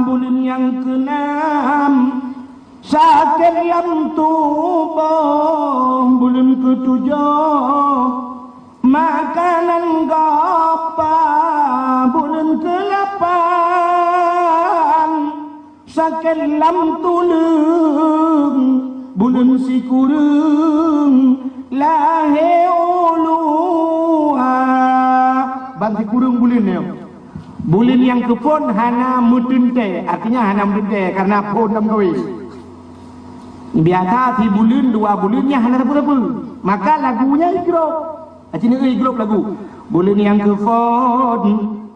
buleuen nyang keu nam sakét lam tuboh, buleuen keu tujoh makanan gapa, buleuen keu lapan sakét lam tuleueng, buleuen sikureueng lahé u luwa. Ban sikureueng buleuen nyoe. Buleuen nyang keu phon hana meuteuntée, artinya hana meuteuntée karena phon lam kawé. Biasa sibuleuen dua buleuen nyan hana sapeue-sapeue. Maka lagu nyan igrôp. Aci neueu igrôp lagu. Buleuen nyang keuphôn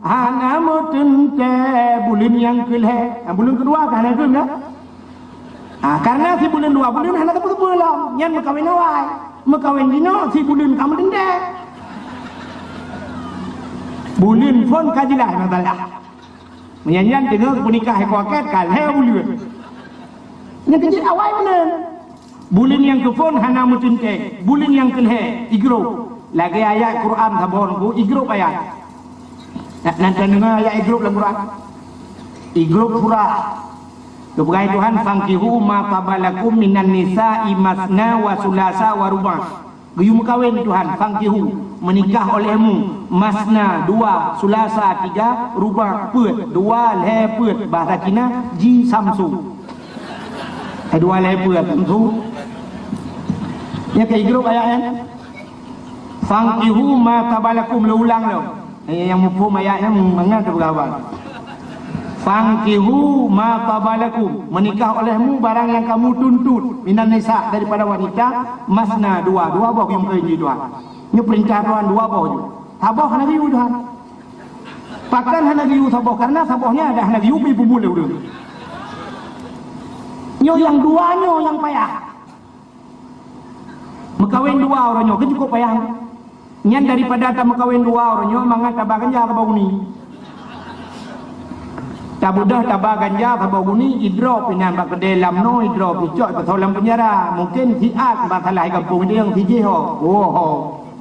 hana meuteuntèe, buleuen nyang keulhèe. Ah, buleuen keudua ka hana keuh, kan? Ah, karena sibuleuen dua buleuen hana sapeue-sapeue lom. Nyan meukawen awai. Meukawen jinoe sibuleuen ka meuteuntèe. Buleuen phôn ka jeulaih masalah. Meunyan nyan teungoh peunikah iko akad ka lhèe buleuen. Nyang keuh jeuet awai meunan. Buleuen nyang keuphôn hana meuteuntèe, buleuen nyang keulhèe igrôp. Lagèe ayat Quran saboh nyan igrôp ayat. Na, na tadeungoe ayat igrôp lam Quran? Igrôp surah. Geupeugah Tuhan, "Fankihu ma taba lakum minan nisa'i masna wa sulasa wa ruba'." Geuyue meukawen Tuhan, "Fankihu, meunikah olehmu, masna, dua, sulasa, tiga, ruba', peuet, dua, lhèe, peuet." Bahasa Cina, ji samsu. Eh, dua, lhèe, peuet, samsu. Nyan ka igrôp ayat nyan. "Fankihu ma taba lakum," lôn ulang lom. Eh, nyang muphom ayat nyan mangat teupeugah haba. "Fankihu ma taba lakum," meunikah olehmu barang nyang kamu tuntut, "minan nisa," daripada wanita, "masna," dua, dua boh geuyue meukawen jih dua. Nyoe peurintah Tuhan dua boh ju. Saboh hana geuyue Tuhan. Pakon hana geuyue saboh? Karena saboh nyan dah hana geuyue, bri peumulia ureueng. Nyoe nyang dua nyoe nyang payah. Meukawen dua uroe nyoe kan cukup payah. Nyan daripada tameukawen dua uroe nyoe mangat taba ganja taba guni. Tabeudôh taba ganja taba guni, idrop inan bak keudè lam noe, idrop icok ipasoe lam peunjara. Mungken siat masalah di gampông idéh nyang sijih ho. Oh ho.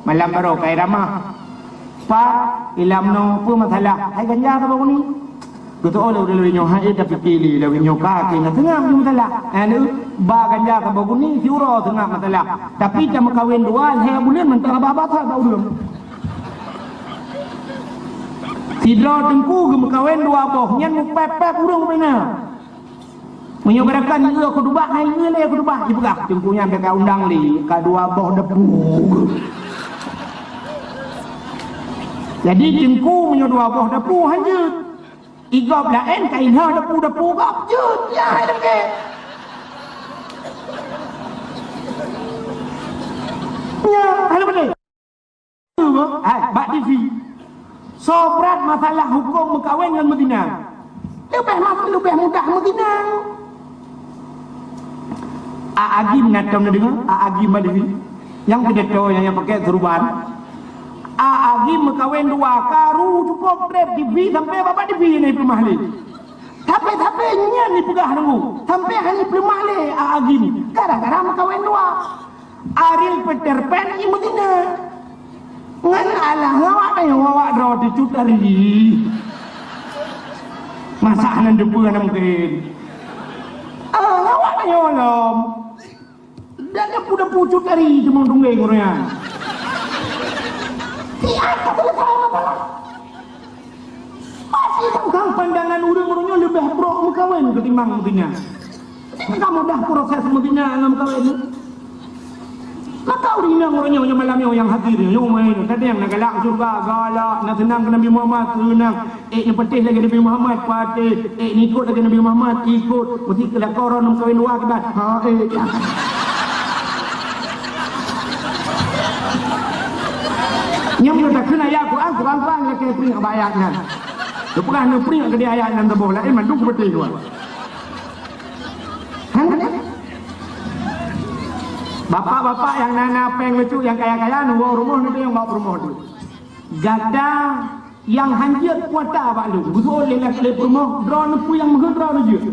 Malam baroe ka iramah. Pat ilam noe peue masalah? Hai ganja taba guni. Geuteu'oh lé ureueng nyoe, hai tapike lé lawét nyoe ka keuh na seungab jeuet meusalah. Anu, ba ganja taba guni siuroe seungab meusalah. Tapi tameukawen dua lhèe buleuen mantong haba-haba that bak ureueng. Sidroe teungku geumeukawen dua boh, nyan meupèp-pèp ureueng beuna. Meunyoe gerakan ieu khutubah, hai ieu lé khutubah, ipeugah teungku nyan ka undang lé, ka dua boh depu. Jadi teungku meunyoe dua boh depu hanjeuet. Igob laén ka inoe depu-depu gob jeuet, ya hai lagèe. Ya, hai lagèe. Hai, bak T V. Soe brat masalah huköm meukawen ngon meuzina? Leubeh ma-, leubeh mudah meuzina. A Agim na tom neudeungoe, A Agim bak T V. Nyang pidato nyang, nyang pakè seureuban. A Agim meukawen dua, karu cukôp trép T V sampoe bak T V na ipeuleumah lé. Tapi-tapi nyan ipeugah teungku, sampoe hana ipeuleumah lé A Agim gara-gara meukawen dua. Ariel Peter Pan i Madinah. Ngon alah ngawak tanyoe, ngawak droe teucut ari. Masa hana deupeu hana mungken. Ah, ngawak tanyoe lom. Dan depu-depu cut ari teumong tunggeng ureueng nyan. Siat ka selesai masalah. Pasti tentang pandangan ureueng-ureueng nyoe leubeh brok meukawen ketimbang meuzina. Jadi ka mudah proses meuzina ngon meukawen nyoe. Maka ureueng inong ureueng nyoe nyang malam nyoe nyang hadir nyoe, nyoe main, kadang na galak syurga, galak, na seunang keu Nabi Muhammad, seunang. Eh, nyang peuteh lagèe Nabi Muhammad, patéh. Eh, ikot lagèe Nabi Muhammad, ikot. Meusti keu lakoe droeneuh meukawen dua kiban. Ha, eh. Nyang meunyoe takheun ayat Quran, Quran, Quran lakèe pring bak ayat nyan. Teupeugah neuh pring keudéh ayat nyan teuboh laén mandum keupeuteh dua. Hana deh. Bapak-bapak nyang na-na péng leucuk nyang kaya-kaya neuwoe rumoh, neuteueng bak peurumoh tu. Gata nyang hanjeuet kuasa bak lôn, geutu'oh lé, lé peurumoh, droeneuh peue nyang meuheuet droeneuh jeuet.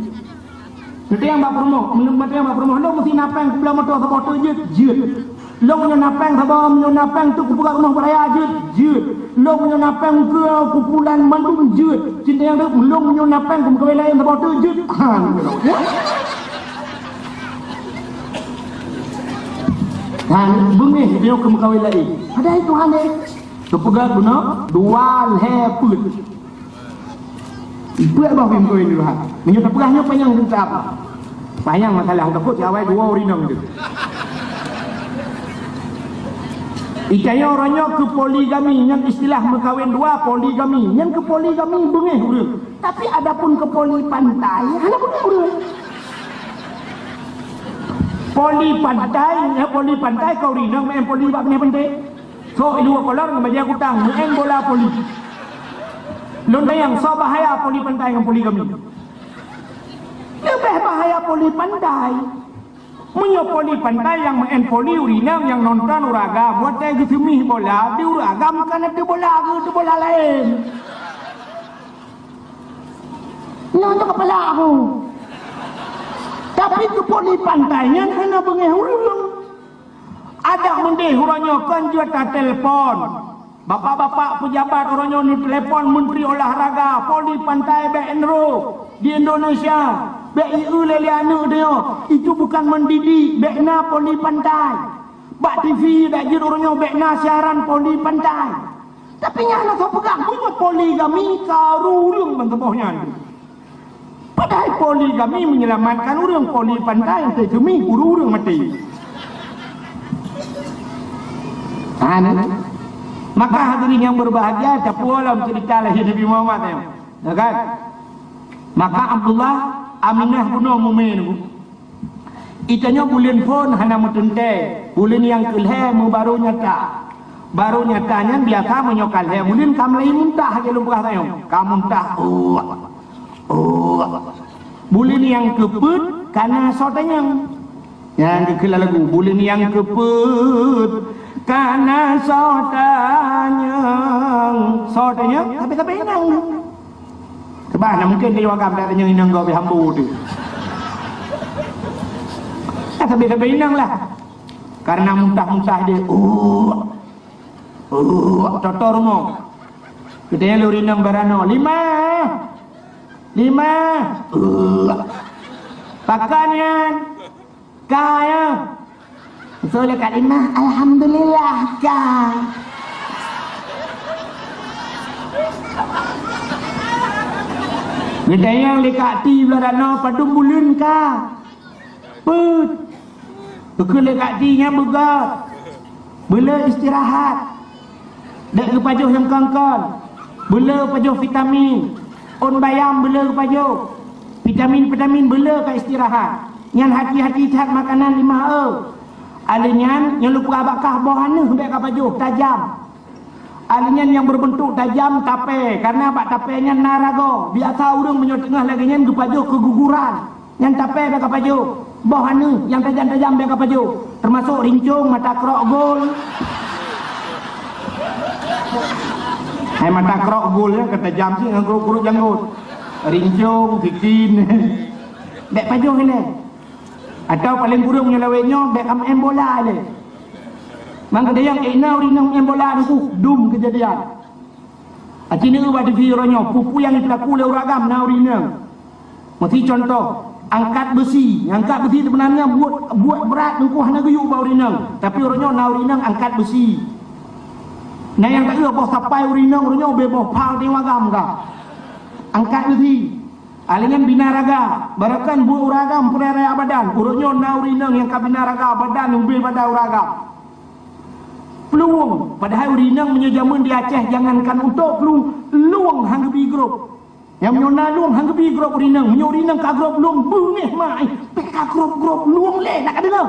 Neuteueng bak peurumoh, meuneu-, neuteueng bak peurumoh, lôn meusti na péng kupeubloe moto saboh teuk jeuet, jeuet. Lôn meunyoe na péng saboh, meunyoe na péng teuk kupeugah rumoh beuraya jeuet, jeuet. Lôn meunyoe na péng keu kupulan mandum jeuet. Cinta nyang teuk, lôn meunyoe na péng kumeukawen laén saboh teuk jeuet. Han. Han, beungéh meunyoe kumeukawen laén. Padahai Tuhan, eh. Teupeugah guna dua lhèe peuet. Peuet boh bim kawin dulu ha. Meunyoe tapeugah nyoe panyang cerita apa? Panyang masalah, takot si awai dua ureueng inong tu. Itanyoe uroe nyoe keu poligami, nyan istilah meukawen dua, poligami. Nyan keu poligami beungéh ureueng. Tapi adapun keu poli pantai, hana beungéh ureueng. Poli pantai, eh, poli pantai keu ureueng inong meu'en poli bak binéh pantai. Sok i luwa kolor ngon bajèe kutang, meu'en bola poli. Lôn tanyong, soe bahaya poli pantai ngon poligami? Leubeh bahaya poli pantai. Meunyoe poli pantai nyang meu'en poli ureueng inong nyang nonton ureueng agam, watèe geuseumih bola, di ureueng agam ka na teubola geuh, teubola laén. Nyoe, nyoe keupala aku. Tapi keu poli pantai nyan hana beungèh ureueng. Adak meudéh uroe nyoe kon jeuet tatelepon. Bapak-bapak peujabat uroe nyoe neutelepon Menteri Olahraga, poli pantai bèk enro di Indonesia. Bèk ieu lé lé aneuk tanyoe. Itu bukan mendidik, bèk na poli pantai. Bak T V dak jeuet uroe nyoe bèk na siaran poli pantai. Tapi nyan hana soe peugah, meunyoe poligami ka ureueng ban saboh nyan. Padahai poligami menyelamatkan ureueng, poli pantai teuh seumih ureueng maté. Ha, ni. Maka hadirin yang berbahagia, tapuwoe lom cerita lahé Nabi Muhammad nyoe. Ya kan? Maka Abdullah, Aminah bunoe mumé nyoe. Itanyoe buleuen phôn hana meuteuntèe, buleuen nyang keulhèe meubaru nyata. Baru nyata nyan biasa meunyoe ka lhèe buleuen ka mulai muntah lagèe lôn peugah tanyoe. Ka muntah, oh, oh. Buleuen nyang keupeuet ka na soe tanyong. Nyan dikheun lam lagu, buleuen nyang keupeuet ka na soe tanyong. Soe tanyong? Sabe-sabe inong. Sabab hana mungken di agam dak tanyong inong gob di hambo tu. Kan sabe-sabe inong lah. Karena muntah-muntah dia, uh, uh, totor mo. Kita yang lori inong barano, lima, lima, uh. Pakan nyan, ka ya. Beutôi lé Kak Imah, alhamdulillah ka. Geutanyong lé Kak Ti blah danoe padum buleuen ka. Peuet. Geukheun lé Kak Ti nyan beugöt. Beuleu istirahat. Dek geupajoh nyang kon-kon. Beuleu pajoh vitamin. Ôn bayam beuleu geupajoh. Vitamin-vitamin beuleu ka istirahat. Nyan hati-hati that makanan lima e. Alèh nyan, nyang lupa bakah boh aneuh bèk ka pajoh, tajam. Alèh nyan nyang berbentuk tajam tapè, karena bak tapè nyan na ragoe. Biasa ureueng meunyoe teungoh lagèe nyan geupajoh keguguran. Nyan tapè bèk ka pajoh. Boh aneuh nyang tajam-tajam bèk ka pajoh. Termasuk rincong, mata krok gol. Hai mata krok gol nyan ka tajam cit ngon krok-krok janggot. Rincong, sikin. Bèk pajoh ilèe. Atau paleng kureueng meunyoe lawét nyoe bèk ka meu'en bola ilèe. Mang keudéh nyang ék na ureueng inong meu'en bola nungku dum keujadian. Aci neueu bak T V uroe nyoe, peue-peue nyang jipeukaku lé ureueng agam na ureueng inong. Meusi contoh, angkat beusi. Angkat beusi seubeunarnya buet, buet brat nungku hana geuyue bak ureueng inong. Tapi uroe nyoe na ureueng inong angkat beusi. Na nyang taeu boh sapai ureueng inong uroe nyoe ubé boh pha di agam ka. Angkat beusi. Alèh nyan bina raga, barakan buet ureueng agam peureuraya badan. Uroe nyoe na ureueng inong nyang ka bina raga badan ubé badan ureueng agam. Plueng, padahai ureueng inong meunyoe jameun di Aceh jangankan untôk plueng, lueng han geubi grob. Nyang meunyoe na lueng han geubi grob ureueng inong, meunyoe ureueng inong ka grob lueng beungéh mai, pih ka grob-grob lueng lé nak ka deungoe.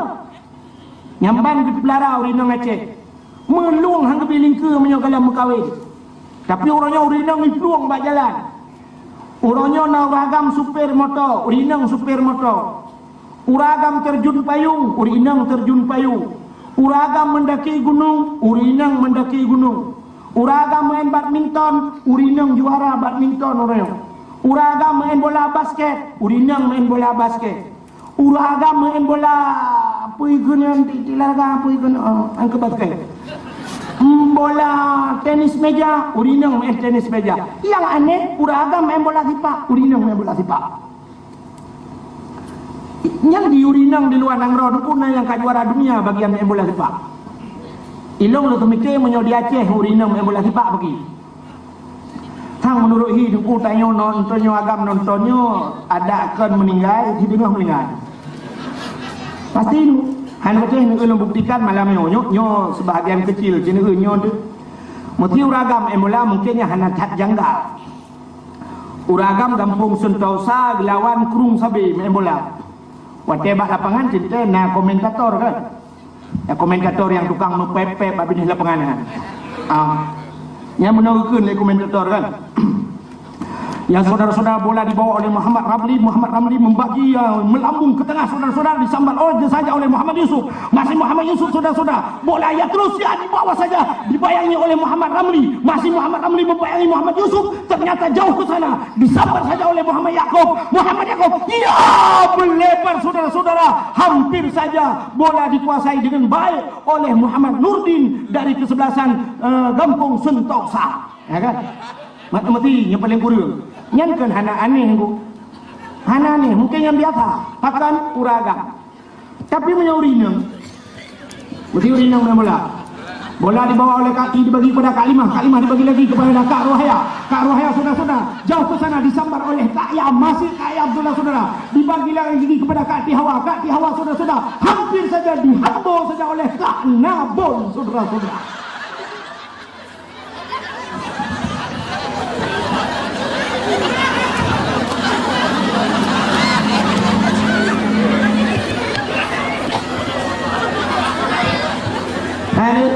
Nyan ban geupeulara ureueng inong Aceh. Meulueng han geubi lingkeue meunyoe galak meukawen. Tapi uroe nyoe ureueng inong iplueng bak jalan. Uroe nyoe na ureueng agam supir moto, ureueng inong supir moto. Ureueng agam terjun payung, ureueng inong terjun payung. Ureueng agam meundaki gunong, ureueng inong meundaki gunong. Ureueng agam main badminton, ureueng inong juara badminton uroe nyoe. Ureueng agam main bola basket, ureueng inong main bola basket. Ureueng agam main bola, peue geunyan di, di laga, peue geunyan, oh, angkat basket. Hmm, bola tenis meja, ureueng inong main tenis meja. Nyang aneh, ureueng agam main bola sipak, ureueng inong main bola sipak. Nyan di ureueng inong di luwa nanggroe, teupeu na nyang ka juara dunia bagian main bola sipak. Ilong lôn teumike meunyoe di Aceh ureueng inong main bola sipak bagi. Sang meunurot hi teungku tanyoe non, tanyoe agam nonton nyoe, adak kon meuninggai, sideungoh meuninggai. Pasti nu, hana beutôi neue lôn buktikan malam nyoe, nyoe, nyoe sebahagian kecil, sineue nyoe tu. Meuti ureueng agam main bola mungken nyang hana that janggal. Ureueng agam gampông Sentosa geulawan Krueng Sabe main bola. Watèe bak lapangan, teuntèe na komentator kan. Ya, komentator nyang tukang meupèp-pèp bak binéh lapangan kan. Ah. Nyang meunoe geukheun lé komentator kan. Ya, saudara-saudara, bola dibawa oleh Muhammad Ramli. Muhammad Ramli membagi, ya, melambung ke tengah, saudara-saudara, disambar oleh saja oleh Muhammad Yusuf. Masih Muhammad Yusuf, saudara-saudara. Bola, ya, terus, ya, dibawa saja. Dibayangi oleh Muhammad Ramli. Masih Muhammad Ramli membayangi Muhammad Yusuf. Ternyata jauh ke sana. Disambar saja oleh Muhammad Yakub. Muhammad Yakub, ya, melebar, saudara-saudara. Hampir saja bola dikuasai dengan baik oleh Muhammad Nurdin dari kesebelasan, eh, Gampong Sentosa. Ya kan? Meuti-meuti nyang paléng kureueng. Nyan kan hana aneh, Bu. Hana aneh, mungkin nyang biasa. Pakon ureueng agam. Tapi meunyoe ureueng inong, meunyoe ureueng inong main bola. Bola dibawa oleh Kak Ti, dibagi kepada Kak Limah. Kak Limah dibagi lagi kepada Kak Rohaya. Kak Rohaya, saudara-saudara, jauh ke sana, disambar oleh Kak Yam. Masih Kak Yam, saudara-saudara. Dibagi lagi kepada Kak Ti Hawa. Kak Ti Hawa, saudara-saudara, hampir saja dihambo saja oleh Kak Nabon, saudara-saudara. Hai,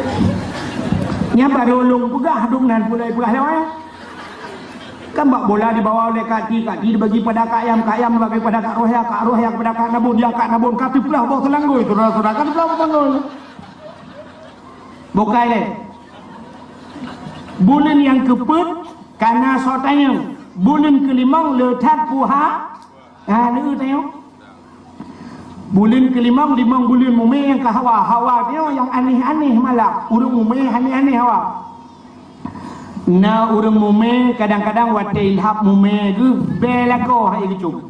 nyan barô lôn peugah, dum nan pulai peugah lewat. Kan bak bola dibawa oleh Kak Ti, Kak Ti dibagi pada Kak Yam, Kak Yam dibagi pada Kak Rohaya, Kak Rohaya kepada Kak Nabon, dia Kak Nabon, ka teuplah boh teulanggoi, saudara-saudara, ka teuplah boh teulanggoi. Bukai lé. Buleuen nyang keupeuet ka na soe tanyong. Buleuen keulimong le that puha. Ha, le tanyong. Buleuen keulimong, limong buleuen mumè nyang ka hawa. Hawa nyoe nyang aneh-aneh malah. Ureueng mumè aneh-aneh hawa. Na ureueng mumè kadang-kadang watèe ilhab mumè geuh bèe lakoe hai geucok.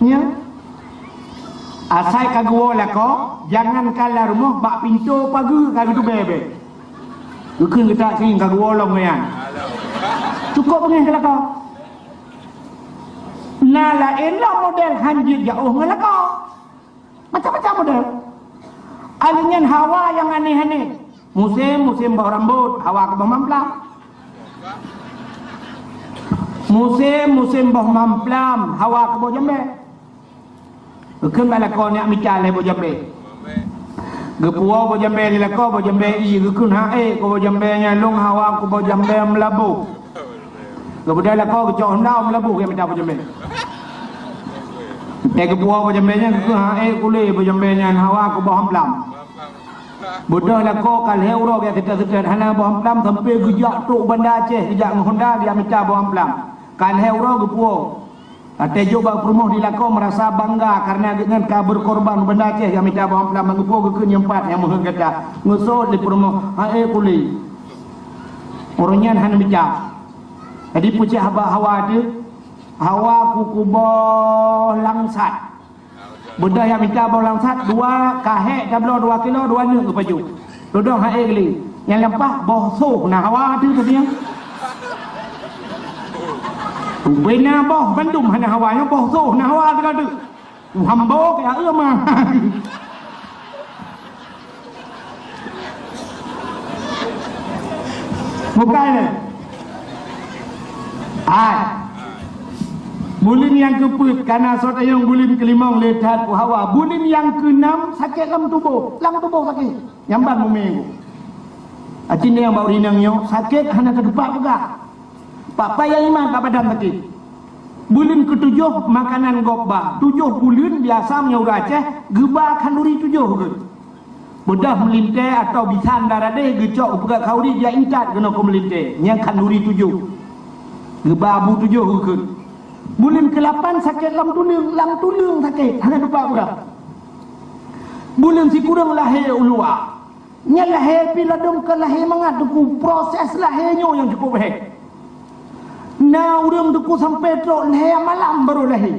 Nyan. Asai ka geuwoe lakoe, jangankan lam rumoh, bak pintoe pageue ka geutubèe bèe. Geukheun geutak keuieng ka geuwoe lom nyan. Cukôp beungèh keu lakoe. Na laén lom model han jeuet jiôh ngon lakoe. Macam-macam model. Alèh nyan hawa nyang aneh-aneh. Musém, musém boh rambôt, hawa keu boh mamplam. Musém, musém boh mamplam, hawa keu boh jambèe. Geukheun bak lakoe nyak mita lhèe boh jambèe. Geupuwoe boh jambèe lé lakoe, boh jambèe ie, geukheun, "Hai, keu boh jambèe nyan lôn hawa keu boh jambèe meulaboh." Geubeudôh lakoe geucok honda meulaboh geuh mita boh jambèe. Watèe geupuwoe boh jambèe nyan geukheun, "Hai, keu lé boh jambèe nyan hawa keu boh mamplam." Beudôh lakoe ka lhèe uroe geujak seutôt-seutôt hana boh mamplam, sampoe geujak trôk Banda Aceh geujak ngon honda geujak mita boh mamplam. Ka lhèe uroe geupuwoe. Watèe jôk bak peurumoh di lakoe meurasa bangga kareuna geuh nyan ka beukorban Banda Aceh geujak mita boh mamplam, ban geupuwoe geukheun nyan pat nyang meuheuet gata. Geuseuôt lé peurumoh, "Hai, keu lé." Ureueng nyan hana mita. Jadi peucah bak hawa teuh, hawa keu kuboh langsat. Beudôh jak mita boh langsat, dua kahèk tabloe dua kilo, dua neuk geupajoh. Geudong hai glé. Nyang lampah boh soh na hawa teuh tadi nyan. Ubé na boh bandum hana hawa, nyoe boh soh na hawa teuh tadi. Hambo keu aeu ma. Bukai lé. Hai. Buleuen nyang keupeuet ka na soe tanyong, buleuen keulimong le that hawa. Buleuen nyang keunam sakét lam tuboh, lam tuboh sakét. Nyang ban mumé nyoe. Aci nyang bak ureueng inong nyoe sakét hana teupat peugah. Pak payah iman bak badan sakét. Buleuen keutujoh makanan gob ba. Tujoh buleuen biasa meunyoe ureueng Aceh geuba khanduri tujoh geukheun. Beudôh meulintèe atawa bisan daradeh geucok geupeugah khanduri jak intat keunoe keu meulintèe, nyan khanduri tujoh. Geuba abu tujoh geukheun. Buleuen keulapan sakét lam tuleueng, lam tuleueng sakét, hana teupat peugah. Buleuen sikureueng lahé u luwa. Nyan lahé pih ladôm ka lahé mangat Teungku, proses lahé nyoe nyang cukôp hék. Na ureueng Teungku sampoe trôk lhèe malam barô lahé.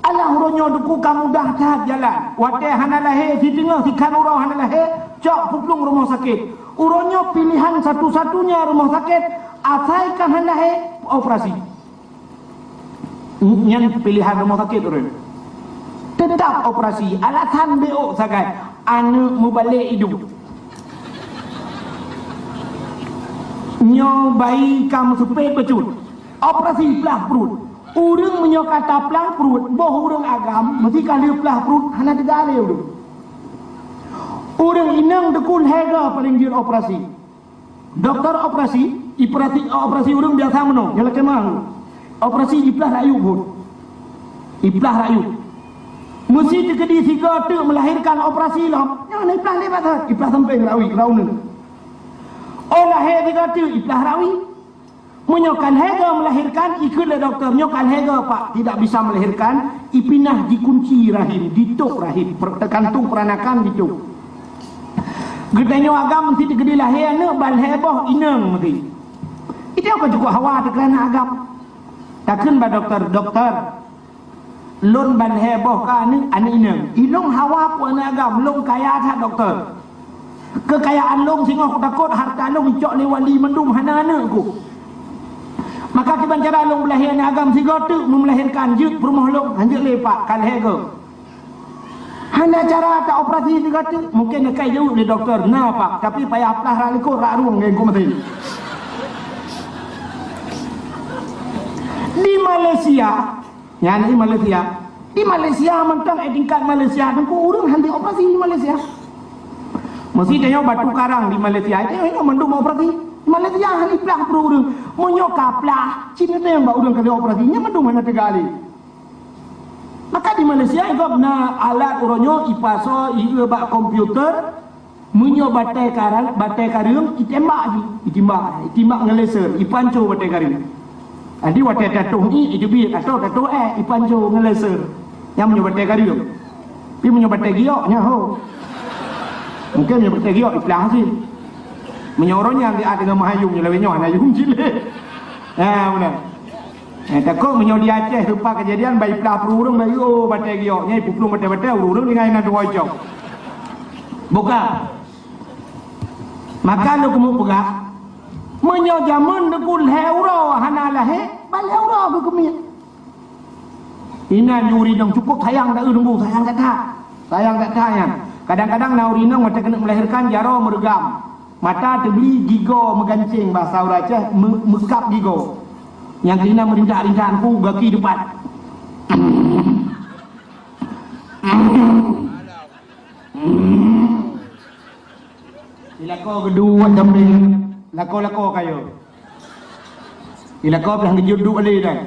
Alah uroe nyoe Teungku ka mudah that jalan. Watèe hana lahé, siteungoh sikhan uroe hana lahé, cok peuplueng rumoh sakét. Uroe nyoe piléhan satu-satunya rumoh sakét, asai ka hana lahé, operasi. Nyan piléhan rumoh sakét ureueng. Teutap operasi, alasan beuôt sagai, aneuk meubalek idup. Nyoe bayi ka meuseupet bacut, operasi plah pruet. Ureuëng meunyoe ka taplah pruet, boh ureuëng agam, meusti ka lheueh plah pruet, hana teuga lé ureuëng. Ureuëng inong teuku lhèe goe paleng jeuet operasi. Dokto operasi, operasi, operasi ureuëng biasa meunoe, nyang lakèe meu'ah. Operasi jiplah rakyueb buet. Jiplah rakyueb. Meusti teukeudi sigoe teuk meulahirkan operasi lom, nyan jiplah lé bak that, jiplah sampéng rawi, rau uneuen. Oh lahé sigoe teuk, jiplah rawi. Meunyoe ka lhèe goe meulahirkan, ikheun lé dokto, nyoe ka lhèe goe, Pak, tidak bisa melahirkan, ipinah jikunci rahim, jitôp rahim, per-, teukantung peuranakan jitôp. Geutanyoe agam meusti teukeudi lahé aneuk ban lhèe boh inong meusti. Itu ka cukup hawa teukeurana agam. Takheun bak dokto, "Dokto, lôn ban lhèe boh ka aneuk, aneuk inong. Ilôn hawa ku aneuk agam, lôn kaya that, dokto. Keukayaan lôn singoh kutakot hareuta lôn icok lé wali mandum hana aneuk ku. Maka kiban cara lôn beulahé aneuk agam sigoe teuk, meulahirkan jeuet peurumoh lôn." "Hanjeuet lé, Pak, ka lhèe goe." "Hana cara taoperasi sigoe teuk?" "Mungken akai jaweueb lé dokto, 'Na, Pak, tapi payah plah rak likot, rak rueng ngon ku meusin.'" Di Malaysia, nyan di Malaysia. Di Malaysia mantong, eh, tingkat Malaysia, teungku, ureuëng hana operasi di Malaysia. Meusti tanyoe batu karang di Malaysia, itu nyoe mandum operasi. Di Malaysia hana plah pruet ureuëng. Meunyoe ka plah, cit neuteueng bak ureuëng ka lheueh operasi, nyan mandum hana teuga lé. Maka di Malaysia, gob na alat uroe nyoe ipasoe, ieu bak komputer, meunyoe batèe karang, batèe kareueng, itembak jih, itimbak, itimbak ngon laser, ipanco batèe kareueng. Jadi watèe tatoh ié, iteubiet, atau tatoh èk, ipanco ngon laser. Nyan meunyoe batèe kareueng. Tapi meunyoe batèe giok, nyan ho. Mungken meunyoe batèe giok, iplah cit. Meunyoe uroe nyan di ateueh meuhayong, nyoe lawét nyoe hana yum cit lé. Ha, beuna. Eh, takot meunyoe di Aceh teumpat kejadian, bai plah pruet ureuëng, bai, oh, batèe giok, nyan ipuplueng batèe-batèe, ureuëng-ureuëng tinggai na dua icok. Bukan. Maka lôn keumeung peugah, meunyoe jameun teungku lhèe uroe hana lahé, ban lhèe uroe geukeumiet. Inan juri dong cukup sayang dak eu teungku, sayang that-that. Sayang that-that nyan. Kadang-kadang na ureuëng inong watèe keuneuk melahirkan jaroe meureugam. Mata teubli gigoe meugancéng, bahasa ureuëng Aceh, meu-, meukab gigoe. Nyang keunan meurintak-rintak teungku, gaki depan. Ilakoe geuduek sampai lakoe-lakoe kayô. Ilakoe pih geujeuet duek lé dan.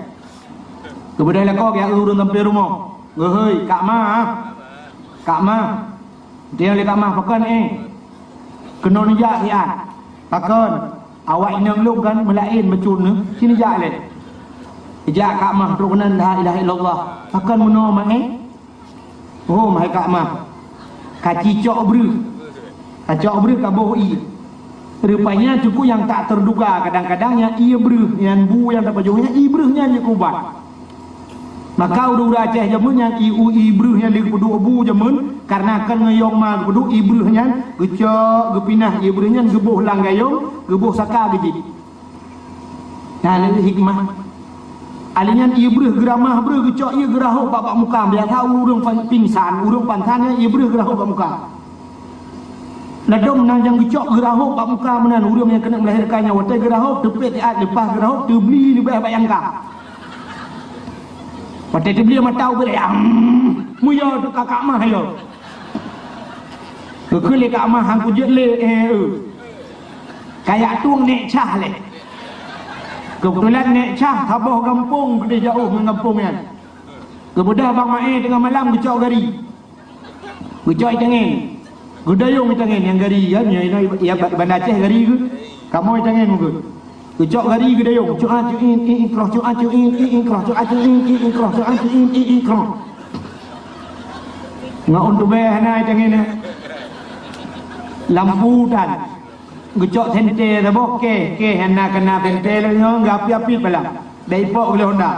Keubeudoh lakoe geujak ureuëng sampai rumoh. "Geuhôi, Kak Ma, Kak Ma." Dia lé Kak Ma, "Pakon, eh?" "Keunoe neujak siat." "Pakon?" "Awak inong lôn kan meulaén bacut neuh, si neujak lé." Jak Kak Ma trok keunan, "La ilaha illallah." "Pakon meunoe, Ma, eh?" "Oh, hai Kak Ma, ka cicok breuh. Ka cok breuh ka boh ié." Rupanya teungku nyang tak terduga, kadang-kadang nyang ié breuh, nyan bu nyang tapajoh nyan ié breuh nyan jeuet keu ubat. Maka ureuëng-ureuëng Aceh jameun nyan ié, ié breuh nyan lé geupeuduek bu jameun, kareuna kan ngon yong ma geupeuduek ié breuh nyan, geucok, geupinah ié breuh nyan, geuboh lam gayong, geuboh saka geujieb. Nah, lé hikmah. Alé nyan ié breuh geuramah breuh geucok ié geurahôb bak, bak muka. Biasa ureuëng pan-, pingsan, ureuëng pansan nyan ié breuh geurahôb bak muka. Ladôm na nyang geucok geurahôb bak muka meunan, ureuëng nyang keuneuk melahirkan nyan watèe geurahôb teupet siat leupah geurahôb teubli leubeh bak nyang ka. Watèe teubli mata ubit, am, muyo teuka Kak Mah yo. Geukheun lé Kak Mah, "Han kujeuet lé, eh, eu." Kajak tueng Nèk Cah lé. Keubeutulan Nèk Cah saboh gampông keudéh jiôh ngon gampông nyan. Geubeudôh bak ma-e teungoh malam geucok gari. Geucok itangen. Geudayong itangen nyang gari kan, ya, ya, ya, Banda Aceh gari geuh. Kamoe itangen mungken. Geucok gari geudayong, cuat cuit, i, i, kroh, cuat cuit, i, i, kroh, cuat cuit, i, i, kroh, cuat cuit, i, i, kroh. Ngon ôn tubèe hana itangen nyan. Lampu tan. Geucok senter saboh, keh, keh hana keuna senter lé nyoe, geuapit-apit balang. Bèk ipok ulèh honda.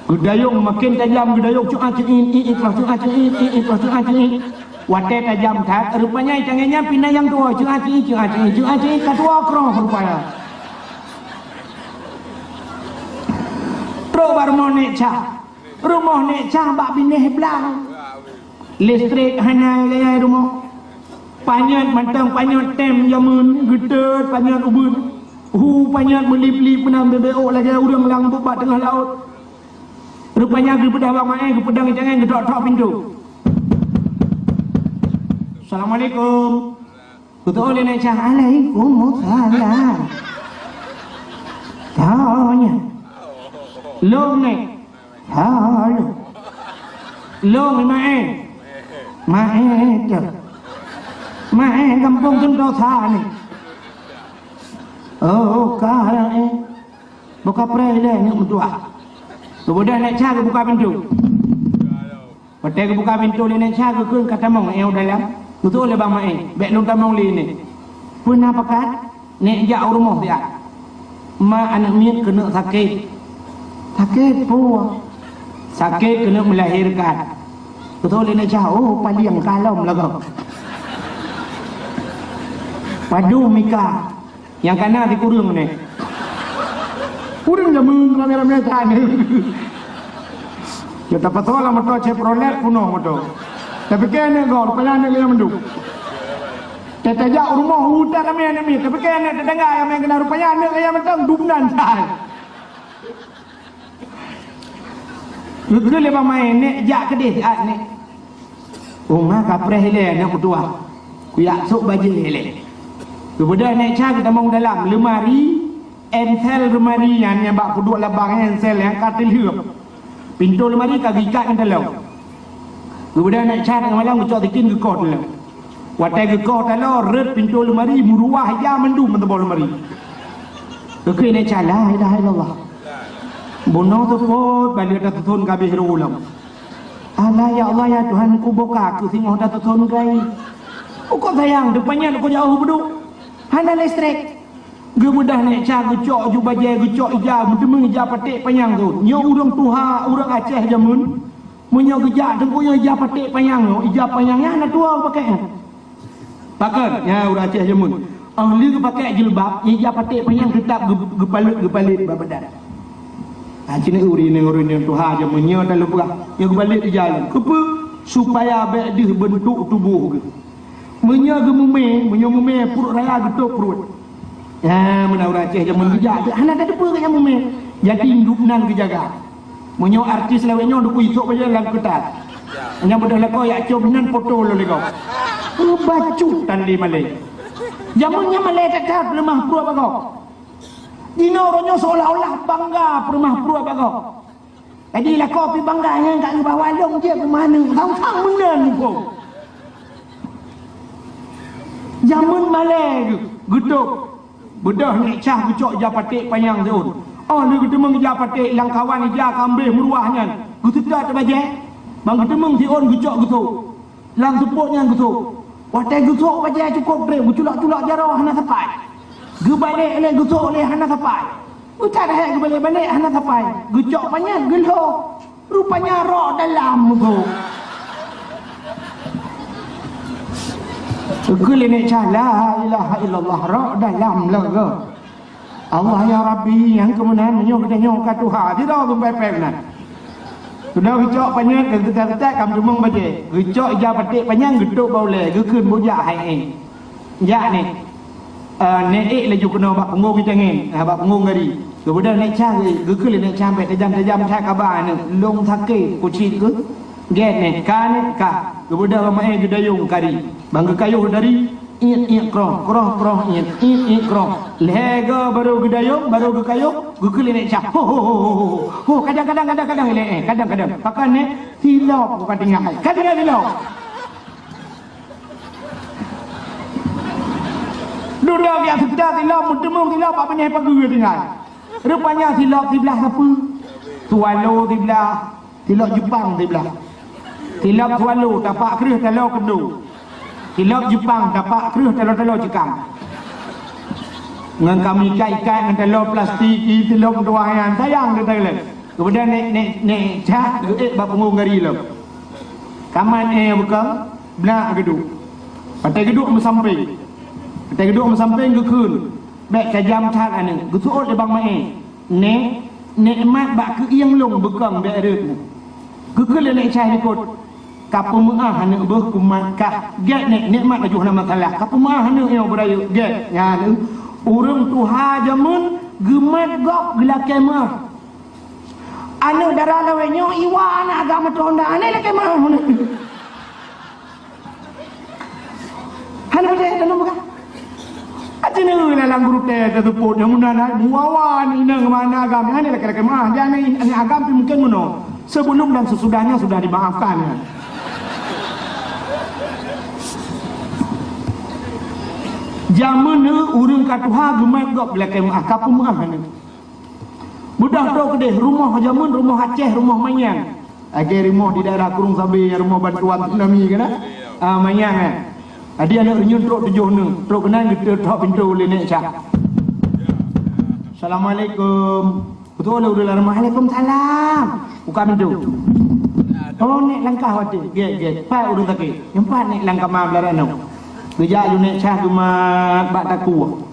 Geudayong maken tajam, geudayong cuat cuit, i, i, kroh, cuat cuit, i, i, kroh, cuat cuit. Watèe tajam that, rupanya itangen nyan pih na nyang tuwoe, cuat cuit, cuat cuit, cuat cuit, ka tuwoe kroh rupanya. Trok bak rumoh Nèk Cah. Rumoh Nèk Cah bak binéh blang. Listrik hana gaya rumoh. Panyöt mantong panyöt tem jameun, geutot panyöt ubeut. Hu panyöt meulip-lip meunan beubeuk lagèe ureueng lam bak teungoh laôt. Rupanya geubeudôh bak Maé, geupeudong itangen, geutok-tok pintoe. "Assalamualaikum." Geutu'oh lé Nèk Chah, "Waalaikumsalam." "Soe nyan?" "Lôn, Nèk." "Soe lôn?" "Lôn, Maé." "Maé teuh?" "Maé gampông Sentosa, Nèk." "Oh, ka, eh." Boh kapreh ilèe aneuk meutuah. Geubeudôh Nèk Chah geubuka pintoe. Watèe geubuka pintoe lé Nèk Chah, geukheun ka tamong, eh, u dalam. Geutu'oh lé bak Maé, "Bèk lôn tamong lé, Nèk." "Peue na pakat?" "Nèk jak u rumoh siat. Ma aneuk miet keuneuk sakét." "Sakét peue?" "Sakét keuneuk meulahérkan." Geutu'oh lé Nèk Chah, "Oh, palieng ka lom lagoe." "Padum mika?" "Nyang ka na sikureueng nèh." Ureueng jameun ramé-ramé that nèh. Ya, tapasoe lam moto Chevrolet peunoh moto. Tapike aneuk gob, rupanya aneuk gaya mandum. Tajak u rumoh, u that ramé aneuk miet. Tapike aneuk tetangga nyang meukeunong, rupanya aneuk gaya mantong dum nan that. Geukheun lé bak Maé, "Nèk jak keudéh siat, Nèk." "Oh, ma kapreh ilèe aneuk meutuah. Kujak sôk bajèe ilèe." Geubeudôh Nèk Chah geutamong dalam leumari, ensel leumari nyan nyang bak peuduek labang, ensel nyang ka teulheuep. Pintoe leumari ka geuikat ngon taloe. Geubeudôh Nèk Chah teungoh malam geucok sikin geukoh taloe. Watèe geukoh taloe, rhot pintoe leumari, meuruah ija mandum meuteubah leumari. Geukheun Nèk Chah, "La ilaha illallah. Bunoe seupôt baleuet tatuson ka abéh rôh lom. Alah ya Allah, ya Tuhanku, boh ka keuh singoh tatuson gai. Ukoe sayang, teupanyang ukoe jiôh peuduek. Hana listrik." Geubeudôh Nèk Chah geucok ju bajèe, geucok ija, meuteumèe ija paték panyang teuh. Nyoe ureueng tuha, ureueng Aceh jameun. Meunyoe geujak teungku nyoe ija paték panyang nyoe, ija panyang nyan hana tuwoe geupakèk nyan. Pakon? Nyan ureueng Aceh jameun. Óh lheueh geupakèk jilbab, ija paték panyang teutap geu-, geupaleuet-geupaleuet bak badan. Ha, ci neu ureueng nyoe, ureueng nyoe tuha jameun nyoe, talupeugah. Nyoe geubalek ija lom. Keupeue? Supaya bèk deuh beuntuk tuboh geuh. Meunyoe geumumè, meunyoe mumè pruet raya geutôp pruet. Ya, meunan ureueng Aceh jameun geujak, hana tateupeue keu nyang mumè. Jadi, induk nan geujaga. Meunyoe artis lawét nyoe, dukui sôk bajèe lam keutat. Nyang beudôh lakoe jak cöm nan poto lôn lé gob. Peubacut tan lé malèe. Jameun nyan malèe that-that, peuleumah pruet bak gob. Jinoe uroe nyoe seolah-olah bangga peuleumah pruet bak gob. Jadi lakoe pih bangga nyan ka geubawa lôn jeuet keu manök, sang-sang meunan muphom. Jameun malèe geuh, geutôp. Beudôh Nèk Chah geucok ija paték panyang siôn. Óh lheueh geuteumeung ija paték, lam kawan ija ka ambéh meuruah nyan, geuseutôt bajèe. Ban geuteumeung siôn geucok geusôk. Lam seupôt nyan geusôk. Watèe geusôk bajèe cukôp trép, geuculok-culok jaroe hana sapai. Geubalek lé geusôk lé hana sapai. Beuthat hèk geubalek-balek hana sapai. Geucok panyang geulhôh. Rupanya rok dalam meugoe. Geukheun lé Nèk Chah, "La ilaha illallah, rok dalam lagèe." Allah ya Rabbi, nyang keu meunan meunyoe geutanyoe ka tuha, sidroe geupèpèp nan. Sudah geucok panyang, geutat-geutat ka meuteumong bajèe. Geucok ija paték panyang, geutôp bak ulèe, geukheun bujak hai ék. Jak nèk. Eh, nèk ék laju keunoe bak punggông itangen, eh, bak punggông gari. Geubeudôh Nèk Chah geu-, geukheun lé Nèk Chah bèk tajam-tajam that kaba aneuk. Lôn sakét kucit geuh. Gèt nèk, ka nèk, ka. Geubeudôh bak Maé geudayông kari. Ban geukayôh dari, iet, iet, kroh, kroh, kroh, iet, iet, iet, kroh. Lhèe goe barô geudayông, barô geukayôh, geukheun lé Nèk Chah. Ho, ho, ho, ho, ho. Ho, kadang, kadang, kadang, kadang, ilèe, eh, kadang, kadang. Pakon nèk, silop ka tinggai. Ka tinggai silop. Dudoe jak seutôt silop, meuteumong silop bak binéh pageue tinggai. Rupanya silop siblah sapeue. Swallow siblah, silop Jepang siblah. Silop swallow, tapak kreueh taloe keundo. Silop Jepang, tapak kreueh taloe-taloe cikang. Ngon kami ikat-ikat ngon taloe plastik, i silop meutuwah nyan, sayang teuh taloe. Keumudian Nèk, Nèk, Nèk Chah geuék bak punggông gari lom. Kaman, eh, bukon, blah geuduek. Watèe geuduek meusampéng. Watèe geuduek meusampéng geukheun. Bèk tajam that aneuk. Geuseuôt lé Bang Maé. Nèk, nikmat bak keuieng lôn beukong bèk rhot nyoe. Geukheun lé Nèk Chah likot. Ka peumeu'ah aneuk beuh kumat kah. Gèt nèk, nikmat laju hana masalah. Ka peumeu'ah aneuk nyoe beurayeuk. Gèt. Nyan, ureueng tuha jameun geumat gob geulakèe meu'ah. Aneuk dara lawét nyoe iwa aneuk agam meutuah honda, aneuk lakée meu'ah. Hana peudeh dalam bukan? Aci neu dalam gurute teusebut nyang meunan muawa ni inong mana agam, hana lakée-lakée meu'ah. Dia aneuk, aneuk agam pih mungkin meunoe. Sebelum dan sesudahnya sudah dimaafkan. Jameun ureuëng ka tuha geumat gob lakée meu'ah, ka peumeu'ah aneuk. Beudôh trok keudeh rumoh jameun, rumoh Aceh, rumoh manyang. Lagée rumoh di daerah Kurung Sabe, rumoh bantuan tsunami kan? Ah, manyang, eh. Jadi aneuk reunyeun trok tujoh neuk, trok keunan geuteutok pintoe lé Nek Syah. "Assalamualaikum." Beutôi lé ureuëng lam rumoh, "Waalaikumsalam." Buka pintoe. "Oh, Nek langkah watée." "Gét, gét." "Pat ureuëng sakét?" "Nyoe pat Nek lam kama beularanoe." Geujak lé Nek Syah geumat bak takue.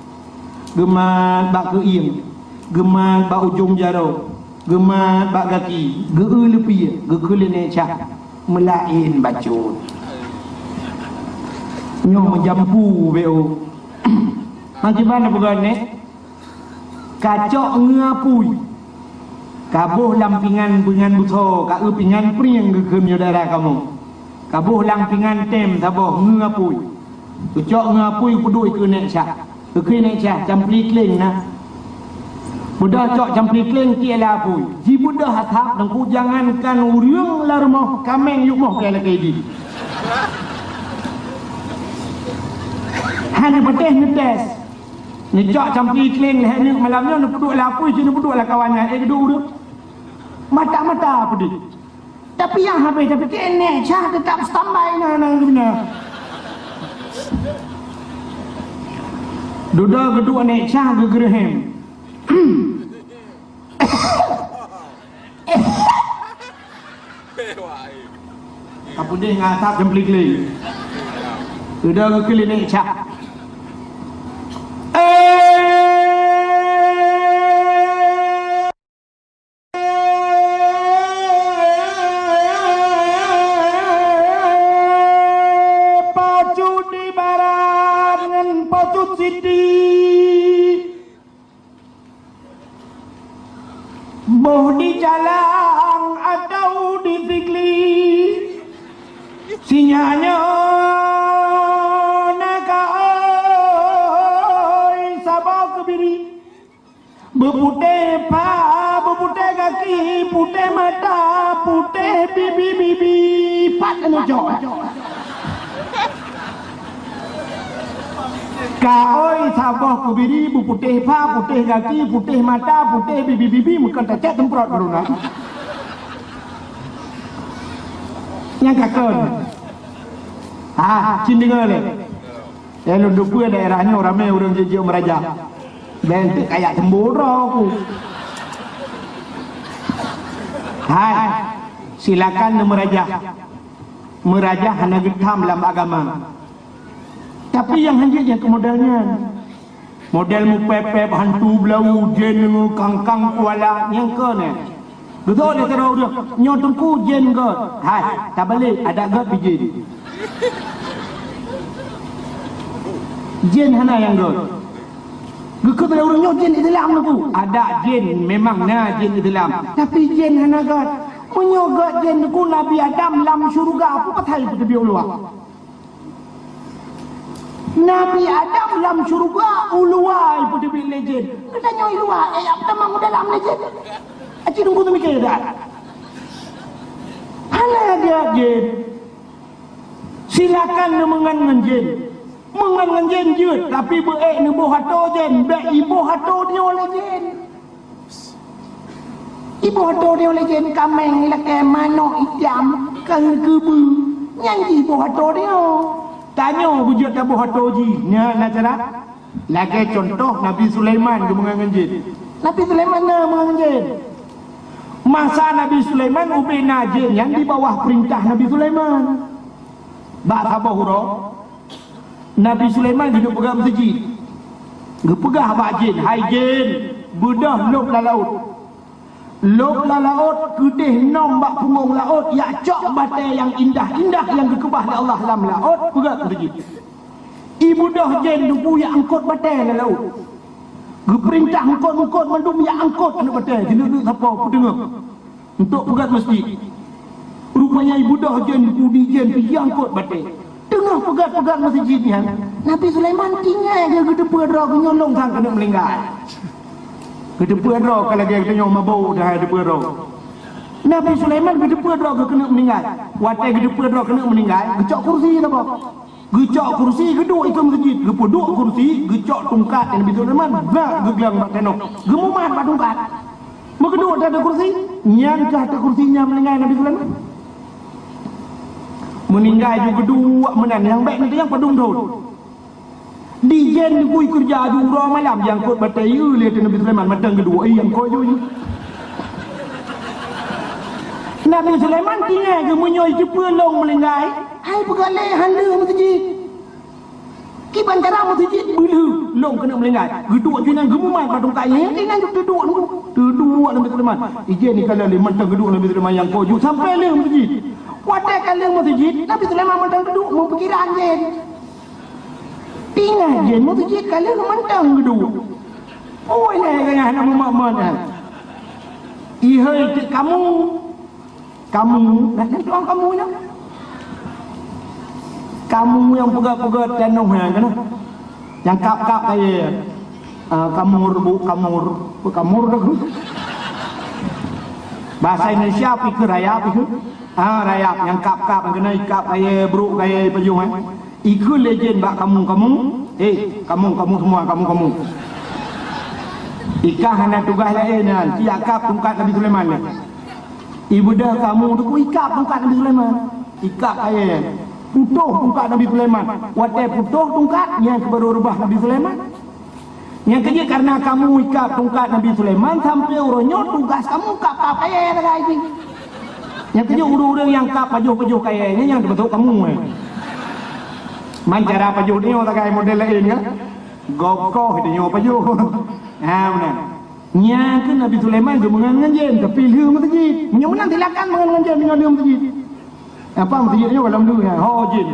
Geumat bak keuieng, geumat bak ujong jaroe, geumat bak gaki, geu-eu leupie, geukheun lé Nek Syah, "Meulaén bacut." Nyoe meujampu beu. Mangkiban peugah Nek, ka cok ngon apui. Ka boh lam pingan, pingan busoe, ka eu pingan prieng geukheun nyoe daerah kamoe. Ka boh lam pingan tem saboh ngon apui. Geucok ngon apui peuduek keu Nek Syah. Keu Nek Syah, campli kleng na. Beudôh cok campli kleng tiek lam apui. Jibeudôh that teungku, jangankan ureuëng lam rumoh, kaméng yup moh keu lakée jih. Hana patéh neutés. Neucok campli kleng lhée neuk malam nyoe neupeuduek lam apui, jih neupeuduek lam kawan nyan, eh, geuduek ureuëng. Mata-mata peudeh. Tapi nyang habéh tapike Nek Syah teutap standby na, na geubeuna. Dudoe geuduek Nek Syah geugeureuhem. Ka peudeh ngon asap jeumpli-kli. Dudoe geukheun lé Nek Syah. Eh! Pacut di barat ngon pacut siti, boh di calang atau di sigli, sinyak nyoe na ka oi saboh keubiri. Beuputéh pha, beuputéh gaki, putéh mata, putéh bibi-bibi, pat neucok. Ka oi saboh keubiri, beuputéh pha, putéh gaki, putéh mata, putéh bibi-bibi, meukon tacek teumprot beuruna. Nyang ka kon. Ha, cit deungoe lé. Eh, lôn teupeue daerah nyoe ramé ureuëng jijak meurajah. Bék teuk kayak teumboro ku. Hai, silakan neumeurajah. Meurajah hana geutham lam agama. Tapi nyang hanjeuet nyang keu model nyan. Model mupéb-péb hantu beulau, jén ngon kangkang kuala nyang keu nyan. Geutôk lé sidroe ureuëng, "Nyoe teungku jén göt." "Hai, tabalek, adak göt bijén." Jén hana nyang göt. Geukheun lé ureuëng, "Nyoe jén Islam teungku." Adak jén memang na jén Islam, tapi jén hana göt. Meunyoe göt jén teungku, Nabi Adam lam syeuruga, peue patai peuteubiet u luwa? Nabi Adam lam syeuruga u luwa ipeuteubiet lé jén. Geutanyoe i luwa, eh, nyang tamong u dalam lé jén. Aci teungku teumike that. Hana jeuet jén. Silakan neumeungon ngon jén. Meungon ngon jén jeuet, tapi beuék neuboh atô jén, bék iboh atô nyoe lé jén. Iboh atô nyoe lé jén kaméng lakée manok itam, keu keubeue. Nyan jih iboh atô nyoe. Tanyoe beujeuet taboh atô jih. Nyan na cara. Lagée cuntoh Nabi Sulaiman geumeungon ngon jén. Nabi Sulaiman na meungon ngon jén. Masa Nabi Sulaiman ubé na jén nyan di bawah peurintah Nabi Sulaiman. Bak saboh uroe, Nabi Sulaiman geuduek peugah meuseujid. Geupeugah bak jén, "Hai jén, beudôh lôb lam laôt. Lôb lam laôt keudeh nom bak punggong laôt, jak cok batée nyang indah-indah nyang geukeubah lé Allah lam laôt, peugah keu jén." Ibeudôh jén teungku jak angkot batée lam laôt. Geupeurintah angkot-angkot mandum jak angkot aneuk batée, jineuk-neuk sapo peuteungoh. Untuk peugét meuseujid. Rupanya ibudoh jén, bukudi jén, pih jangkot batée. Teungoh peugét-peugét meuseujid nyan, Nabi Sulaiman tinggai geuteupeu droe geuh nyoe lôn sang keuneuk meuninggai. Geuteupeu droe ka lagée geutanyoe mabök dah geuteupeu droe. Nabi Sulaiman geuteupeu droe geuh keuneuk meuninggai. Watée geuteupeu droe keuneuk meuninggai, geucok kursi saboh. Geucok kursi, geuduek ikeue meuseujid, geupeuduek kursi, geucok tungkat Nabi Sulaiman, bak geuglang bak tanoh, geumumat bak tungkat. Meugeuduek di ateueh kursi, nyan keuh ateueh kursi nyan meuninggai Nabi Sulaiman. Meuninggai ju geuduek meunan, nyang bék neutanyong padum thon. Dijén dikui keureuja ju uroe malam, jangkot batée yue lé teuh Nabi Sulaiman, mantong geuduek, eh, nyang ko ju. Nabi Sulaiman tinggai geuh meunyoe jiteupeu lôn meuninggai, hai peugah lé hana meuseujid. Kiban cara meuseujid beulheueh lôn keuneuk meuninggai. Geuduek ju inan geumumat bak tungkat nyan, inan ju teuduek nunggu. Teuduek Nabi Sulaiman. Ijén ikalon lé mantong geuduek Nabi Sulaiman nyang ko ju sampai lheueh meuseujid. Watée ka lheueh meuseujid, Nabi Sulaiman mantong teuduek meupikiran jén. Tinggai jén meuseujid ka lheueh mantong geuduek. Oi lé gaya hana meumat-mat nyan. Ihôi teuk kamu. Kamu, nah, nyan tuan kamu nyan. Kamu nyang peugah-peugah tanoh nyan keunoe. Nyang kap-kap kayée. Ah, kamur, bu, kamur. Bu, kamur dah. Bahasa Indonesia, pikir rayap, pikir. Ah, rayap. Nyang kap-kap, keunoe ikap kayée, brok kayée, pajoh, eh. Ikheun lé jén bak kamu-kamu, "Eh, kamu, kamu semua, kamu, kamu." Ikah hana tugaih laén nyan, tiak kab tungkat Nabi Sulaiman nyan. Ibeudôh kamu tu ikab tungkat Nabi Sulaiman. Ikab kayée. Putôh tungkat Nabi Sulaiman. Watée putôh tungkat, nyan keuh baru reubah Nabi Sulaiman. Nyang keujeuet karena kamu ikab tungkat Nabi Sulaiman, sampai uroe nyoe tugaih kamu kab-kab kayée sagai jih. Nyang keujeuet ureuëng-ureuëng nyang kab pajoh-pajoh kayée nyan nyang teumasok kamu, eh. Man cara pajoh tanyoe sagai model laén kan? Gokoh tanyoe pajoh. Ha, meunan. Nyang keuh Nabi Sulaiman geumeungon ngon jén, tapi lheueh meuseujid. Meunyoe meunan silakan meungon ngon jén, meunyoe lheueh meuseujid. Apa meuseujid nyoe dalam dunia? Ho jén.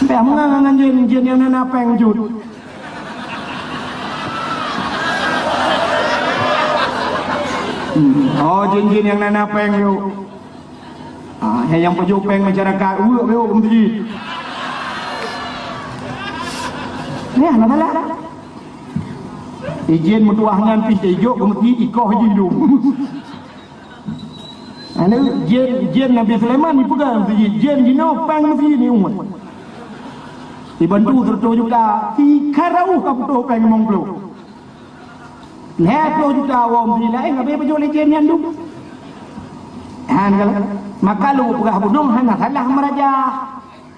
Dah meungon ngon jén, jén nyang na péng jeuet. Hmm. Oh, jén-jén nyang na péng jeuet. Ah, nyang pajoh péng masyarakat, uek beu meuseujid. Nyan, masalah. Ijén meutuah nyan pih teuijok keu meuseujid, ikoh jih dum. Anu, jén, jén Nabi Sulaiman jipeugah meuseujid, jén jinoe péng meuseujid ni umat. Dibantu seratus juta, si karauh ka putôh péng limong ploh. Lhèe ploh juta awak meuseujid laén, habéh pajoh lé jén nyan dum. Han kan? Maka lôn peugah bunoe hana salah meuraja.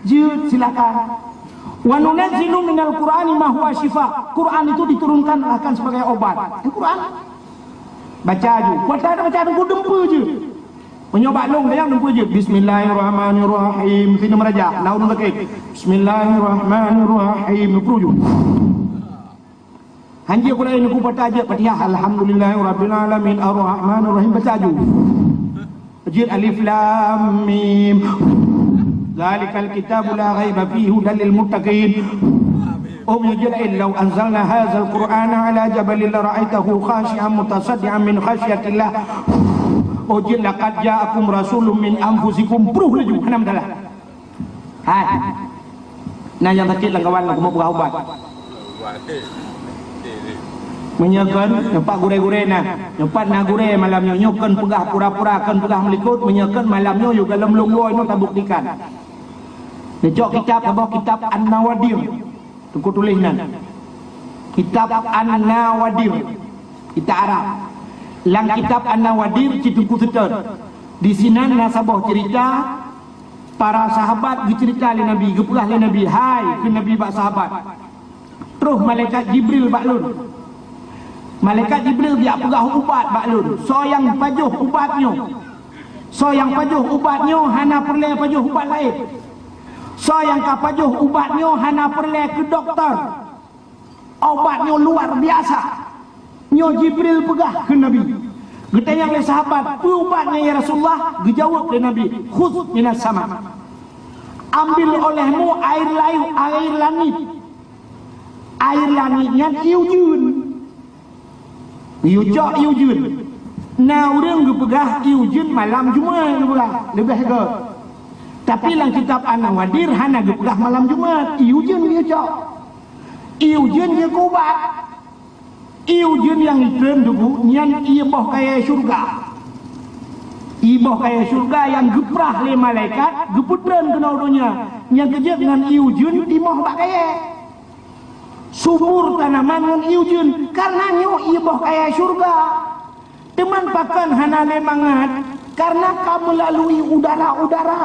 Jeuet, silakan. Wa nunazzilu minal Qur'ani ma huwa syifa. Quran itu diturunkan akan sebagai obat. Quran. Baca ju. Kuat ada baca dengku dempe je. Meunyoe bak lôn, sayang dempe je. Bismillahirrahmanirrahim. Sini meuraja. Laun sakét. Bismillahirrahmanirrahim. Neupeu ju. Hanjeuet Quran ku patah jeuet Fatihah, "Alhamdulillahirabbil alamin, arrahmanirrahim," baca ju. Jeuet Alif Lam Mim. Dzalikal kitabu la raiba fihi hudal lil muttaqin. Oh, jeuet, "Law anzalna hadzal Qur'ana ala jabalin lara'aitahu khasyi'an mutasaddian min khasyatillah." Oh, jeuet, "Laqad ja'akum rasulun min anfusikum." Pruh laju, hana masalah. Hai. Na nyang sakét lam kawan, lam kumoe peugah ubat. Meunyoe kon, nyoe pat gurée-gurée na. Nyoe pat na gurée malam nyoe. Nyoe kon peugah pura-pura, kon peugah meulikot. Meunyoe kon malam nyoe, yue goh lom lôn woe nyoe tabuktikan. Neucok kitab saboh, kitab An-Nawadir. Teungku tuléh nan. Kitab An-Nawadir. Kitab Arab. Lam kitab An-Nawadir, cit Teungku seutôt. Disinan na saboh ceurita Para sahabat geuceurita lé Nabi, geupeugah lé Nabi, "Hai," kheun Nabi bak sahabat, "troh malaikat Jibril bak lôn. Malaikat Jibril geujak peugah ubat bak lôn. Soe nyang pajoh ubat nyoe, soe nyang pajoh ubat nyoe hana peureulée pajoh ubat laén. Soe nyang ka pajoh ubat nyoe hana peureulée keu dokto." Ubat nyoe luar biasa. Nyoe Jibril peugah keu Nabi. Geutanyong lé sahabat, "Peue ubat nyan, ya Rasulullah?" Geujaweueb lé Nabi, "Khudz minas sama." Ambil olehmu air layu, air langit. Air langit nyan ié ujeuen. Ié ucok, ié ujeuen. Na ureuëng geupeugah ié ujeuen malam Jumat geupeugah, leubeh göt. Tapi lam kitab An-Nawadir hana geupeugah malam Jumat, ié ujeuen geucok. Ié ujeuen geukubat. Ié ujeuen nyang itreun debu nyan ié boh kayèe syeuruga. Ié boh kayèe syeuruga nyang geuprah lé malaikat geupeutreun keunoe donya, nyang keujeuet ngon ié ujeuen timoh bak kayèe. Subur tanaman ngon ié ujeuen, kareuna nyoe ié boh kayèe syeuruga. Teuma pakon hana lé mangat, kareuna ka meulalui udara-udara.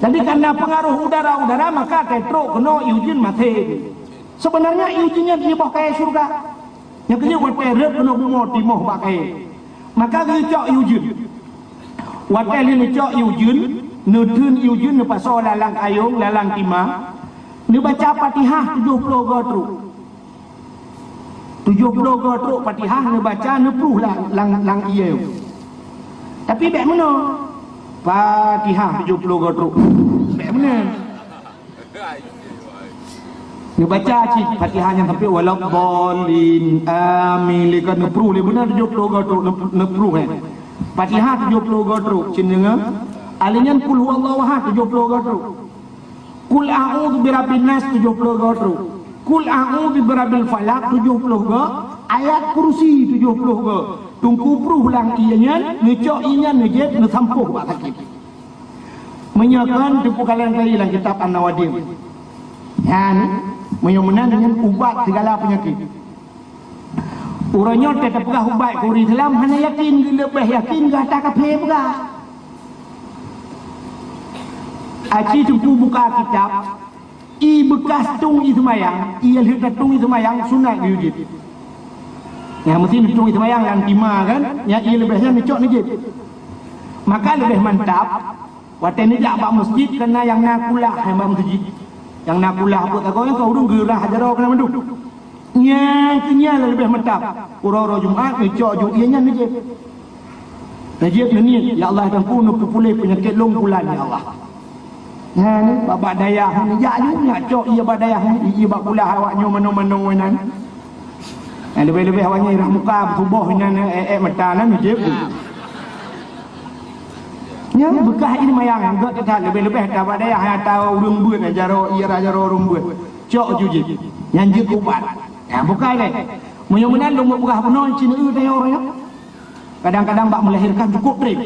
Jadi, kareuna peungaroh udara-udara, maka ka trok keunoe ié ujeuen maté. Seubeunarnya ié ujeuen nyan ié boh kayèe syeuruga. Nyang keujeuet watèe rhët keunoe bumoe timoh bak kayèe. Maka geucok ié ujeuen. Watèe lheueh neucok ié ujeuen, neutheun ié ujeuen neupasoe lam kayông, lam tima, neubaca Fatihah tujoh ploh goe trok. Tujoh ploh goe trok Fatihah neubaca neupruh lam, lam, lam ié. Tapi bèk meunoe. Fatihah tujoh ploh goe trok. Bèk meunoe. Neubaca cit Fatihah nyan sampai waladdallin. Amin. Lé ka neupruh lé beuna tujoh ploh goe trok, neup-, neupruh, eh. Fatihah tujoh ploh goe trok, cit deungö. Alheuh nyan Qul huwallahu ahad tujoh ploh goe trok. Qul a'udzu birabbin nas tujoh ploh goe trok. Qul a'udzu birabbil falaq tujoh ploh goe. Ayat Kursi tujoh ploh goe. Teungku pruh lam ié nyan, neucok ié nyan, neujieb, neusampôh bak sakét. Meunyoe kon teupeukalon kali lam kitab An-Nawadir. Nyan, meunyoe meunan nyan ubat sigala peunyakét. Uroe nyoe teupeugah ubat keu ureuëng Islam hana yakin, geuleubeh yakin geuh ata kafé peugah. Aci teungku buka kitab, ié beukas tueng ié seumayang, ié lheueh ka tueng ié seumayang sunat geujieb. Nyang meusti tueng ié seumayang lam tima kan, nyang ié leubeh nyan neucok neujieb. Maka leubeh mantap, watèe neujak bak meuseujid, keu na nyang na kulah hai bak meuseujid. Nyang na kulah buet sagoe nyan ka ureuëng geurah jaroe keunan mandum. Nyang keu nyan leubeh mantap. Uroe-uroe Jumat neucok ju ié nyan neujieb. Neujieb neuniet, "Ya Allah, Tuhanku, neupeupuléh peunyakét lôn bulan, ya Allah." Nyan, bak, bak dayah neujak ju, neujak cok ié bak dayah, ié bak kulah awak nyoe manoe-manoe nyan. Eh, leubeh-leubeh awak nyan rah muka beutuboh nyan, eh, eh, mata nyan neujieb. Nyan beukah ié seumayang, göt that, leubeh-leubeh ata bak dayah, ata ureuëng beuet, jaroe, ié rah jaroe ureuëng beuet. Cok ju jieb. Nyan jeuet ubat. Nyan bukai lé. Meunyoe meunan lôn peugah bunoe cit, eu, tayue uroe nyoe. Kadang-kadang bak melahirkan cukup treb.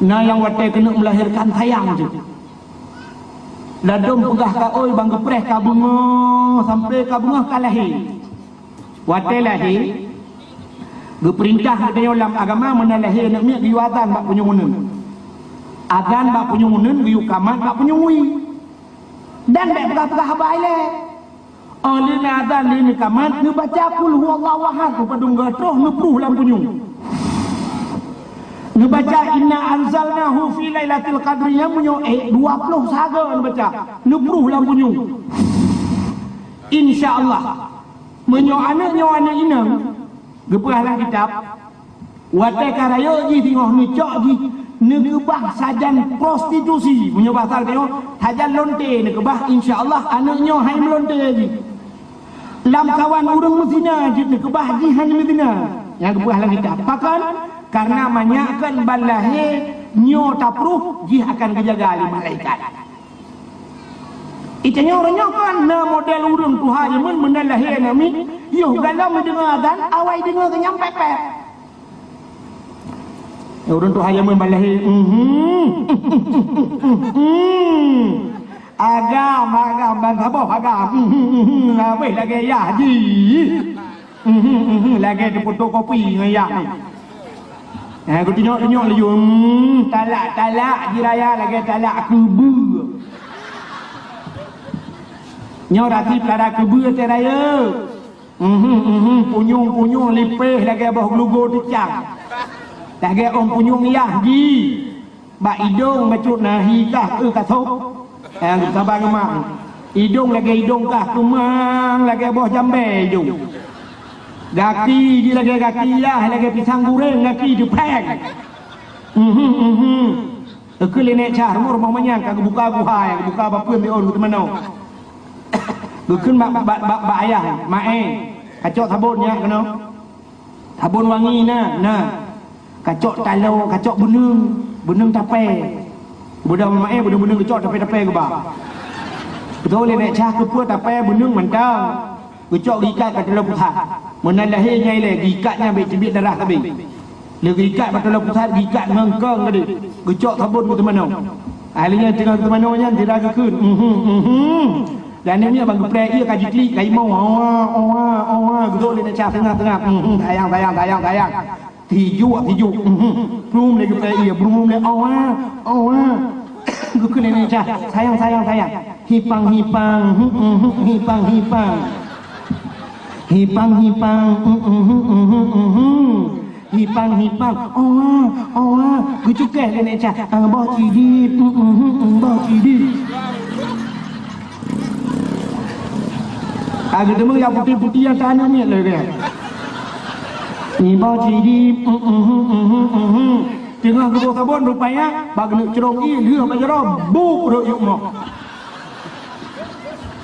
Na nyang watèe keuneuk melahirkan sayang jih. Ladôm peugah ka ôi bang geupreh ka beungoh, sampoe ka beungoh ka lahé. Watèe lahé, geupeurintah geutanyoe lam agama meunan lahé aneuk miet geuyue azan bak punyueng uneun. Azan bak punyueng uneun, geuyue kamat bak punyueng wie. Dan bèk peugah-peugah haba ilèe. Óh lheueh neuazan lé neukamat, neubaca Qul huwallahu ahad, neupadum goe troh, neupruh lam punyueng. Neubaca inna anzalnahu fi lailatul qadri, nyang meunyoe, eh, dua ploh sagoe neubaca, neupruh lam punyueng. Insya Allah, meunyoe aneuk nyoe aneuk inong, geupeugah lam kitab, watèe ka rayeuk jih singoh neucok jih, neukeubah sajan prostitusi. Meunyoe basa geutanyoe, sajan lonte neukeubah, insya Allah aneuk nyoe hai meulonte jih. Lam kawan ureuëng meuzina jeuet neukeubah, jih hana meuzina. Nyang geupeugah lam kitab. Pakon? Kareuna manyak kon ban lahé nyoe tapruh, jih akan geujaga lé malaikat. Itanyoe uroe nyoe kon na model ureuëng tuha jameun meunan lahé aneuk miet, yoh galom neudeungoe azan, awai deungoe geunyam pèt-pèt. Ureuëng tuha jameun ban lahé, mhm. Agam, agam, ban saboh agam. Mhm, mhm, habéh lagèe yah jih. Mhm, mhm, lagèe teufotokopi ngon yah ni. Eh, geutunyok-tunyok laju, hmm, talak-talak jiraya lagèe talak keubeue. Nyoe rati peulada keubeue teuh rayeuk. Mhm, mhm, punyueng-punyueng lipéh lagèe boh geulogo teucang. Lagèe ôn punyueng yah jih. Bak idong bacut na hi kah, eu, ka sôb. Nyang saban ngon mak. Idong lagèe idong kah, keumang lagèe boh jambèe idong. Gaki jih lagèe gaki yah, lagèe pisang guréng gaki teuh, péng. Mhm, mhm. Geukheun lé nèk Syah, rumoh-rumoh manyang ka geubuka guha, ka geubuka bapeuen di ôn geuteumanoe. Geukheun bak, bak, bak, bak ayah, "Mak, eh, kacok sabon nyak keunoe." Sabon wangi na, na. Kacok taloe, kacok beuneueng, beuneueng tapée. Beudôh meumaén, beuneueng-beuneueng geucok tapée-tapée geuba. Beutôi lé Nèk Cah, keupeue tapée beuneueng mantong. Geucok geuikat bak taloe pusat. Meunan lahé nyan ilée, geuikat nyan bèk teubiet darah sabe. Lé geuikat bak taloe pusat, geuikat ngon kong geude. Geucok sabon geuteumanoe. Ahli nyan teungoh geuteumanoe nyan sira geukheun. Mhm, mhm. Dan nyan ban geupreh ié ka jiklik, ka imoe. Owa, owa, owa. Geudok lé Nèk Cah teungoh-teungoh. Mhm, sayang, sayang, sayang, sayang. Tijuk, tijuk. Mhm. Brum lé geupreh ié, brum lé. Owa, owa. Geukheun lé Nèk Cah. Sayang, sayang, sayang. Hipang, hipang. Mhm, mhm, hipang, hipang. Hipang, hipang. Mhm, mhm, mhm. Hipang, hipang. Owa, owa. Geucukeh lé Nèk Cah. Ah, boh cidit. Mhm, mhm, boh cidit. Ah, geuteumeung nyang putéh-putéh nyang taneuk miet lé geuh. Nibak cidit, mhm, mhm, mhm. Teungoh geuboh sabon rupanya, bak geuneuk crông ié lheueh bak jaroe, buk rhot yup moh.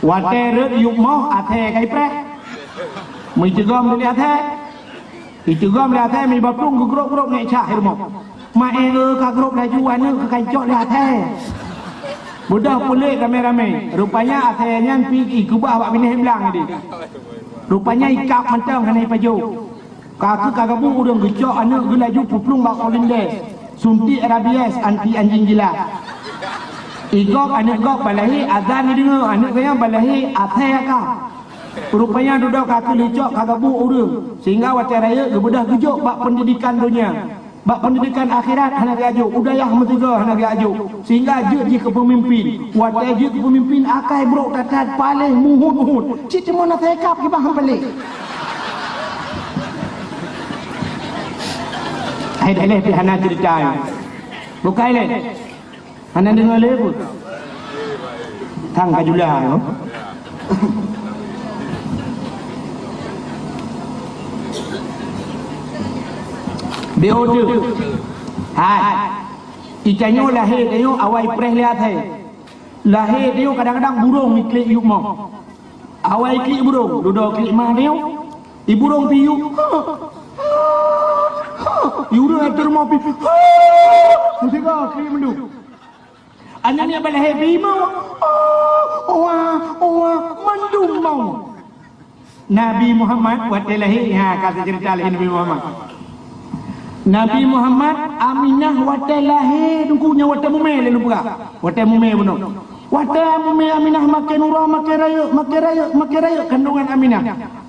Watèe rhot yup moh, athèe ka ipreh. Meuteugom lé athèe. Iteugom lé athèe, meuiba plueng geugrôp-grôp Nèk Cah i rumoh. Maén, eh, ka grôp laju aneuk keu ka icok lé athèe. Beudôh peulék ramé-ramé. Rupanya athèe nyan pih ikeubah bak binéh blang tadi. Rupanya ikab mantong hana ipajoh. Ka keuh ka gabuk ureueng geucok aneuk geuh laju peuplueng bak Polindes. Suntik rabies anti anjing gila. Igob aneuk gob balahé azan ideungoe, aneuk geuh nyan balahé athèe ka. Rupanya dudoe ka keuh leucok ka gabuk ureueng, sehingga watèe rayeuk geubeudôh geujok bak peundidikan donya. Bak peundidikan akhirat hana geujok, u dayah meusigoe hana geujok, sehingga jeuet jih keu peumimpin. Watèe jeuet keu peumimpin akai brok that-that paléh muhut-muhut. Cit teuma na teukab kibah han paléh. Hai dah leh pih hana cerita. Bukai leh. Hana deungoe lé peue? Thang ka jula nyoe. B O T. Hai. Itanyoe lahé tanyoe awai preh lé athèe. Lahé tanyoe kadang-kadang burông iklik yup moh. Awai klik burông, dudoe klik mah tanyoe. I burông pih yup. Ha. Ha. I ureueng ateueh rumoh pih. Ha. Meusigoe klik mandum. Aneuk miet balahé pih imoe. Oh, owa, owa, mandum moe. Nabi Muhammad watèe lahé, ha, ka cerita lahé Nabi Muhammad. Nabi Muhammad, Aminah watèe lahé, teungku nyan watèe mumè lé lôn peugah. Watèe mumè bunoe. Watèe mumè Aminah makin uroe, makin rayeuk, makin rayeuk, makin rayeuk kandungan Aminah.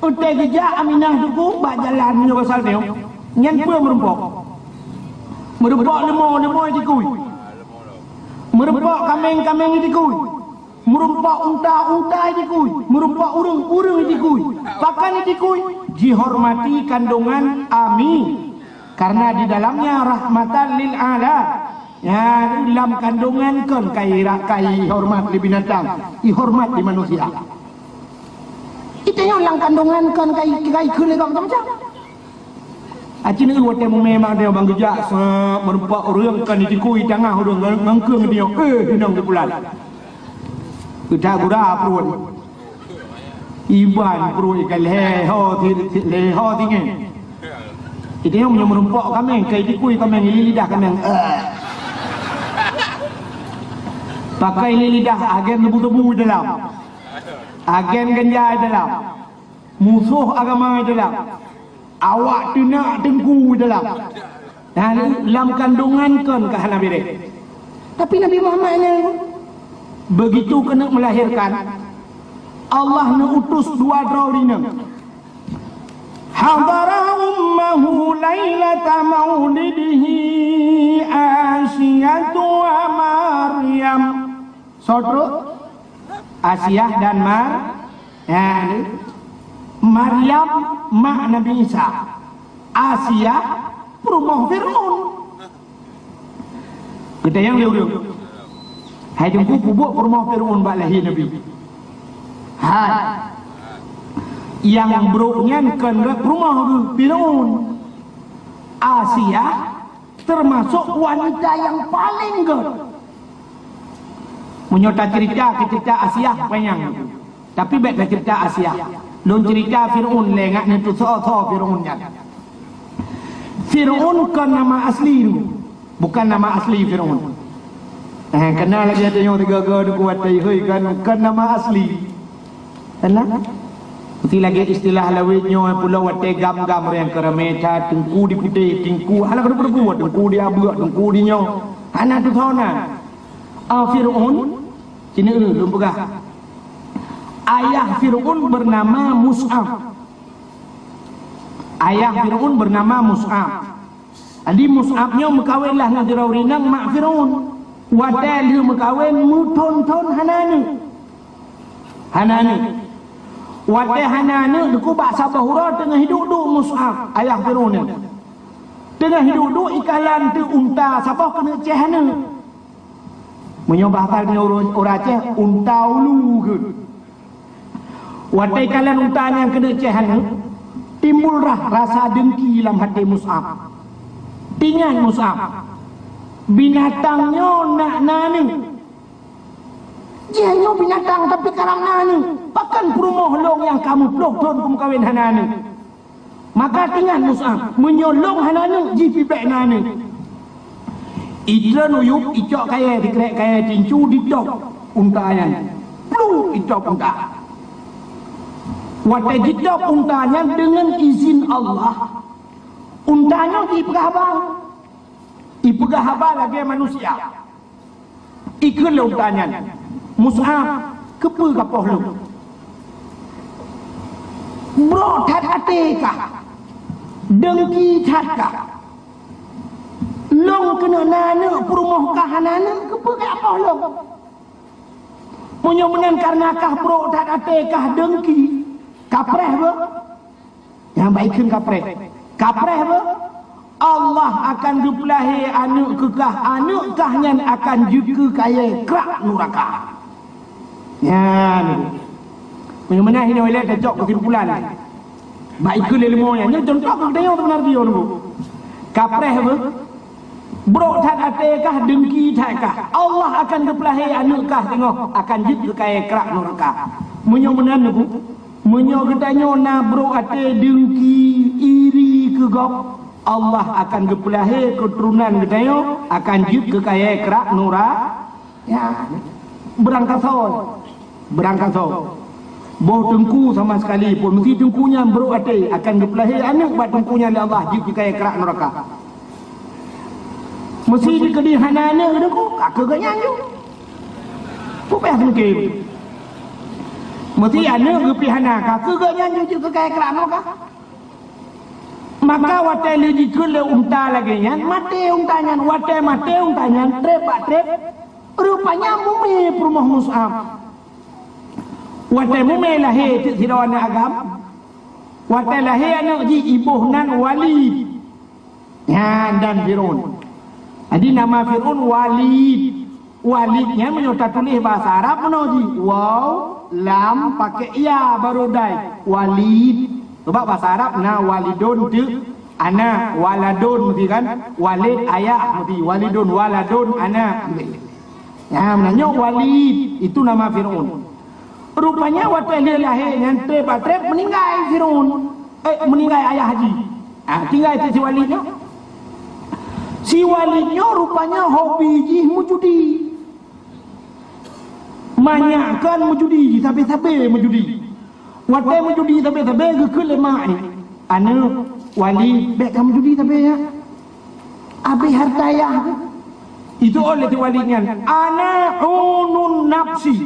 Watèe geujak Aminah teungku bak jalan meunyoe basal nyoe. Nyan peue meurumpok? Meurumpok leumo, leumo itikui. Meurumpok kaméng, kaméng itikui. Meurumpok unta, unta itikui. Meurumpok ureueng, ureueng itikui. Pakon itikui? Jihormati kandungan Ami. Karena di dalamnya rahmatan lil alam. Ya, lam kandungan kon kai ra-, kai hormat di binatang, ihormat di manusia. Itanyoe lam kandungan kon kai, kai kheun lé gob macam-macam. Aci neu watèe mumè mak dia bang geujak sa meurumpok ureueng kan itikui tangah ureueng ngon, ngon keueng dia. Eh, inong di bulan. Geuda gura pruet. Iban pruet ikan lhèe ho ti, ti, lhèe ho tinggi. Itu nyang meunyoe meurumpok kaméng, kai dikui kaméng, ili lidah kaméng. Eh. Pakai ili lidah agen tebu-tebu di dalam. Agen ganja di dalam. Musoh agama di dalam. Awak teunak teungku dalam. Dan lam kandungan kon ka hana beres. Tapi Nabi Muhammad nyan begitu keuneuk melahirkan, Allah neuutus dua droe rineueng. Hadara ummahu lailata maulidihi Asiyatu wa Maryam. Soe trok? Asiah dan Mar-, ya, Maryam mak Nabi Isa. Asiah peurumoh Fir'aun. Geutanyong lé ureueng, hai teungku, peue buet peurumoh Fir'aun bak lahé Nabi? Hai. Nyang brok nyan kon rot peurumoh geuh Fir'aun. Asiah termasuk wanita yang paling gèt. Meunyoe tacerita, cerita Asiah panyang. Tapi bèk tacerita Asiah. Lôn cerita Fir'aun lé ngat neuteusoe-soe Fir'aun nyan. Fir'aun kon nama asli tu. Bukan nama asli Fir'aun. Eh, kena lagi ada yang tiga-tiga tu kuat tai, hei, kan, kan nama asli. Kena? Mesti lagi istilah lawét nyoe pulo watée gam-gam orang keramé that, teungku di putéh, teungku, hana keudeuh-keudeuh, teungku di abeuk, teungku di nyoe. Hana tu sana. Ah, Fir'aun, sini dulu, belum peugah. Ayah Fir'aun bernama Mus'ab. Ayah Fir'aun bernama Mus'ab. Jadi Mus'ab nyoe meukawen lah ngon sidroe ureueng inong mak Fir'aun. Watée lheueh meukawen meuthon-thon hana aneuk. Hana aneuk. Watée hana aneuk, dikeue bak saboh uroe teungoh hidup duek Mus'ab, ayah Fir'aun nyan. Teungoh hidup duek ikalon teuk unta saboh keuneuk céh aneuk. Meunyoe bahasa ureueng Aceh, unta ulu keuh. Watée ikalon unta nyang keuneuk céh aneuk, timbul rah rasa dengki lam até Mus'ab. Ingat Mus'ab, binatang nyoe nak na aneuk. Jih nyoe binatang tapi karab na aneuk. Pakon peurumoh lôn nyang ka muplôh thon kumeukawen hana aneuk. Maka ingat Mus'ab, meunyoe lôn hana aneuk, jih pih bék na aneuk. Itreun u yup, icok kayée, sikrek kayée tincu, ditôb unta nyan. Plup, itôb unta. Watée jitôb unta nyan deungon izin Allah, unta nyoe jipeugah haba. Ipeugah haba lagée manusia. Ikheun lé unta nyan, "Mus'ab, keupeue kapoh lôn? Brok that até kah? Dengki that kah? Lôn keuneuk na aneuk, peurumoh kah hana aneuk, keupeue kapoh lôn? Meunyoe meunan kareuna kah brok that até kah dengki, kapreh beuh." Nyang bak ikheun kapreh. Kapreh beuh, Allah akan geupeulahé aneuk keu kah, aneuk kah nyan akan jeuet keu kayée krak nuraka. Nyan. Meunyoe meunan, hinoe ilée tacok keusimpulan. Bak ikheun lé leumo nyan. Nyoe contoh keu geutanyoe seubeuna jih nyoe. Kapreh beuh, brok that até kah, dengki that kah, Allah akan geupeulahé aneuk kah teungoh akan jeuet keu kayée krak nuraka. Meunyoe meunan, Teungku, meunyoe geutanyoe na brok até dengki, iri keu gob, Allah akan geupeulahé keuturonan geutanyoe akan jeuet keu kayée krak nura-, ya, beurangkasoe. Beurangkasoe. Boh teungku sama sekali pun, meusi teungku nyan brok até akan geupeulahé aneuk bak teungku nyan lé Allah jeuet keu kayée krak nuraka. Meusi jikeudi hana aneuk teungku, ka keu geuhnyan ju. Peue payah teungku? Meusi aneuk geupih hana, ka keu geuhnyan ju jeuet keu kayée krak nuraka. Maka watée lheueh jikheun lé unta lagée nyan, maté unta nyan. Watée maté unta nyan, treb bak treb, rupanya mumé peurumoh Mus'ab. Watée mumé lahé teuk sidroe aneuk agam, watée lahé aneuk jih iboh nan Walid. Nyan dan Fir'aun. Jadi nama Fir'aun Walid. Walid nyan meunyoe tatuléh bahasa Arab meunoe jih, waw, lam, pakai ya baru dai. Walid. Sebab bahasa Arab na walidun teuk anak, waladun meusti kan? Walid ayah meusti, walidun, waladun anak meusti. Ya, meunyoe Walid, itu nama Fir'aun. Rupanya watée lheueh lahé nyan treb bak treb meuninggai Fir'aun. Eh, meuninggai ayah jih. Ah, tinggai si Walid nyoe. Si Walid nyoe rupanya hobi jih meujudi. Manyak kan meujudi, sabe-sabe meujudi. Watée meujudi sabe-sabe geukheun lé mak, "Aneuk, Walid, bék ka meujudi sabe ya. Abéh harta ayah." Itu oleh si Walid nyan, "Ana unun nafsi."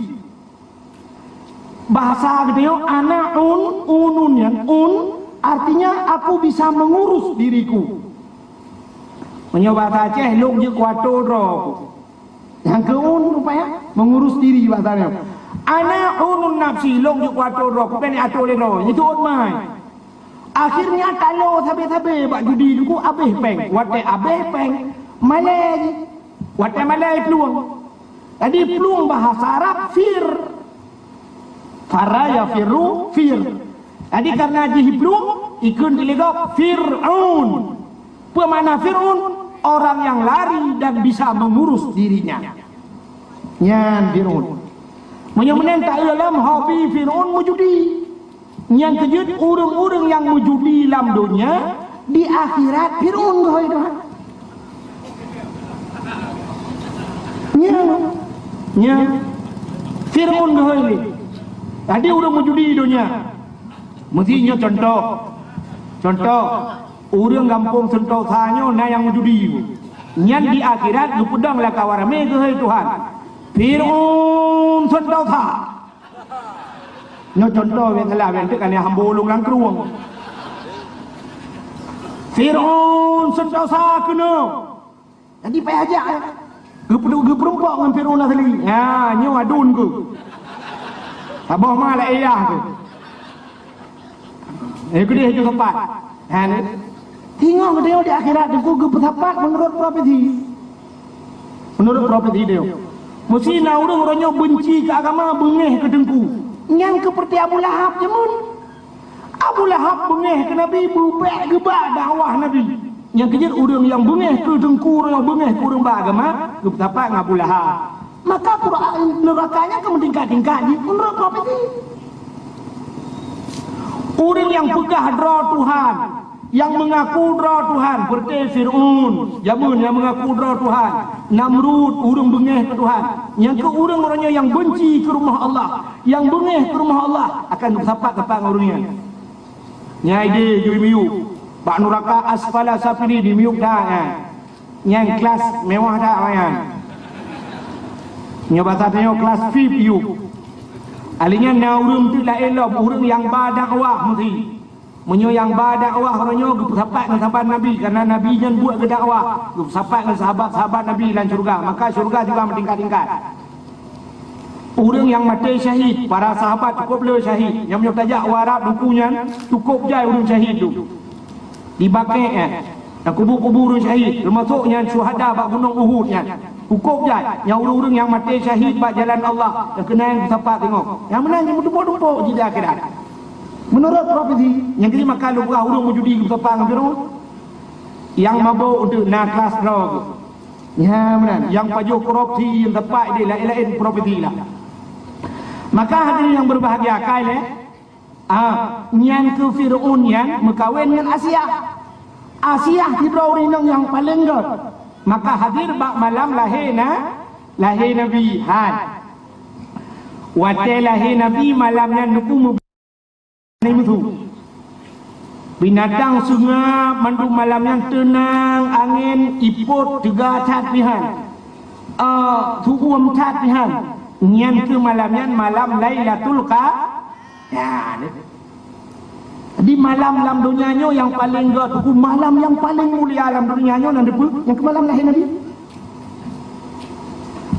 Bahasa geutanyoe, ana un, unun nyan, un, artinya aku bisa mengurus diriku. Meunyoe bahasa Aceh, lôn jeuet keu atoe droe. Nyang keu un rupanya mengurus diri bahasa nyoe. Ana unun nafsi, lôn jeuet keu atoe droe, kupéng atoe lé droe. Itu ot mai. Akhirnya talo sabe-sabe bak judi teungku abéh péng. Watée abéh péng, malée jih. Watée malée plueng. Jadi plueng bahasa Arab fir. Fara yafirru fir. Jadi karena jih plueng, ikheun teuligob Fir'aun. Peue makna Fir'aun? Orang yang lari dan bisa mengurus dirinya. Nyan Fir'aun. Meunyoe meunan taeu lom hobi Fir'aun meujudi. Nyang keujeuet ureuëng-ureuëng nyang meujudi lam donya, Di akhirat Fir'aun geuhôi Tuhan. Nya, nya. Fir'aun geuhôi lé. Jadi ureuëng meujudi donya. Meusti nyoe contoh. Contoh, ureuëng gampông Sentosa nyoe na nyang meujudi. Nyan di akhirat geupeudong lakawa ramé geuhôi Tuhan. Fir'aun Sentosa. Nyoe contoh nyang salah, nyang teuk ka hamba ulôn lam krueng. Fir'aun Sentosa keunoe. Jadi payah jak, eh. Geupeu-, geupeurumpok ngon Fir'aun asli. Ha, nyoe aduen keuh. Saboh ma lagée yah keuh. Eh, keudeh ju sapat. Ha, ni. Singoh geutanyoe di akhirat teungku geupeusapat meunurot profesi. Meunurot profesi dia. Meusti na ureuëng uroe nyoe beunci keu agama, beungéh keu teungku. Nyan keuh peureuté Abu Lahab jameun. Abu Lahab beungéh keu Nabi, beubek geuba dakwah Nabi. Nyang keujeuet ureuëng nyang beungéh keu teungku, ureuëng nyang beungéh keu ureuëng ba agama, geupeusapat ngon Abu Lahab. Maka Quran neuraka nyan ka meutingkat-tingkat jih meunurot profesi. Ureuëng nyang peugah droe Tuhan, nyang meungaku droe Tuhan, peureuté Fir'aun, jameun nyang meungaku droe Tuhan, Namrud, ureuëng beungéh keu Tuhan, nyang keu ureuëng-ureuëng nyoe nyang beunci keu rumoh Allah, nyang beungéh keu rumoh Allah, akan geupeusapat-sapat ngon ureuëng nyan. Nyan idéh jih miyueb bak nuraka asfala safilin, miyueb that nyan. Nyan kelas mewah that nyan. Nyoe basa tanyoe kelas V I P yub. Ahli nyan na ureuëng teuk laén lom, ureuëng nyang ba dakwah meusi. Meunyoe nyang ba dakwah uroe nyoe geupeusapat ngon sahabat Nabi, karena Nabi nyan buet geudakwah, geupeusapat ngon sahabat-sahabat Nabi lam syeuruga, maka syeuruga juga meutingkat-tingkat. Ureuëng nyang maté syahid, para sahabat cukôp le syahid. Nyang meunyoe tajak u Arab Teungku nyan, cukôp jai ureuëng syahid tu. Di Baqi', eh, nyang kubu-kubu ureuëng syahid, teumasok nyan syuhada bak gunong Uhud nyan. Cukôp jai, nyang ureuëng-ureuëng nyang maté syahid bak jalan Allah, nyang keunan geusapat singoh. Nyang meunan nyang meutumpôk-tumpôk jih di akhirat. Meunurot profesi, nyang keuneuk makan lôn peugah ureuëng meujudi geusapat ngon Firaun. Nyang mabôk untuk na kelas droe. Nyan meunan, nyang pajoh korupsi, nyang teumpat idéh laén-laén profesi lah. Maka hadirin nyang berbahagia, kai lé, ah, nyan keuh Fir'aun nyan meukawen ngon Asia. Asia sidroe ureuëng inong nyang paleng gét. Maka hadir bak malam lahé na, lahé Nabi. Han. Watée lahé Nabi malam nyan Teungku meubi- Binatang seungab mandum malam nyan teunang, angén, ipot teuga that pih han. Eh, su'uem that pih han. Nyan keuh malam nyan malam Lailatul Qa-, ya, ni. Di malam lam donya nyoe nyang paleng gét, malam nyang paleng mulia lam donya nyoe nan dipeue? Nyang keuh malam lahé Nabi.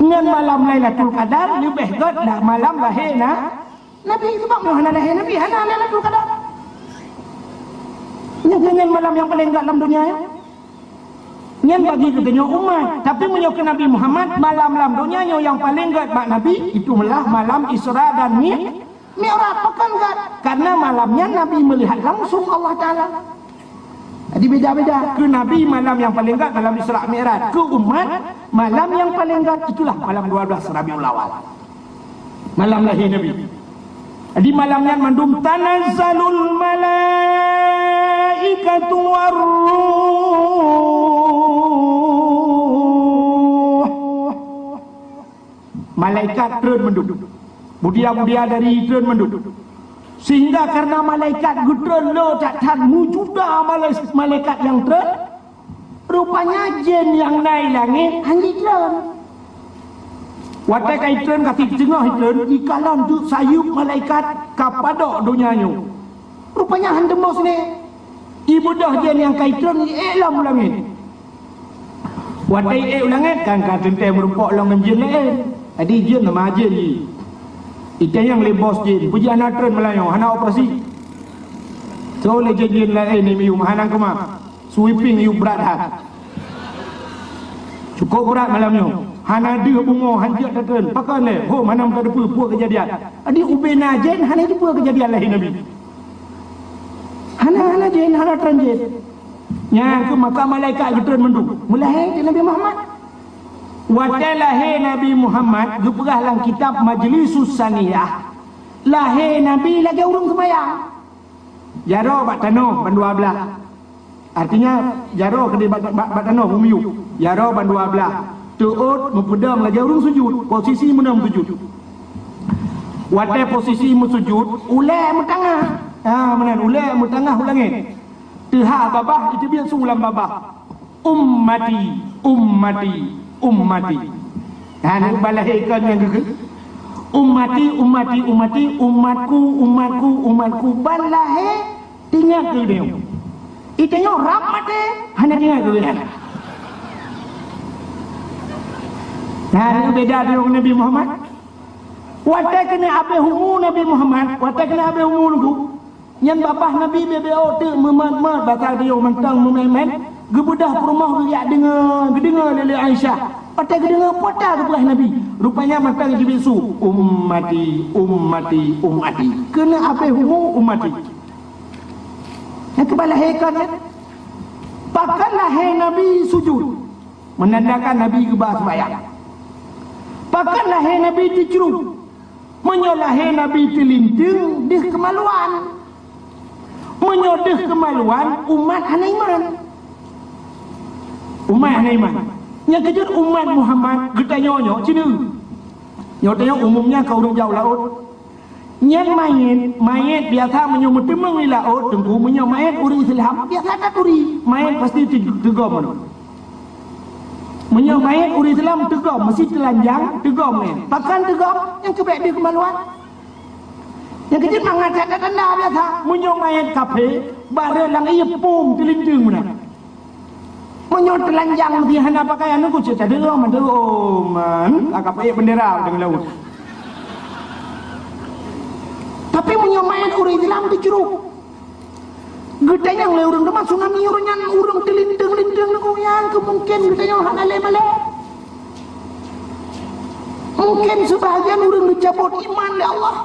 Ngon malam Lailatul Qadar leubeh gét lah malam lahé na-, Nabi, sebab nyoe hana lahé Nabi, hana Lailatul Qadar. Nyan, nyan, nyan malam nyang paleng gét lam donya nyoe. Nyan bagi geutanyoe umat. Tapi meunyoe keu Nabi Muhammad, malam lam donya nyoe nyang paleng gét bak Nabi, itu malah malam Isra dan Mi-, Mi'raj. Pakon gét? Karena malam nyan Nabi melihat langsung Allah Taala. Jadi beda-beda. Keu Nabi malam nyang paleng gét malam Isra Mi'raj. Keu umat, malam nyang paleng gét itulah malam dua belas Rabiul Awal. Malam lahé Nabi. Di malam nyan mandum tanazzalul malaikatu war ruh. Malaikat treun mandum. Budia-budia dari treun mandum. Sehingga karena malaikat geutreun le that-that meujuta malai-, malaikat nyang treun, rupanya jén nyang na i langét hana jitreun. Watée ka jitreun, ka teungoh jitreun, jikalon teuk sayeuep malaikat ka padok donya nyoe. Rupanya han teumbôh siné. Ibeudôh jén nyang ka jitreun, iék lom u langét. Watée iék u langét, kan ka teuntée meurumpok lom ngon jén laén. Jadi jén nama jén jih. Itanyong lé bos jén, peue jih hana treun malam nyoe, hana operasi. Soe lé jén-jén laén nyang miyueb, hana keumah. Sweeping yub brat that. Cukôp brat malam nyoe. Hana deuh bumoe, han jeuet tatreun. Pakon lé? Hom hana meuteupeue peue keujadian. Jadi ubé na jén, hana teupeue keujadian lahé Nabi. Hana, hana jén, hana treun jén. Nyan keuh maka malaikat geutreun mandum. Meulahé di Nabi Muhammad. Watée lahé Nabi Muhammad geupeugah lam kitab Majlisus Saniyah. Lahé Nabi lagée ureuëng seumayang. Jaroe bak tanoh bandua blaih. Artinya, jaroe keudeh bak, bak, bak tanoh, meumiyueb. Jaroe ban dua blah. Teuôt meupeudong lagèe ureueng sujud, posisi meunan sujud. Watèe posisi meusujud, ulèe meutangah. Ha, meunan, ulèe meutangah u langèt. Teuhah babah, iteubiet su lam babah. Ummati, ummati, ummati. Ha, nyoe ban lahé kon nyang geukheun. Ummati, ummati, ummati, umatku, umatku, umatku. Ban lahé, teuingat keu geutanyoe. Geutanyoe rab maté, hana teuingat keu geutanyoe. Ha, nyoe beda deungon Nabi Muhammad. Watèe keuneuk abéh umu Nabi Muhammad, watèe keuneuk abéh umu lôn, nyan babah Nabi beu-beu teuk meumat-mat, basa geutanyoe mantong meumèt-mèt, geubeudôh peurumoh geujak deungö, geudeungö lé, lé Aisyah. Watèe geudeungö, peue ta geupeugah Nabi. Rupanya mantong jibit su, "Ummati, ummati, ummati." Keuneuk abéh umu ummati. Nyang keuban lahé kon nyan. Pakon lahé Nabi sujud? Meunandakan Nabi geuba seumayang. Pakon lahé Nabi teucrub? Meunyoe lahé Nabi teulinteung, deuh keumaluan. Meunyoe deuh keumaluan, umat hana iman. Umat hana iman. Nyang keujeuet umat Muhammad geutanyoe nyoe, ci nyoe. Nyoe tanyoe umumnya ka ureueng jak u laôt. Nyan manyét, manyét biasa meunyoe meuteumeung di laôt, Teungku, meunyoe manyét ureueng Islam, biasa taturi. Manyét pasti teu-, teugom. Meunyoe manyét ureueng Islam teugom, meusi teulanjang, teugom nyan. Pakon teugom? Nyang keu bèk deuh keumaluan. Nyang keujeuet mangat that tanda biasa. Meunyoe manyét kafé, barô lam ié pum teulinteung meunan. Meunyoe teulanjang meusi hana pakaian, nyoe kucék cadeueng, mandum, man, ka peuék bendera deungon laôt. Tapi meunyoe manyét ureueng Islam teucrub, geutanyong lé ureueng teuma tsunami ureueng nyan ureueng teulinteung-linteung nyoe, nyang keu mungken geutanyong hana lé malèe. Mungken seubahagian ureueng geucabot iman lé Allah.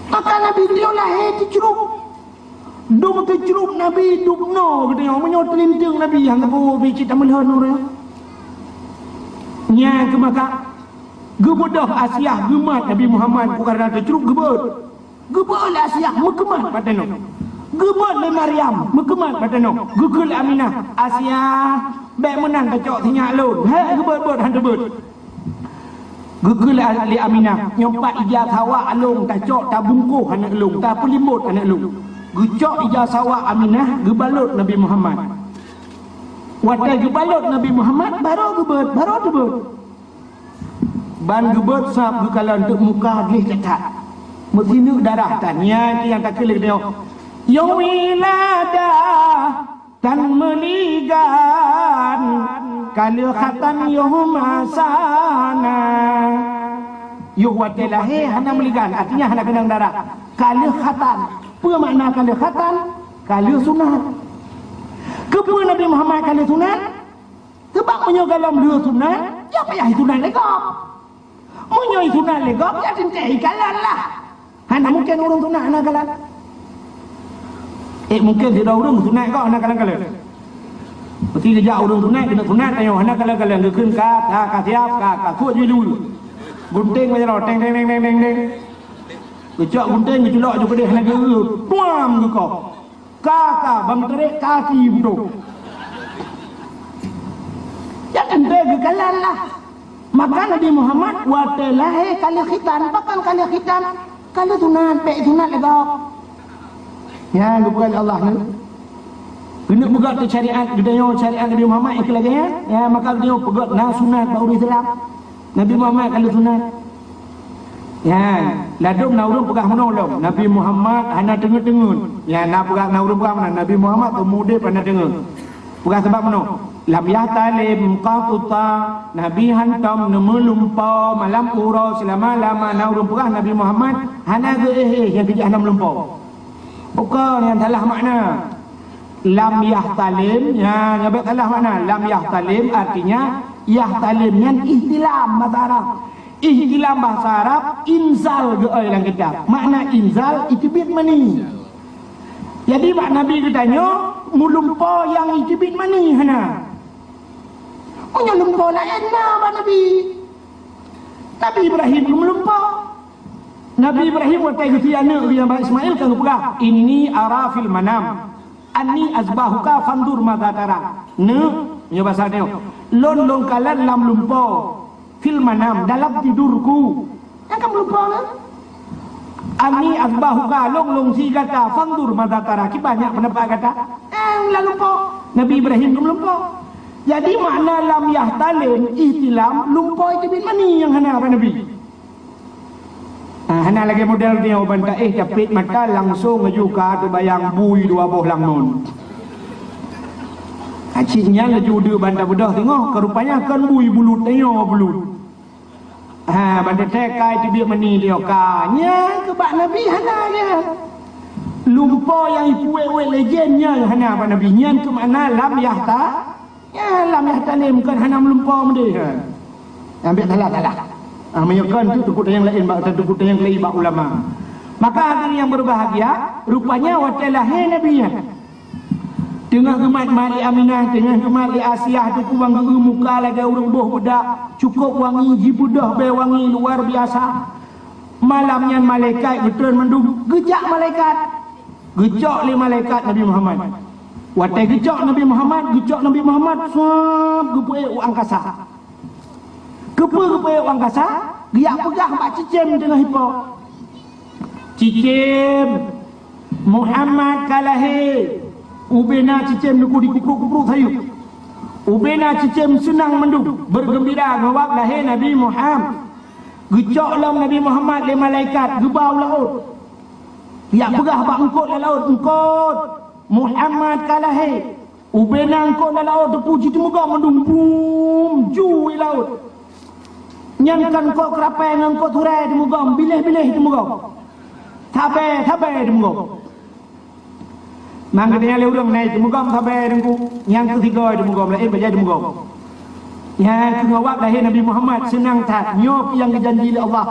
Maka Nabi beliau lahé teucrub. Dum teucrub Nabi dum noe geutanyoe, meunyoe teulinteung Nabi nyang teupeue bit cit tameulhon ureueng. Nyan keuh maka geubeudôh Asiah geumat Nabi Muhammad, bukan karena teucrub, geubeuet. Geubeuet lé Asiah meukeumat bak tanoh. Geubeuet lé Maryam meukeumat bak tanoh. Geukheun lé Aminah, "Asiah, bèk meunan tacok sinyak lôn." Hèk geubeuet-beuet han teubeuet. Geukheun lé, lé Aminah, "Nyoe pat ija sawak lôn tacok, tabungkôh aneuk lôn, tapeulimbot aneuk lôn." Geucok ija sawak Aminah, geubalot Nabi Muhammad. Watèe geubalot Nabi Muhammad, barô geubeuet, barô teubeuet. Ban geubeuet sab geukalon teuk muka gleh that-that. Meusineuk darah tan, nyan nyang takheun lé geutanyoe. Yôh wiladah tan meuligan, ka lheueh khatan yôh masa na. Yôh watèe lahé hana meuligan, artinya hana keunong darah. Ka lheueh khatan. Peue makna ka lheueh khatan? Ka lheueh sunat. Keupeue Nabi Muhammad ka lheueh sunat? Sabab meunyoe gohlom lheueh sunat, ya payah sunat lé gob. Meunyoe sunat lé gob, ya teuntèe ikalon lah. Hana mungken ureueng sunat hana kalon. Eh, mungken sidroe ureueng sunat gob hana kalon-kalon. Meusti geujak ureueng sunat, keuneuk sunat, tanyoe hana kalon-kalon, geukheun ka, ka, ka siap, ka, ka suet jih dulu. Gunténg bak jaroe, teng, teng, teng. Geucok gunténg, geuculok ju keudeh hana geu-, tuam geukoh. Ka, ka, ban meutarek kaki beutôi. Ya teuntèe geukalon lah. Maka Nabi Muhammad watèe lahé ka lheueh khitan, pakon ka lheueh khitan? Ka lheueh sunat, bèk sunat lé gob. Nyan geupeugah lé Allah nyoe. Keuneuk peugöt syariat geutanyoe, syariat Nabi Muhammad nyang keu lagèe nyan. Ya, maka geutanyoe peugöt na sunat bak ureueng Islam. Nabi Muhammad ka lheueh sunat. Nyan, ladôm na ureueng peugah meunoe lom, Nabi Muhammad hana teungeut-teungeut. Nyan, na peugah, na ureueng peugah meunan, Nabi Muhammad seumeu udép hana teungeut. Peugah sabab meunoe, lam yahtalim qattu, Nabi hantom neumeulumpo malam uroe seulama-lama. Na ureueng peugah Nabi Muhammad hana geu-éh-éh nyang keujeuet hana meulumpo. Bukon, nyan salah makna. Lam yahtalim, ya, nyan bèk salah makna. Lam yahtalim artinya, yahtalim nyan ihtilam bahasa Arab. Ihtilam bahasa Arab, inzal geuoi lam kitab. Makna inzal, iteubiet mani. Jadi, bak Nabi geutanyoe, meulumpo nyang iteubiet mani hana. Meunyoe lumpo laén na bak Nabi. Nabi Ibrahim geumeulumpo. Nabi Ibrahim watèe geusie aneuk geuh nyang ban Ismail ka geupeugah, "Inni ara fil manam." "Anni azbahuka fanzur madza tara." Neuk, nyoe basa nyoe. Lôn lôn kalon lam lumpoe, fil manam, dalam tidurku. Nyang ka meulumpoe na? "Anni azbahuka, lôn lôn sie gata, fanzur madza tara." Kiban nyak peundapat gata? Eh, lam lumpoe. Nabi Ibrahim ka meulumpoe. Jadi makna lam yahtalim, ihtilam, lumpoe teubiet mani nyang hana bak Nabi. Ha, hana lagèe model nyoe ban taéh tapét mata langsong laju ka teubayang bui dua boh lam ngon. Ha, cit nyan laju deuh ban tabeudôh teungoh, ka rupanya kon bui bulut, tanyoe bulut. Ha, ban teutek kai teubiet mani tanyoe ka. Nyan keu bak Nabi hana nyan. Lumpoe nyang ipuwet-wet lé jén nyan hana bak Nabi. Nyan keu makna lam yahta Ya, lam yahtalim, kon hana meulumpoe meudeh. Ambek salah-salah. Ah, meunyoe kon tu teukutayang laén bak, teukutayang laén bak ulama. Maka hadirin yang berbahagia, rupanya watèe lahé Nabi nyan, teungoh geumat mat lé Aminah, teungoh geumat lé Asiah, teupeu bang geu muka lagèe ureueng boh beudak, cukôp wangi, jibeudôh bèe wangi luar biasa. Malam nyan malaikat geutreun mandum, geujak malaikat. Geucok lé malaikat Nabi Muhammad. Watèe geucok Nabi Muhammad, geucok Nabi Muhammad, swab, geupeuék u angkasa. Keupeue geupeuék u angkasa? Geujak peugah bak cicém teungoh ipo. "Cicém, Muhammad ka lahé." Ubena cicém nyoe dikuprok-kuprok sayeuep. Ubena cicém seunang mandum, bergembira ngon wab lahé Nabi Muhammad. Geucok lom Nabi Muhammad lé malaikat, geuba u laôt. Geujak peugah bak eungkôt lam laôt, "Eungkôt, Muhammad ka lahé." Ubena eungkôt lam laôt teupeu jiteumugom mandum, bum, ju i laôt. Nyan kon eungkôt keurapai ngon eungkôt turai teumugom, biléh-biléh teumugom. Sabe-sabe teumugom. Nang geutanyoe lé ureueng na teumugom sabe teungku, nyang keusigoe teumugom, laén bajèe teumugom. Nyang keu ngon wab lahé Nabi Muhammad seunang that, nyoe nyang geujanji lé Allah,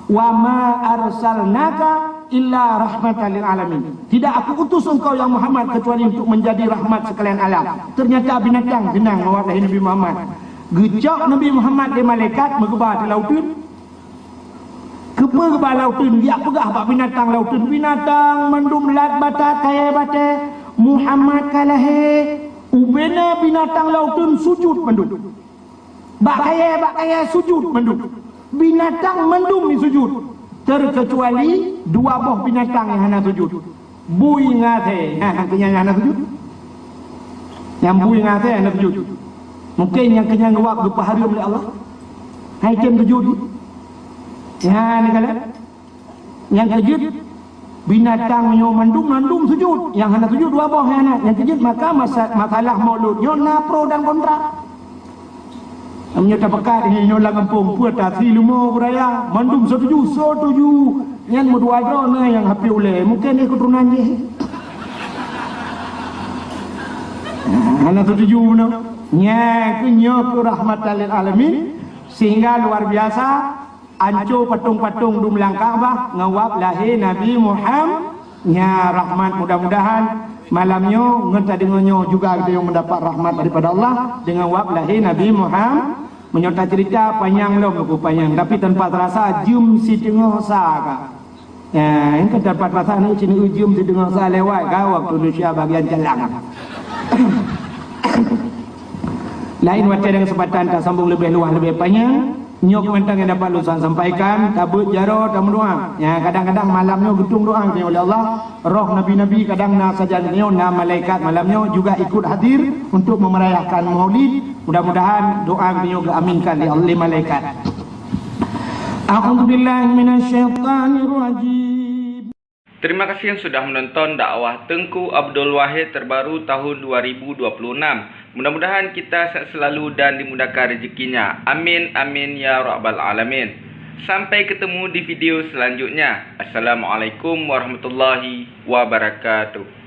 "Wa ma arsalnaka illa rahmatan lil alamin." Tidak Aku utus engkau, ya Muhammad, kecuali untuk menjadi rahmat sekalian alam. Ternyata binatang seunang ngon wab lahé Nabi Muhammad. Geucok Nabi Muhammad lé malaikat meugeuba di lauteun. Keupeue geuba lauteun, geujak peugah bak binatang lauteun, "Binatang mandum lat batat kayèe batèe, Muhammad ka lahé." Ubena binatang lauteun sujud mandum. Bak kayèe, bak kayèe sujud mandum. Binatang mandum jisujud. Terkecuali dua boh binatang nyang hana sujud. Bui ngon asèe, ha, keu nyan hana sujud. Nyang bui ngon asèe hana sujud. Mungken nyang keu nyan wab geupeuhareuem lé Allah. Hai tem sujud. Nyan kalon. Nyang keu jeuet binatang nyoe mandum, mandum sujud. Nyang hana sujud dua boh nyang hana. Nyang keu jeuet maka masa-, masalah maulud nyoe na pro dan kontra. Meunyoe tapeugah nyoe lam gampông, peue ta si leumo beuraya, mandum setuju, setuju. Nyan meudua droe na nyang hapé ulèe, mungken dia keuturonan jih. Hana setuju bunoe. Nyan keuh nyoe keuh rahmatan lil alamin, sehingga luar biasa, anco patong-patong dum lam Ka'bah ngon wab lahé Nabi Muhammad. Nya rahmat, mudah-mudahan malam nyoe ngon tadeungoe nyoe juga geutanyoe mendapat rahmat daripada Allah dengan wab lahé Nabi Muhammad. Meunyoe tacerita panyang lom, buku panyang, tapi tanpa terasa jeuem siteungoh sa ka. Ya, kan tanpa terasa ni sini jeuem siteungoh sa lewat ka waktu Indonesia bagian jalan. Lain watèe dan kesempatan tasambung leubeh luwah leubeh panyang. Nyoe keuh mantong nyang dapat lôn sampaikan, tabeuet jaroe tameudoa. Ya, kadang-kadang malam nyoe geutueng doa geutanyoe lé Allah. Roh nabi-nabi kadang na sajan nyoe, na malaikat malam nyoe juga ikut hadir untuk memeriahkan Maulid. Mudah-mudahan doa geutanyoe geuaminkan lé Allah, lé malaikat. A'udzubillahi minasyaitonirrajim. Terima kasih yang sudah menonton dakwah Teungku Abdul Wahid terbaru tahun dua ribu dua puluh enam. Mudah-mudahan kita sehat selalu dan dimudahkan rezekinya. Amin, amin, ya rabbal alamin. Sampai ketemu di video selanjutnya. Assalamualaikum warahmatullahi wabarakatuh.